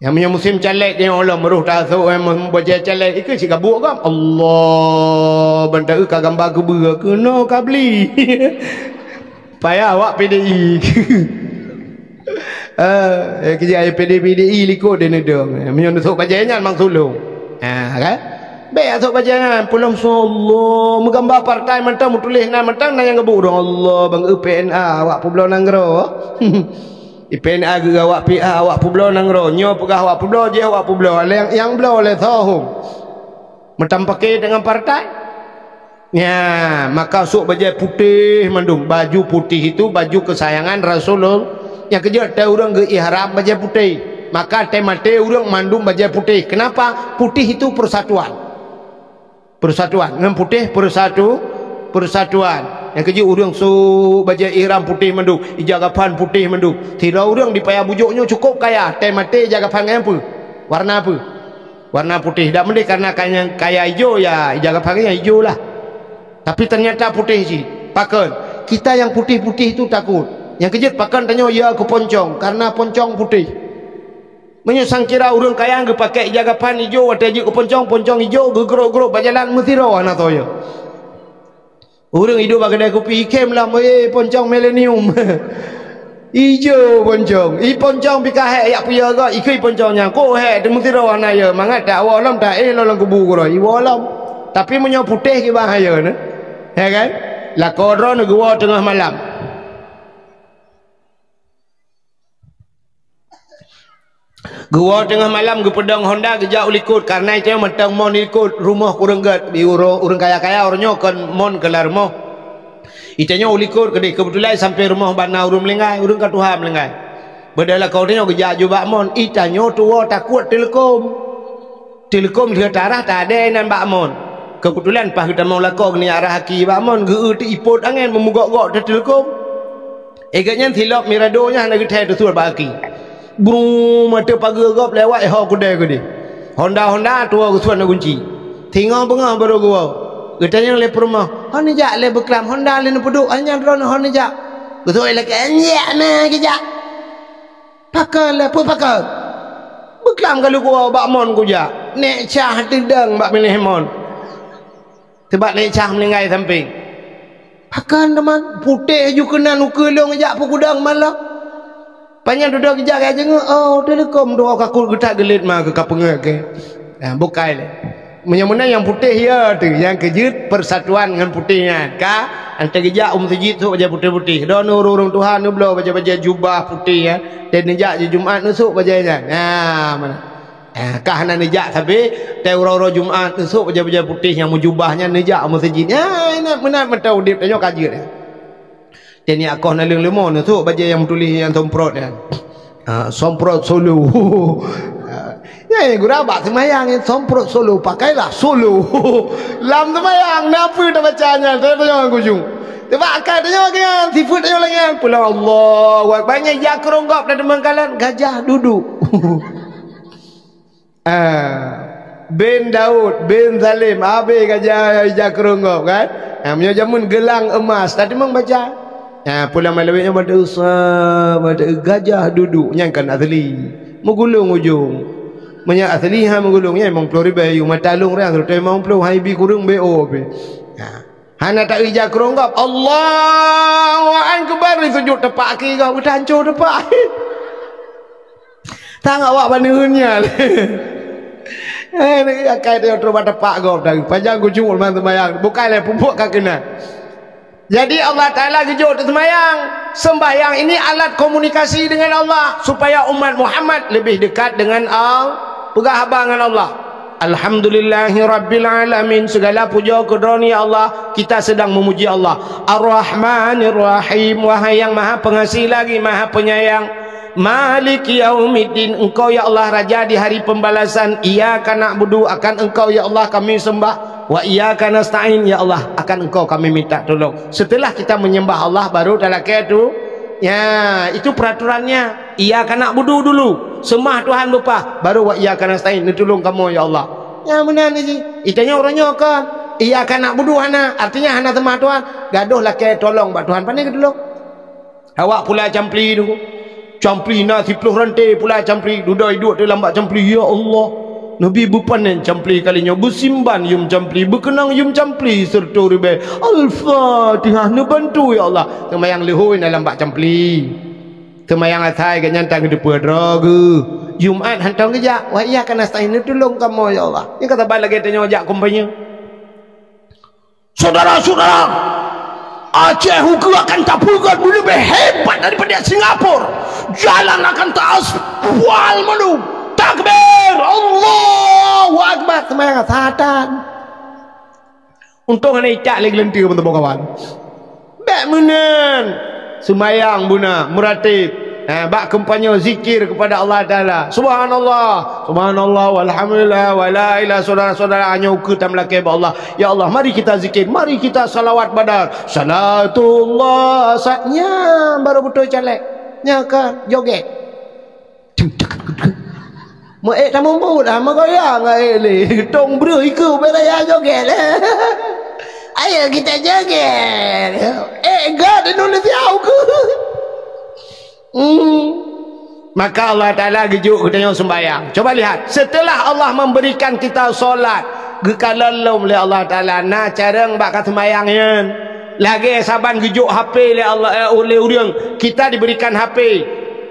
Nyang meunyoe musém caleg nyoe lom, roh tasôk, eh, bajèe caleg, ikeu cit gabuk gob. Allah, ban ta-eu ka gamba keubeue, keunoe ka bli. Payah awak P D I. Eh, eh, keu jih P D I, P D I likot deh neudong. Eh, meunyoe neusôk bajèe nyan mang sulông. Ha, kan? Bèk sôk bajèe nyan, peulom sôk Allah, meugamba partai mantong, meutuléh nan mantong, na nyang gabuk dong Allah, ban geu P N A, awak peubloe nanggroe. I P N A geu awak P A, awak peubloe nanggroe. Nyoe peugah awak peubloe, jih awak peubloe. Lé nyang, nyang bloe lé soe hom. Meutam paké deungon partai. Nya, maka sôk bajèe putéh mandum. Baju putih itu baju kesayangan Rasulullah. Nyang keujeuet tée ureueng geu ihram bajèe putéh. Maka tée maté ureueng mandum bajèe putéh. Kenapa? Putih itu persatuan. Persatuan. Ngon putéh persatu-, persatuan. Nyang keujeuet ureueng sôk bajèe ihram putéh mandum, ija gafan putéh mandum. Sidroe ureueng di Paya Bujôk nyoe cukôp kaya, tée maté ija gafan ngon peue? Warna peue? Warna putéh. Dak meudeh karena kaya, kaya ijo, ya ija gafan nyan ijo lah. Tapi ternyata putéh cit. Pakon? Kita yang putih-putih itu takut. Nyang keujeuet pakon tanyoe ya keu poncong, karena poncong putéh. Meunyoe sangkira ureueng kaya geupakè ija gafan ijo watèe jeuet keu poncong, poncong ijo geugrôp-grôp bak jalan meusidroe hana soe yö. Ureueng iduek bak keudè kupi ikhém lam, "Weh, poncong milenium." Ijo poncong. I poncong pih ka hék yak peuyö gob, ikheun poncong nyan. Kok hék, teumeusidroe hana yö, mangat tawoe lom, taéh lom lam kubu keudroe, iwoe lom. Tapi meunyoe putéh kiban hayeu nyan. Ya kan? Lakoe droeneuh geuwoe teungoh malam. Geuwoe teungoh malam geupeudong honda geujak u likot, kareuna itanyoe mantong mon i likot, rumoh kureueng gèt, di uro-, ureueng kaya-kaya uroe nyoe kon mon keu lam rumoh. Itanyoe u likot keudeh, keubeutulan sampoe rumoh ban na ureueng meuninggai, ureueng ka tuha meuninggai. Beudôh lakoe tanyoe geujak ju bak mon, itanyoe tuwoe takot teuleukom. Teuleukom lheueh tarah tadèe nan bak mon. Keubeutulan paih geutamong lakoe geuneuk rhah aki bak mon, geu-eu teuipot angèn meumugok-gok teuteuleukom. Igèt nyan silop mirado nyan hana geuthèe teusuet bak aki. Brum, ateueh pageue gob lewat ho keudè keudeh. Honda-honda tuwoe geusuet na gunci. Singoh beungoh barô geuwoe. Geutanyong lé peurumoh, "Ho neujak lé beuklam honda lé neupeuduek, hai nyan droeneuh ho neujak?" Geusuet lé keu, "Nyak na geujak." "Pakon lé, peue pakon?" "Beuklam ka lheueh kuwoe bak mon kujak. Nèk cah teudong bak binéh mon." Teubak nèk cah meuninggai sampéng. Pakon teuma putéh ju keunan ukeue lôn jak peugudong malom. Panyang dudoe geujak ka jeungeuk, oh, teuleukom dua ka kut geutak geulet ma keu ka peungeuet keu. Nah, bukai lé. Meunyoe meunan nyang putéh ya teuh, nyang keujeuet persatuan ngon putéh nyan. Ka, ante geujak u meuseujid sôk bajèe putéh-putéh. Droeneuh ureueng-ureueng tuha neubloe bajèe-bajèe jubah putéh nyan. Dan neujak ju Jumat neusôk bajèe nyan. Nah, mana? Eh, ka hana neujak sabe, tée uroe-uroe Jumat neusôk bajèe-bajèe putéh nyang meujubah nyan neujak u meuseujid. Nyan, ingat meunan mantong udép tanyoe ka jeuet nyan. Teuh nyak koh naleueng leumo neusôk bajèe nyang meutuléh nyang somprot nyan. Ah, somprot solo. Ah, nyan gura bak seumayang nyan somprot solo, pakailah solo. Lam seumayang, na peue tabaca nyan, teuh tanyoe ngon kujung. Teubak akai tanyoe nyan, sifeuet tanyoe lagèe nyan. Peulom Allahu Akbar, nyan ija keurong gob dan teumangkalan, gajah duduk. Ah, bin Daud, bin Salim, habéh gajah ija keurong gob kan? Ah, meunyoe jameun geulang emas, tadi memang baca. Ah, pulang malam nyoe baca usah, baca gajah duduk, nyang kan asli. Meugulong ujong. Meunyoe asli ha meugulong nyan limong ploh ribèe, yue mata lôn rang, seureutôh limong ploh, hai bi kureueng B O pih. Ha. Hana taeu ija krong gob, Allahu Akbar, sujud tepak kaki gob, udah hancô tepak. Tang awak baneuen nyan. Eh, akai teuh trok bak tepak gob tadi. Panjang kucuk lam seumayang. Bukai lé pupuk ka keunan. Jadi Allah Taala geujok teuseumayang. Sembahyang ini alat komunikasi dengan Allah supaya umat Muhammad lebih dekat dengan Allah, peugah haba ngon Allah. Alhamdulillahirabbil alamin, segala puja keu Droe ya Allah, kita sedang memuji Allah. Ar-Rahmanir Rahim, wahai yang Maha Pengasih lagi Maha Penyayang. Maliki yaumiddin, Engkau ya Allah Raja di hari pembalasan. Iyyaka na'budu, akan Engkau ya Allah kami sembah. Wa iyyaka nasta'in, ya Allah, akan Engkau kami minta tolong. Setelah kita menyembah Allah, baru talakée tu. Ya, itu peraturannya. Iyyaka na'budu dulu, sembah Tuhan beupah, baru wa iyyaka nasta'in, neutulông kamoe ya Allah. Ya meunan ji. Itanyoe uroe nyoe kon. Iyyaka na'budu hana, artinya hana sembah Tuhan. Gadoh lakée tolong bak Tuhan, pane geutulông. Awak pula campli tu. Campli na siploh ranté pula campli. Dudoe duek dalam bak campli, "Ya Allah, Nabi beupanen campli kali nyoe, beusimban yum campli, beukeunong yum campli seureutôh ribèe. Al-Fatihah, neubantu ya Allah." Seumayang leuhôi na lam bak campli. Seumayang asai gobnyan tan geuteupeue droe geuh. Jumat hantom geujak, "Wa iyyaka nasta'in, neutulông kamoe ya Allah." Nyan ka saban lagée tanyoe jak kampanye. Saudara-saudara, Aceh ukeue akan tapeugah leubeh hebat daripada Singapura. Jalan akan taaspal mandum. Takbir, Allahu Akbar, seumayang satan. Untông hana icak lé geuleuntue, teman-teman kawan. Bèk meunan. Seumayang beuna, meuratéb. Ha, bak kampanye zikir kepada Allah Taala. Subhanallah, subhanallah, walhamdulillah, wala ilaha, saudara-saudara, nyoe ukeue tameulakée bak Allah. Ya Allah, mari kita zikir, mari kita salawat badar. Salatullah, sa-, nyan baru beutôi caleg. Nyan ka joget. Meu ék tamumbut, ah, meugoyang ngon ék lé. Tông breuh ikeue bèk raya joget lé. Ayo kita joget. Ék gèt Indonesia ukeue. Hmm. Maka Allah Taala geujok geutanyoe sembahyang. Coba lihat, setelah Allah memberikan kita solat, geukalon lom lé Allah Taala na carông bak ka sembahyang nyan. Lagée saban geujok H P lé Allah, eh, lé ureuëng, kita diberikan H P.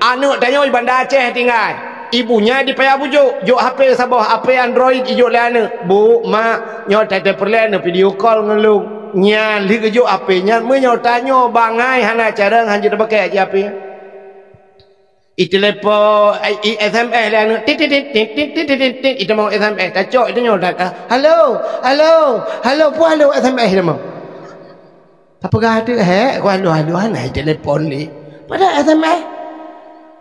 Aneuëk tanyoe di Banda Aceh tinggai. Ibunya di Paya Bujok, jok H P saboh, H P Android ijok lé aneuëk. "Bu, mak, nyoe tateupeureulee neuvideo call ngon lôn." Nyan lheueh geujok H P nyan, meunyoe tanyoe bangai hana carông, hanjeuet tabakée aja H P. I telepon, i, i S M S lé aneuëk, tit, tit, tit, itamong S M S, tacok itu nyoe, "Halo, halo, halo," peue halo S M S itamong. Tapeugah teuk, "Hék, ku halo-halo hana i telepon lé." Padahai S M S.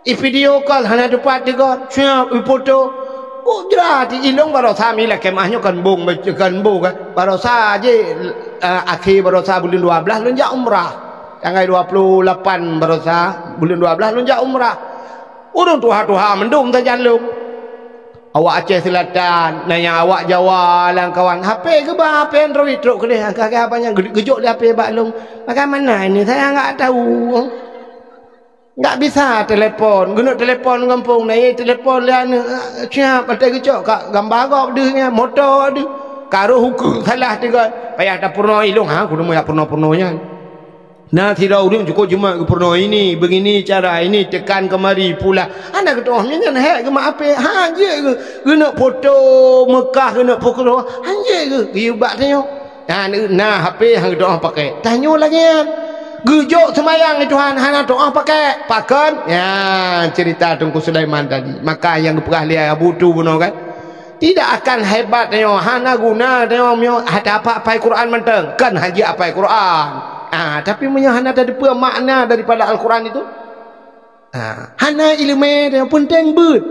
I video call hana teupat tigor, siap i foto. Ku jra ti ilong barosa mi lakée mah nyoe kan bong, kan bong kan. Barosa je, eh, akhé barosa buleuen dua blaih lôn jak umrah. Tanggai dua puluh lapan barosa buleuen dua blaih lôn jak umrah. Ureuëng tuha-tuha mandum sajan lôn. Awak Aceh Selatan, na nyang awak Jawa lam kawan. H P geuba, H P Android trok keudeh. Ka, ka, apa nyang geu-, geujok lé H P bak lôn. Bagaimana ini? Saya enggak tahu. Enggak bisa telepon. Geuneuk telepon gampông, na ye telepon lé aneuëk. Siap, até geucok ka gambar gob deuh nyan, moto deuh. Karoh ukeue salah tiga. Payah tapeurunoe ilong, ha, kudu meuyak peurunoe-peurunoe nyan. Na sidroe ureuëng cukôp jimat geupeurunoe ini, begini cara ini, tekan kemari, pula. Hana geutu'oh, nyan hék geumat H P, ha, jeuet geu-, geuneuk foto Mekah, geuneuk foto, ha, jeuet geu-, geuyue bak tanyoe. Na, na H P han geutu'oh pakai. Tanyoe lagée nyan. Geujok seumayang di Tuhan, hana tu'oh pakai. Pakon? Ya, cerita Teungku Sulaiman tadi. Maka nyang geupeugah lé Abu Tu bunoe kan. Tidak akan hebat tanyoe, hana guna tanyoe meunyoe hana apai Quran mantong, kan haji apai Quran. Ah, tapi meunyoe hana tateupeue makna daripada Al-Quran itu, ah, hana ileumé tanyoe, peunteng beuet.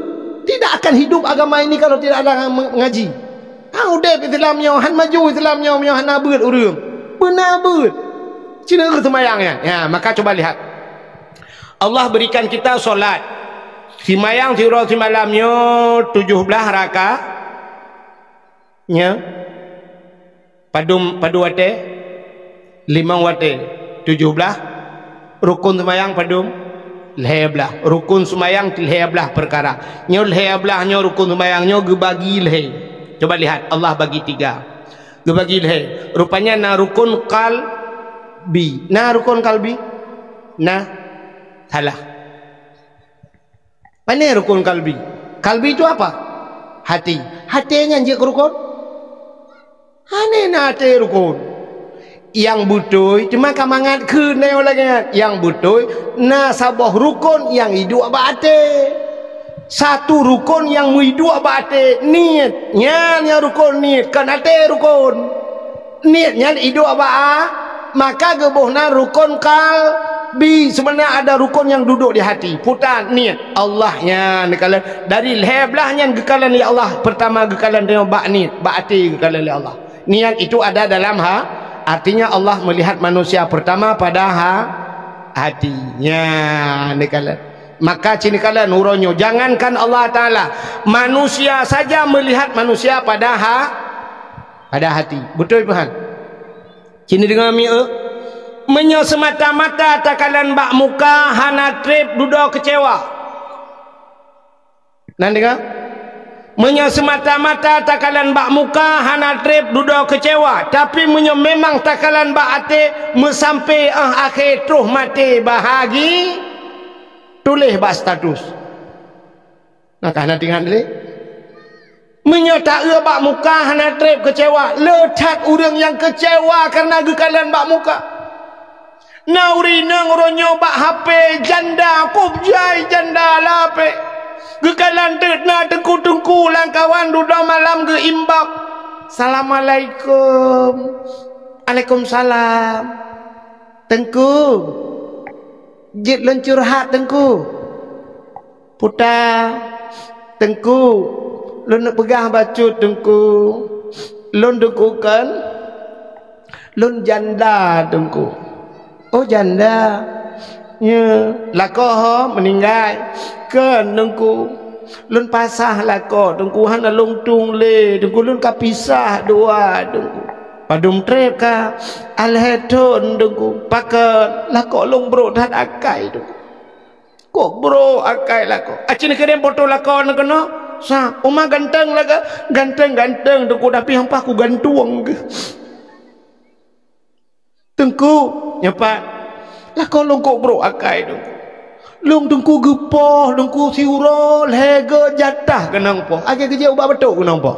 Tidak akan hidup agama ini kalau tidak ada orang mengaji. Ah, udeb Islam nyoe, han maju Islam nyoe, meunyoe hana beuet ureuëng. Beuna beuet. Cina ke sembahyang ya? Ya, maka coba lihat. Allah berikan kita solat. Simayang siuroe simalam nyoe tujoh blaih rakaat. Nya. Padum, padu watée? Limong watée. Tujoh blaih. Rukun simayang padum? Lhée blaih. Rukun seumayang lhée blaih peukara. Nyoe lhée blaih nyoe rukun seumayang nyoe geubagi lhée. Coba lihat, Allah bagi tiga. Geubagi lhée. Rupanya na rukun qalbi. Na rukun qalbi? Na. Salah. Pane rukun qalbi? Qalbi itu apa? Hati. Hati nyan jeuet keu rukun? Hana na até rukon. Nyang beutôi, teuma ka mangat kheun lagée nyan. Nyang beutôi, na saboh rukon nyang iduek bak até. Satu rukon nyang meuiduek bak até, niet. Nyan nyang rukon niet, kon até rukon. Niet nyan iduek bak a-, maka geuboh na rukon qalbi. Sebenarnya ada rukon yang duduk di hati. Puta niet. Allah nyan geukalon. Dari lhée blaih nyan geukalon lé Allah. Pertama geukalon lé bak niet, bak até geukalon lé Allah. Niat itu ada dalam ha-, artinya Allah melihat manusia pertama pada ha-, hati. Nyan geukalon. Maka cit geukalon uroe nyoe, jangankan Allah Taala, manusia saja melihat manusia pada ha-, pada hati. Beutôi peue han? Cit neudeungoe mieu, meunyoe seumata-mata takalon bak muka hana treb dudoe keucewa. Nan deungoe? Meunyoe seumata-mata takalon bak muka hana treb dudoe keucewa, tapi meunyoe memang takalon bak até meusampé 'oh akhé troh maté bahagi, tuléh bak status. Nah, ka hana teuingat lé. Meunyoe taeu bak muka hana treb keucewa, le that ureuëng nyang keucewa kareuna geukalon bak muka. Na ureuëng inong uroe nyoe bak hapé janda, kub jai janda lapek. Geukalon teuk na teungku-teungku lam kawan dudoe malam geu-inbox. Assalamualaikum. Alaikumsalam. Teungku, jeuet lôn curhat, Teungku. Puta, Teungku, lôn neupeugah bacut, Teungku. Lôn Teungku kon, lôn janda, Teungku. Oh, janda. Nyo, lakoe ho meuninggai. Kon, Teungku. Lôn pasah lakoe, Teungku, hana lôn tueng lé, Teungku. Lôn ka pisah dua, Teungku. Padum treb ka, alhèe thon, Teungku. Pakon, lakoe lôn brok that akai, Teungku. Kok brok akai lakoe? Aci neukirém foto lakoe neuh keunoe? Sa, uma ganteng laga, ganteng-ganteng, Teungku, tapi hampa kugantueng geuh. Teungku, nyoe pat. Lakoe lôn kok brok akai, Teungku. Lôn, Teungku, geupoh, Teungku, siuroe lhèe go jatah keunong poh. Akhé geujak ubak batok keunong poh.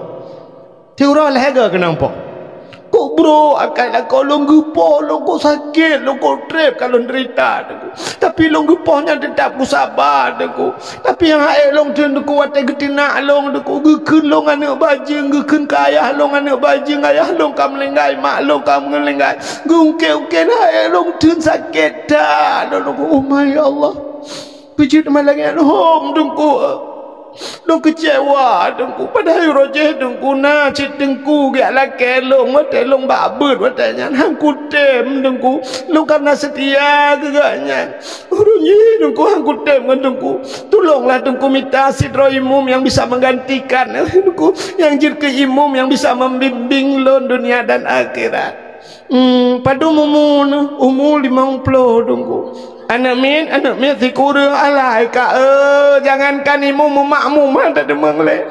Siuroe lhèe go keunong poh. Kok brok akai lakoe lôn geupoh, lôn kok sakét, lôn kok treb ka lôn derita, Teungku. Tapi lôn geupoh nyan teutap kusaba, Teungku. Tapi nyang ha'ék lôn theun, Teungku, watèe geuteunak lôn, Teungku, geukheun lôn aneuk bajeueng, geukheun keu ayah lôn aneuk bajeueng, ayah lôn ka meuninggai, mak lôn ka meuninggai. Geungkèe-ungkèe ha'ék lôn theun sakét that lôn, Teungku. Oh my Allah. Peujeuet malam nyan lom, Teungku. Lôn keucewa, Teungku. Padahai uroe jéh, Teungku, na cit Teungku geujak lakèe lôn, watèe lôn bak beuet, watèe nyan han kutem, Teungku. Lôn ka na seutia keu gobnyan. Uroe jéh, Teungku, han kutem ngon Teungku. Tulonglah Teungku mita sidroe imum nyang bisa menggantikan, Teungku. Nyang jeuet keu imum nyang bisa membimbing lôn dunia dan akhirat. Hmm, padum umu neuh? Umu limong ploh, Teungku. Aneuk miet, aneuk miet sikureueng alai ka, eh, jangankan imum, makmum han tadeungoe lé.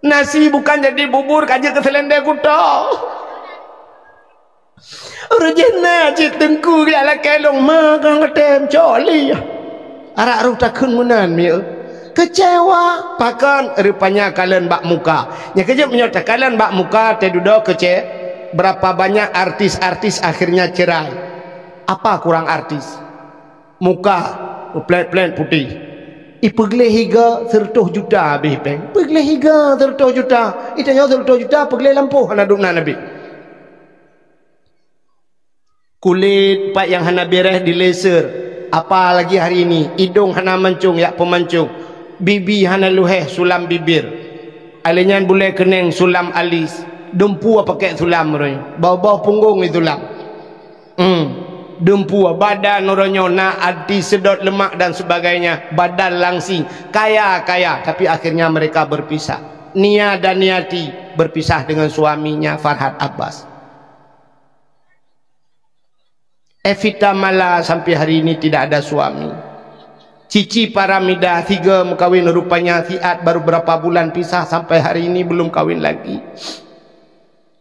Nasi bukan jadi bubur, ka jeuet keu seulendeng kuto. Uroe jéh na cit Teungku geujak lakèe lôn, ma ka ngetem cok lé. Arak roh takheun meunan, mieu. Keucewa, pakon rupanya kalon bak muka. Nyang keujeuet meunyoe takalon bak muka, teududoe keuce-, berapa banyak artis-artis akhirnya cerai. Apa kurang artis? Muka, peuplét-plét putéh. Ipeugleh iga seureutôh juta habéh péng. Peugleh iga seureutôh juta. Itanyoe seureutôh juta peugleh lampôh hana dum na habéh. Kulét pat nyang hana beres di laser, apalagi hari ini, idong hana mancong jak peumancong, bibi hana luheh sulam bibir. Alèh nyan bulèe keuneng sulam alis, dumpeue pakèk sulam roh nyoe, bau-bau punggong isulam. Hmm, dumpeue, badan roh nyoe na anti sedot lemak dan sebagainya, badan langsing, kaya-kaya, tapi akhirnya mereka berpisah. Nia dan Niati berpisah dengan suaminya Farhad Abbas. Evita Mala sampai hari ini tidak ada suami. Cici Paramida, tiga meukawen, rupanya siat baru berapa bulan pisah, sampai hari ini belum kawin lagi.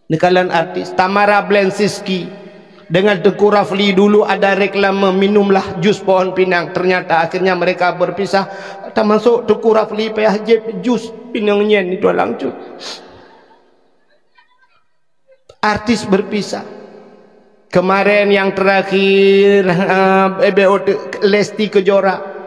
Neukalon artis Tamara Blensinski dengan Teuku Rafli, dulu ada reklame, "Minumlah jus pohon pinang." Ternyata akhirnya mereka berpisah, termasuk Teuku Rafli payah jieb jus pinang nyan itu langsung. Artis berpisah. Kemarin yang terakhir, eh, B O T, Lesti Kejora.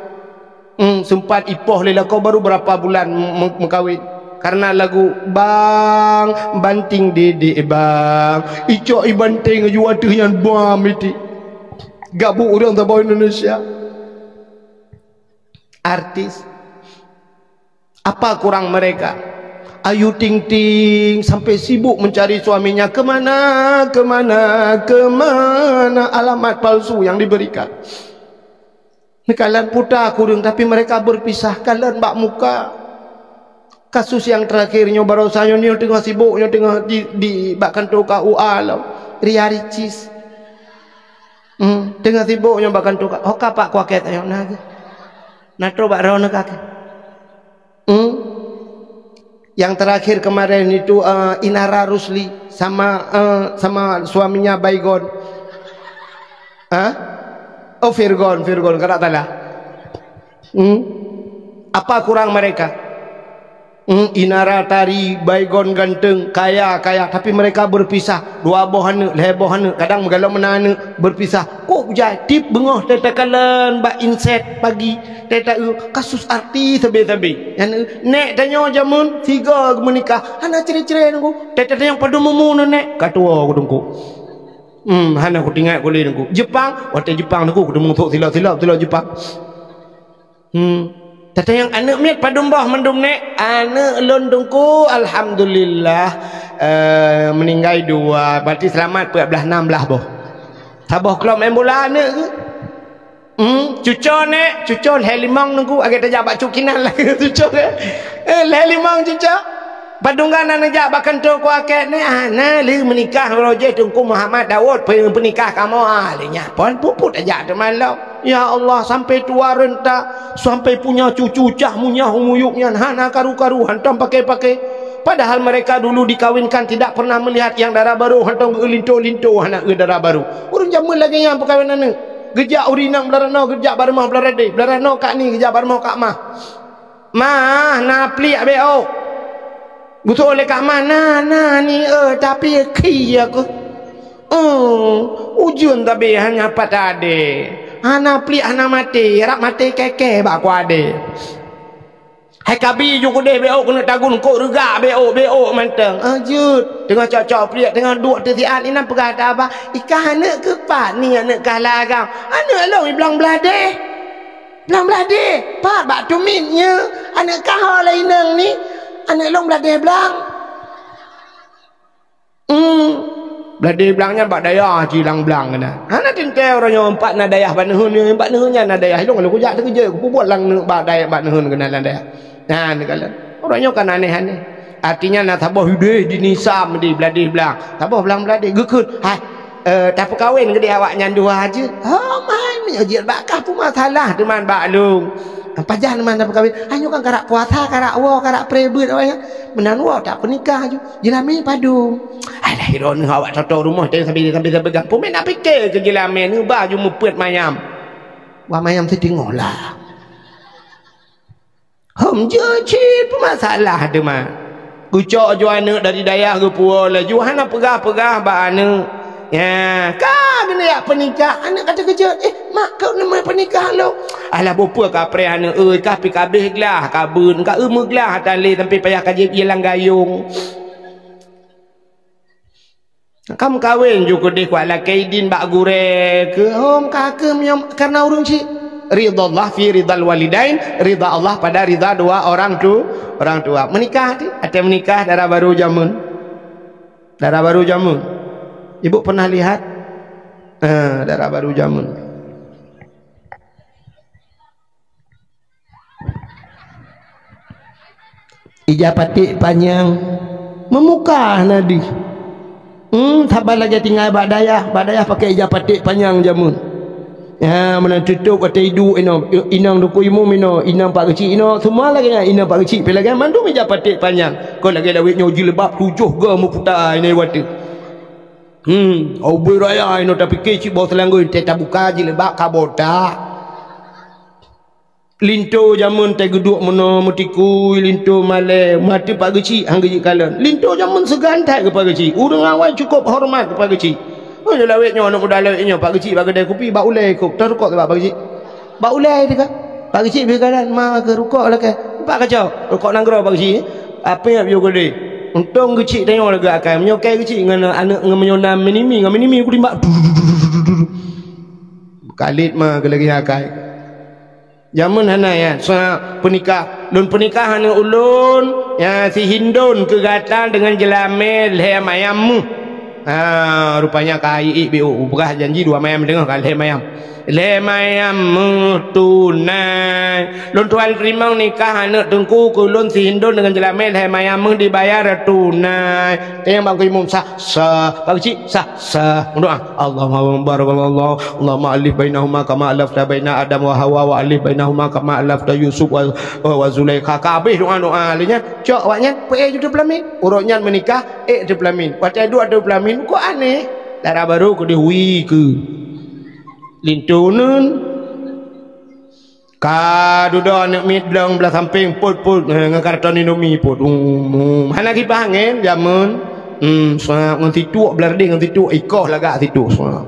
Hmm, sempat ipoh lé lakoe baru berapa bulan me-, meukawen. Karena lagu, "Bang, banting didik, Bang. Icok i banting aju ateueh nyan bam iti." Gabuk ureueng saboh Indonesia. Artis. Apa kurang mereka? Ayu Ting Ting sampai sibuk mencari suaminya, kemana, kemana, kemana alamat palsu yang diberikan. Neukalon puta kureueng, tapi mereka berpisah, kalon bak muka. Kasus yang terakhir nyoe barosa nyoe, nyoe teungoh sibuk, nyoe teungoh di, di bak kantô K U A lom. Ria Ricis. Hmm, teungoh sibuk nyoe bak kantô K U A. Ho ka pak kuakét ayo na geuh. Na trok bak droeneuh kaki. Hmm? Yang terakhir kemarin itu, eh, Inara Rusli sama, eh, sama suaminya Baygon. Hah? Oh, Virgon, Virgon, kada salah. Hmm? Apa kurang mereka? Hmm, Inara Tari, Baygon ganteng, kaya, kaya, tapi mereka berpisah. Dua boh aneuk, lhèe boh aneuk, kadang meugalom meunan aneuk, berpisah. Kok jai, tiep beungoh teuka kalon bak inset pagi, teuka, eh, kasus artis sabe-sabe. Nyan, eh, nèk tanyoe jameun sigo geumeunikah, hana cre-cre Teungku. Teuka tanyoe padum umu nèk, ka tuwo Teungku. Hmm, hana kutingat ku lé Teungku. Jepang, watèe Jepang Teungku, kuteumèe sôk silop-silop, silop Jepang. Hmm. Teuka nyang aneuk miet padum boh mandum nèk? Aneuk lôn Teungku, alhamdulillah, eh, meuninggai dua, berarti seulamat peuet blaih, nam blaih boh. Saboh klub main bola aneuk geuh. Hmm, cuco nèk, cuco lhèe limong Teungku, agak tajak bak cut kinan lagèe cuco, eh. Eh, lhèe limong cuco. Padum gan na neujak bak kantô kuakét nèk, ah, na lheueh meunikah uroe jih Teungku Muhammad Daud, pe-, peunikah kamoe, ah, lheueh nyan phôn puput tajak teuma lom. Ya Allah, sampai tuha renta, sampai punya cucu cah munyah u miyueb nyan hana karu-karu, hantom pakai-pakai. Padahal mereka dulu dikawinkan tidak pernah melihat yang dara barô, hantom geulinto-linto hana eu dara barô. Ureueng jameun lagèe nyan peukawen aneuk. Geujak ureueng inong blah ranoe, geujak bak rumoh blah radeh, blah ranoe kak ni, geujak bak rumoh kak mah. Mah, na pliek beuôk. Geutoe lé kak mah, na, na ni, eh, tapi khi aku. Oh, ujeuen tabi hana pat adé. Hana pliek, hana maté, rab maté kèe-kèe bak kuadé. Hai kabi ju keudeh beuôk keuneuk tagun kok reugak beuôk, beuôk mantong. Ah, jeuet. Teungoh cok-cok pliek, teungoh duek teusiat, inan peugah that haba, "Ikah aneuk keuh pat ni aneuk kah lagam?" "Aneuk lôn i blang blah deh." "Blang blah deh? Pat bak tumit nyoe? Aneuk kah ho lé inong ni? Aneuk lôn blah deh blang." Hmm. Blah deh blang nyan bak dayah cit lam blang keunan. Hana teuntèe uroe nyoe pat na dayah bak neuheun, nyoe bak neuheun nyan na dayah. Ilôn lôn kujak teukeujot, kupeubuet lam neu-, bak dayah, bak neuheun keunan lam dayah. Nyan, neukalon. Uroe nyoe kan aneh-aneh. Artinya na saboh udeh di nisam di blah deh blang. Saboh blang blah deh geukheun. Hai, eh, tapeukawen keudeh awaknyan dua jeuet. Oh, man, meunyoe jeuet bak kah peue masalah teuma bak lôn. Pajan man tapeukawen. Hanyoe kan karap puasa, karap woe, karap pré beuet awaknyan. Meunan woe tapeunikah ju. Jeulamé padum. Alah, droeneuh awak toto rumoh teuh sampai, sampai, sampai gampông. Meunan pike keu jeulamé neuba ju meupeuet mayam. Wah mayam siteungoh lah. Hom jeuet cit peumasalah teuma. Geucok ju aneuk dari dayah geupuwoe laju hana peugah-peugah bak aneuk. Ya, ka geuneuk jak peunikah, aneuk ka teukeujot, "Eh, mak, keuneuk peunikah lôn?" Alah, bukon peue kapreh aneuk, euy, ka pi kabeh glah, ka beun, ka eu meuglah ata lé sampai payah ka jieb ie lam gayong. Kam kawen ju keudeh kuat lakèe idin bak gurèe keuh, hom ka keuh meunyoe kareuna ureueng chik. Ridha Allah fi ridhal walidain, ridha Allah pada ridha dua orang tu, orang tua. Meunikah ti, até meunikah dara barô jameun. Dara barô jameun. Ibu pernah lihat? Eh, dara barô jameun. Ija paték panyang, meumukah na deuh. Hmm, saban lagèe tinggai bak dayah, bak dayah pakai ija paték panyang jameun. Ha, meunan teutôp watèe iduek inoe, inong Teungku Imum inoe, inong Pak Geuchik inoe, seumua lagèe nyan, inong Pak Geuchik pih lagèe nyan, mandum ija paték panyang. Kon lagèe lawét nyoe jilbab tujoh goe meuputa inoe watèe. Hmm, ubé raya inoe tapike cit boh seulanggoe, teuh tabuka jilbab ka botak. Linto jameun teuh geuduek meunoe meutikui, linto malèe, maté Pak Geuchik han geujeuet kalon. Linto jameun seugan that keu Pak Geuchik. Ureueng awai cukôp horeumat keu Pak Geuchik. Oh, nyoe lawét nyoe, aneuk muda lawét nyoe, Pak Geuchik bak keudè kupi, bak ulèe kôk, teuh rukok bak Pak Geuchik. Bak ulèe teuh ka. Pak Geuchik bri kalon, ma keu rukok lakèe. Pak kacau, rukok nanggroe Pak Geuchik. Apé nyang piôh keudè. Untông Geuchik tanyoe lagèe akai. Meunyoe kèe Geuchik ngon aneuk ngon meunyoe na minimi, ngon minimi kutimbak. Kalét ma keu lagèe akai. Jameun hana ya, sa peunikah. Lôn peunikah aneuk ulôn, ya, si Hindon keu gata deungon jeulamé lhèe mayam meuh. Ha, rupanya ka iék B O, peugah janji dua mayam teungoh ka lhèe mayam. Lhèe mayam meuh tunai. Lôn tuan teurimong nikah aneuk teungku keu lôn si Hindon deungon jeulamé lhèe mayam meuh dibayar tunai. Teunyang bak Teungku Imum sah, sah. Pak Geuchik sah, sah. Meudoa. Allahumma barakallahu. Allahumma alif bainahuma kama alafta baina Adam wa Hawa wa alif bainahuma kama alafta Yusuf wa, wa, wa Zulaikha. Ka habéh doa-doa lé nyan. Cok awak nyan, peuék ju teupeulamin. Uroe nyan meunikah, ék teupeulamin. Watèe duek teupeulamin, kok aneh. Dara barô keudéh wie keu linto neun. Ka dudoe aneuk miet blong blah sampéng, pôt-pôt, eh, ngon karton Indomie pôt. Um, um. Hana kipas angén jameun. Hmm, seuap ngon situek, blah reudeh ngon situek, ikoh lagak situek, seuap.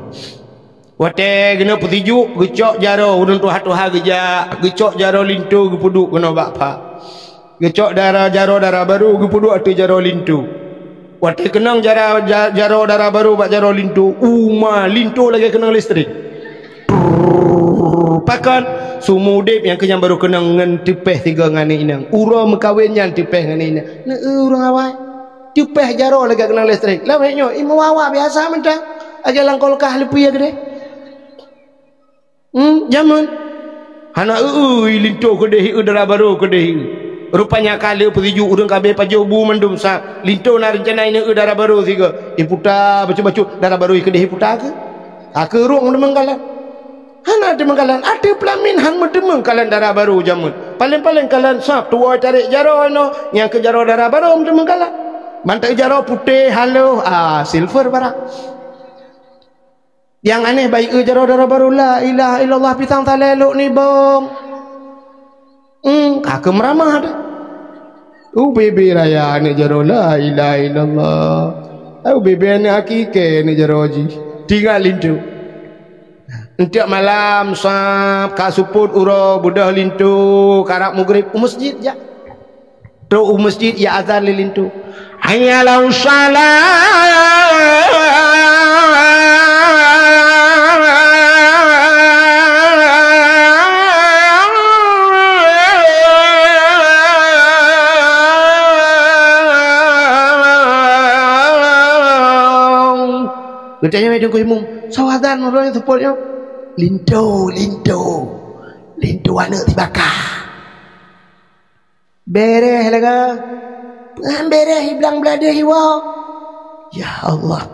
Watèe geunoe peusijuek, geucok jaroe, ureueng tuha-tuha geujak, geucok jaroe linto geupeuduek keunoe bak pha. Geucok dara, jaroe dara barô geupeuduek ateueh jaroe linto. Watèe keunong jara-, ja-, jaroe dara barô bak jaroe linto, uma linto lagèe keunong listrik. Trrrr, pakon? Seumeu udép nyang keu nyan barô keunong ngon teupèh sigoe ngon aneuk inong. Uroe meukawen nyan teupèh ngon aneuk inong. Neu-eu ureueng awai. Teupèh jaroe lagèe keunong listrik. Lawét nyoe, imeum wawa biasa mantong. Lagèe lam kulkas leupie keudéh. Hmm, jameun. Hana eu-eu linto keudéh, eu dara barô keudéh. Rupanya ka lheueh peusijuek ureueng ka abéh pajoh bu mandum sa. Linto na reuncana ineu eu dara barô sigoe. Iputa bacut-bacut dara barô keudéh iputa keu. Ka keu rhueng teumeukalon. Hana teumeukalon. Ateueh peulamin han meuteumeukalon dara barô jameun. Paléng-paléng kalon sab tuwoe tarek jaroe nyoe, nyang keu jaroe dara barô meuteumeukalon. Mantong jaroe putéh haloh, ah, silver barang. Nyang aneh bayeue jaroe dara barô, la ilaha illallah, pisang salée lok nibong. Hmm, ka keu meuramah teuh. Ubé-bé raya aneuk jaroe, la ilaha illallah. Ubé-bé aneuk akikée aneuk jaroe jih. Tinggai linto. Eunteuk malam, sab, ka seupôt uroe, beudôh linto, karab mugrib, u meuseujid jak. Trok u meuseujid, ya azan lé linto. Hayya 'alas shalah. Geutanyong lé Teungku Imum, "Soe azan uroe nyoe seupôt nyoe?" "Linto, linto. Linto aneuk sibaka." Béréh lagée, peue han béréh, i blang bladeh iwoe. Ya Allah.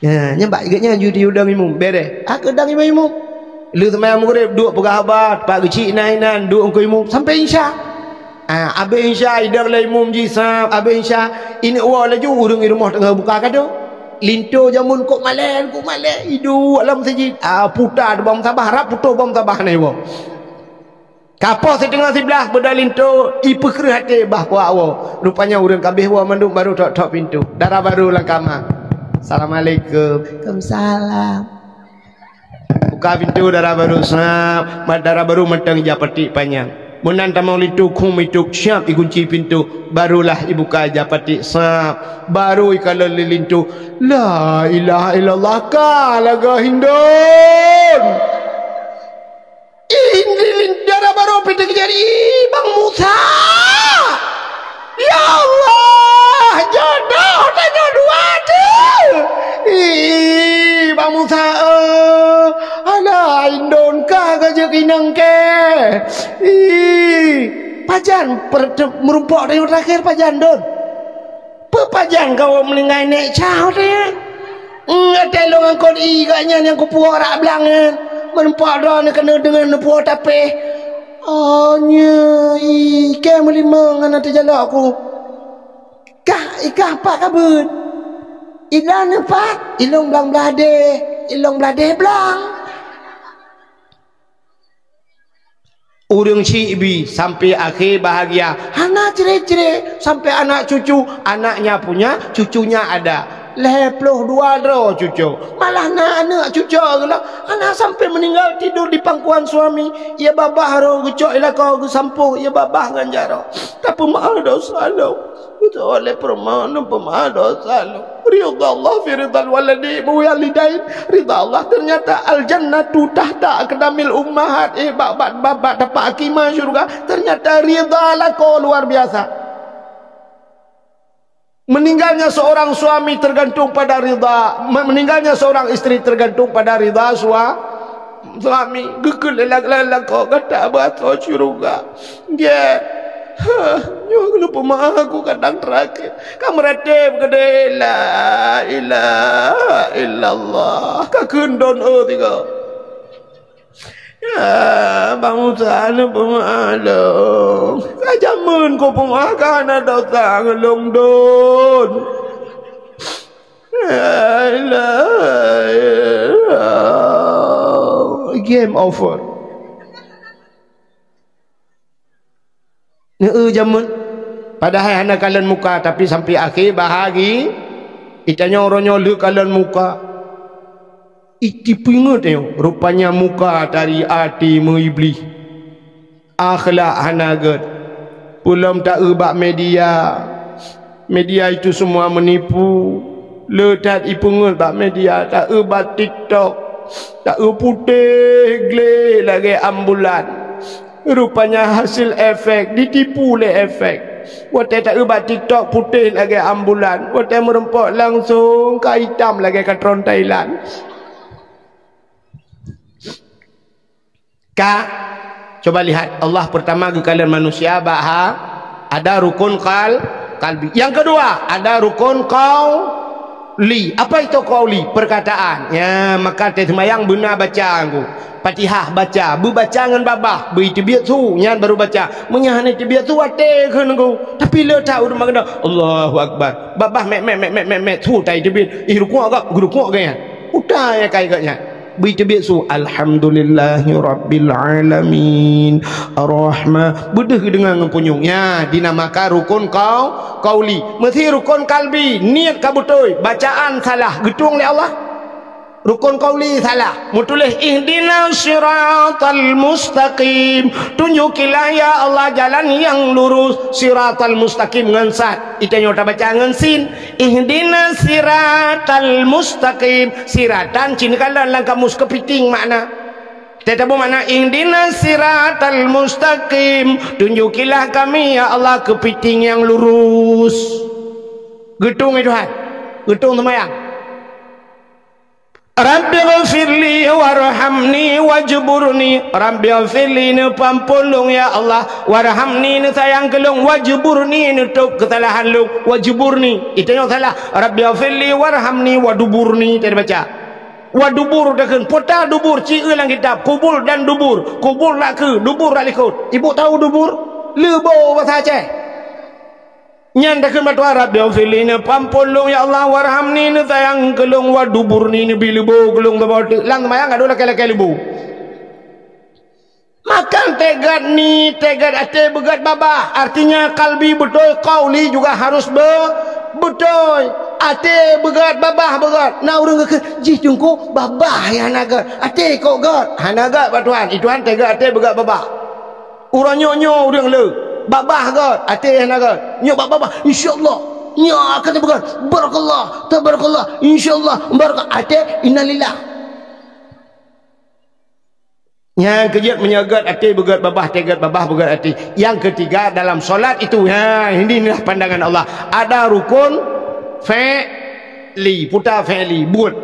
Ya, nyan bak geuh nyan ju di udang imum, béréh. Ka keu udang imum-imum. Lheueh seumayang mugrib, duek peugah haba, teumpat geuchik inan-inan, duek eungkôt imum sampai isya. Ah, abéh isya, idong lé imum jih sab, abéh isya, ineuk woe laju ureueng i rumoh teungoh buka kado. Linto jameun kok malée, kok malée, iduek lam meuseujid. Ah, puta teubang sabah, rab putôh bang sabah na iwoe. Ka poh siteungoh siblaih beudôh linto, ipeukreueh até bah kuak woe. Rupanya ureueng ka abéh woe mandum barô thok-thok pintoe. Dara barô lam kama. "Assalamualaikum." "Waalaikumsalam." Buka pintoe dara barô, sab, mat dara barô mantong ija paték panyang. Meunan tamong linto khum itôb siab igunci pintoe, barolah ibuka ija paték, sab, barô ikalon lé linto. La ilaha illallah, ka lagée Hindon. Ih, dara barô pih teukeujadi, "Ih, Bang Musa! Ya Allah, jodoh tanyoe dua teuh! Ih, Bang Musa, eh, alah, indon ka ka jeuet inong kèe! Ih, pajan per-, te-, meurumpok tanyoe teurakhé pajan, Don?" "Peue pajan kawoe meuninggai nèk ca watée nyan? Watée lôn angkot ié geuh nyan nyang kupuwoe rab blang nyan. Meureumpok droeneuh keuneuk deungon neupuwoe tapéh. Oh, nyoe, i, kée meulimong hana teujalok ku. Kah, i kah pat ka beuet. I droeneuh pat, i lôn blang bladée, i lôn bladée blang. Ureuëng syiek bi sampai akhé bahagia. Hana cre-cre sampai anak cucu, anaknya punya, cucunya ada. Lhée ploh dua droe cucu. Malah na aneuëk cucu geuh lom. Hana sampai meninggal tidur di pangkuan suami. Ia babah roh geucok i lakoe geusampôh, ia babah ngon jaroe. Tapeumeuáh dosa lom. Beutôi lé peurumoh nyoe peumeuáh dosa lom. Ridha Allah fi ridhal waladi, walidain. Ridha Allah, ternyata al-jannatu tahta aqdamil ummahat. Eh, bak, bak, bak, bak tapak kaki ma syurga. Ternyata ridha lakoe luar biasa. Meninggalnya seorang suami tergantung pada ridha, me-, meninggalnya seorang istri tergantung pada ridha sua-, suami. Geukheun lé lak-, lak-, lakoe gata beuasoe syurga. Dia, ha, nyoe keuneuk peumeuáh aku kadang terakhir. Ka meuratéb keudéh, la ilaha illallah. Ka kheun don, oh, tiga. Ya, bansa ni peumeuáh lôn. Ka jameun ku peumeuáh ka hana dosa ngon lôn don. La ilaha illallah. Game over. Neu jameun. Padahai hana kalon muka, tapi sampai akhé bahagi, itanyoe uroe nyoe lheueh kalon muka. Itipeungeut nyoe, rupanya muka dari até meuiblih. Akhlak hana gét. Peulom taeu bak media. Media itu semua menipu. Le that ipeungeut bak media, taeu bak TikTok. Taeu putéh gleh lagée ambulan. Rupanya hasil efek, ditipu lé efek. Watée taeu bak TikTok putéh lagée ambulan, watée meureumpok langsong ka itam lagée katron Thailand. Ka, coba lihat, Allah pertama geukalon manusia bak ha, ada rukun kal-, kalbi. Yang kedua, ada rukun kau-, li. Apa itu qauli? Perkataan. Ya, maka teuh seumayang beuna baca ngku. Fatihah baca, beubaca ngon babah, beu teubiet su, nyan baru baca. Meunyo hana teubiet su, até kheun ngku. Tapi le that ureuëng meukeuna, Allahu Akbar. Babah mek, mek, mek, mek, mek, mek, su tai teubiet. Ih, rukuk gak, rukuk gak nyan. Utai akai gak nyan. Beu teubiet su, Alhamdulillahi Rabbil Alamin. Ar-Rahman. Beudeuh geudeungoe ngon punyueng. Ya, dinamakan rukun kau-, qauli. Meusi rukun kalbi, niet ka beutôi, bacaan salah, geutueng lé Allah. Rukun qauli salah. Meutuléh, "Ihdinas siratal mustaqim." Tunjukilah, ya Allah, jalan yang lurus. Siratal mustaqim ngon sad. Itanyoe tabaca ngon sin. Ihdinas siratal mustaqim. Siratan cit neukalon lam kamus keupiting makna. Teutabeueng makna, "Ihdinas siratal mustaqim." Tunjukilah kami, ya Allah, keupiting nyang lurus. Geutueng, ya Tuhan. Geutueng seumayang. Rabbighfirli warhamni wajburni. Rabbighfirli, neupeuampôn lôn, ya Allah. Warhamni, neusayang keu lôn. Wajburni, neutôb keusalahan lôn. Wajburni. Itanyoe salah. Rabbighfirli warhamni waduburni. Teubaca. Wadubur takheun. Peue ta dubur, ci eu lam kitab. Kubul dan dubur. Kubul rak keu, dubur rak likot. Ibu tahu dubur? Leubo bahasa Aceh. Nyan takheun bak Tuhan, "Rabbighfirli," neupeuampôn lôn, ya Allah, "warhamni," neusayang keu lôn, "waduburni," neubi leubo keu lôn saboh teuk. Lam seumayang ka dua lakée-lakée leubo. Maka teugat ni, teugat até, beugét babah. Artinya kalbi beutôi, qauli juga harus be-, beutôi. Até beugét, babah beugét. Na ureuëng geukheun, "Jih teungku, babah nyang hana gét. Até kok gét?" Hana gét bak Tuhan. I Tuhan teugat até, beugét babah. Uroe nyoe, nyoe ureuëng le, babah gét, até hana gét. Nyoe bak babah, insya Allah. Nyoe akan teupeugah, barakallah, tabarakallah, insya Allah, barakallah. Até, innalillah. Nyang keujeuet meunyoe gét até beugét babah, até gét babah beugét até. Yang ketiga dalam solat itu, ha, inilah pandangan Allah. Ada rukun fi'li, peue ta fi'li, buet.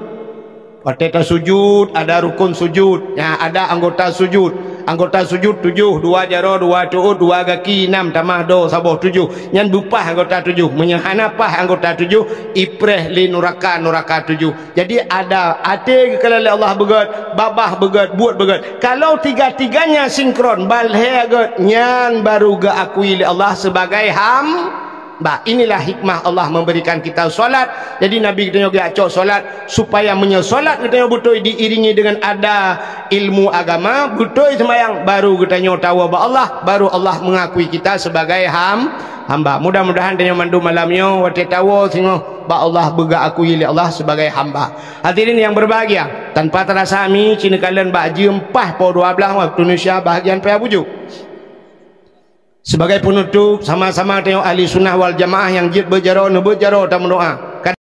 Watée tasujud, ada rukun sujud. Ya, ada anggota sujud. Anggota sujud tujoh, dua jaroe, dua tuôt, dua gaki, nam tamah dua saboh tujoh. Nyan beupah anggota tujoh. Meunyoe hana pah anggota tujoh, ipreh lé nuraka, nuraka tujoh. Jadi ada até geukalon lé Allah beugét, babah beugét, buet beugét. Kalau tiga-tiganya sinkron, balhée gét, nyan baru geuakui lé Allah sebagai ham-, Bah, inilah hikmah Allah memberikan kita salat. Jadi Nabi geutanyoe geujak cok salat supaya meunyoe salat geutanyoe beutôi diiringi dengan ada ilmu agama, beutôi seumayang, baru geutanyoe tawoe bak Allah, baru Allah mengakui kita sebagai ham-, hamba. Mudah-mudahan tanyoe mandum malam nyoe watée tawoe singoh bak Allah beugeukui lé Allah sebagai hamba. Hadirin yang berbahagia, tanpa terasa ami cineukalon bak jeuem paih poh dua blaih waktu Indonesia bahagian paya bujuk. Sebagai penutup, sama-sama tanyoe ahli sunnah wal jamaah nyang jeuet beujaroe, neubeuet jaroe tameudoá.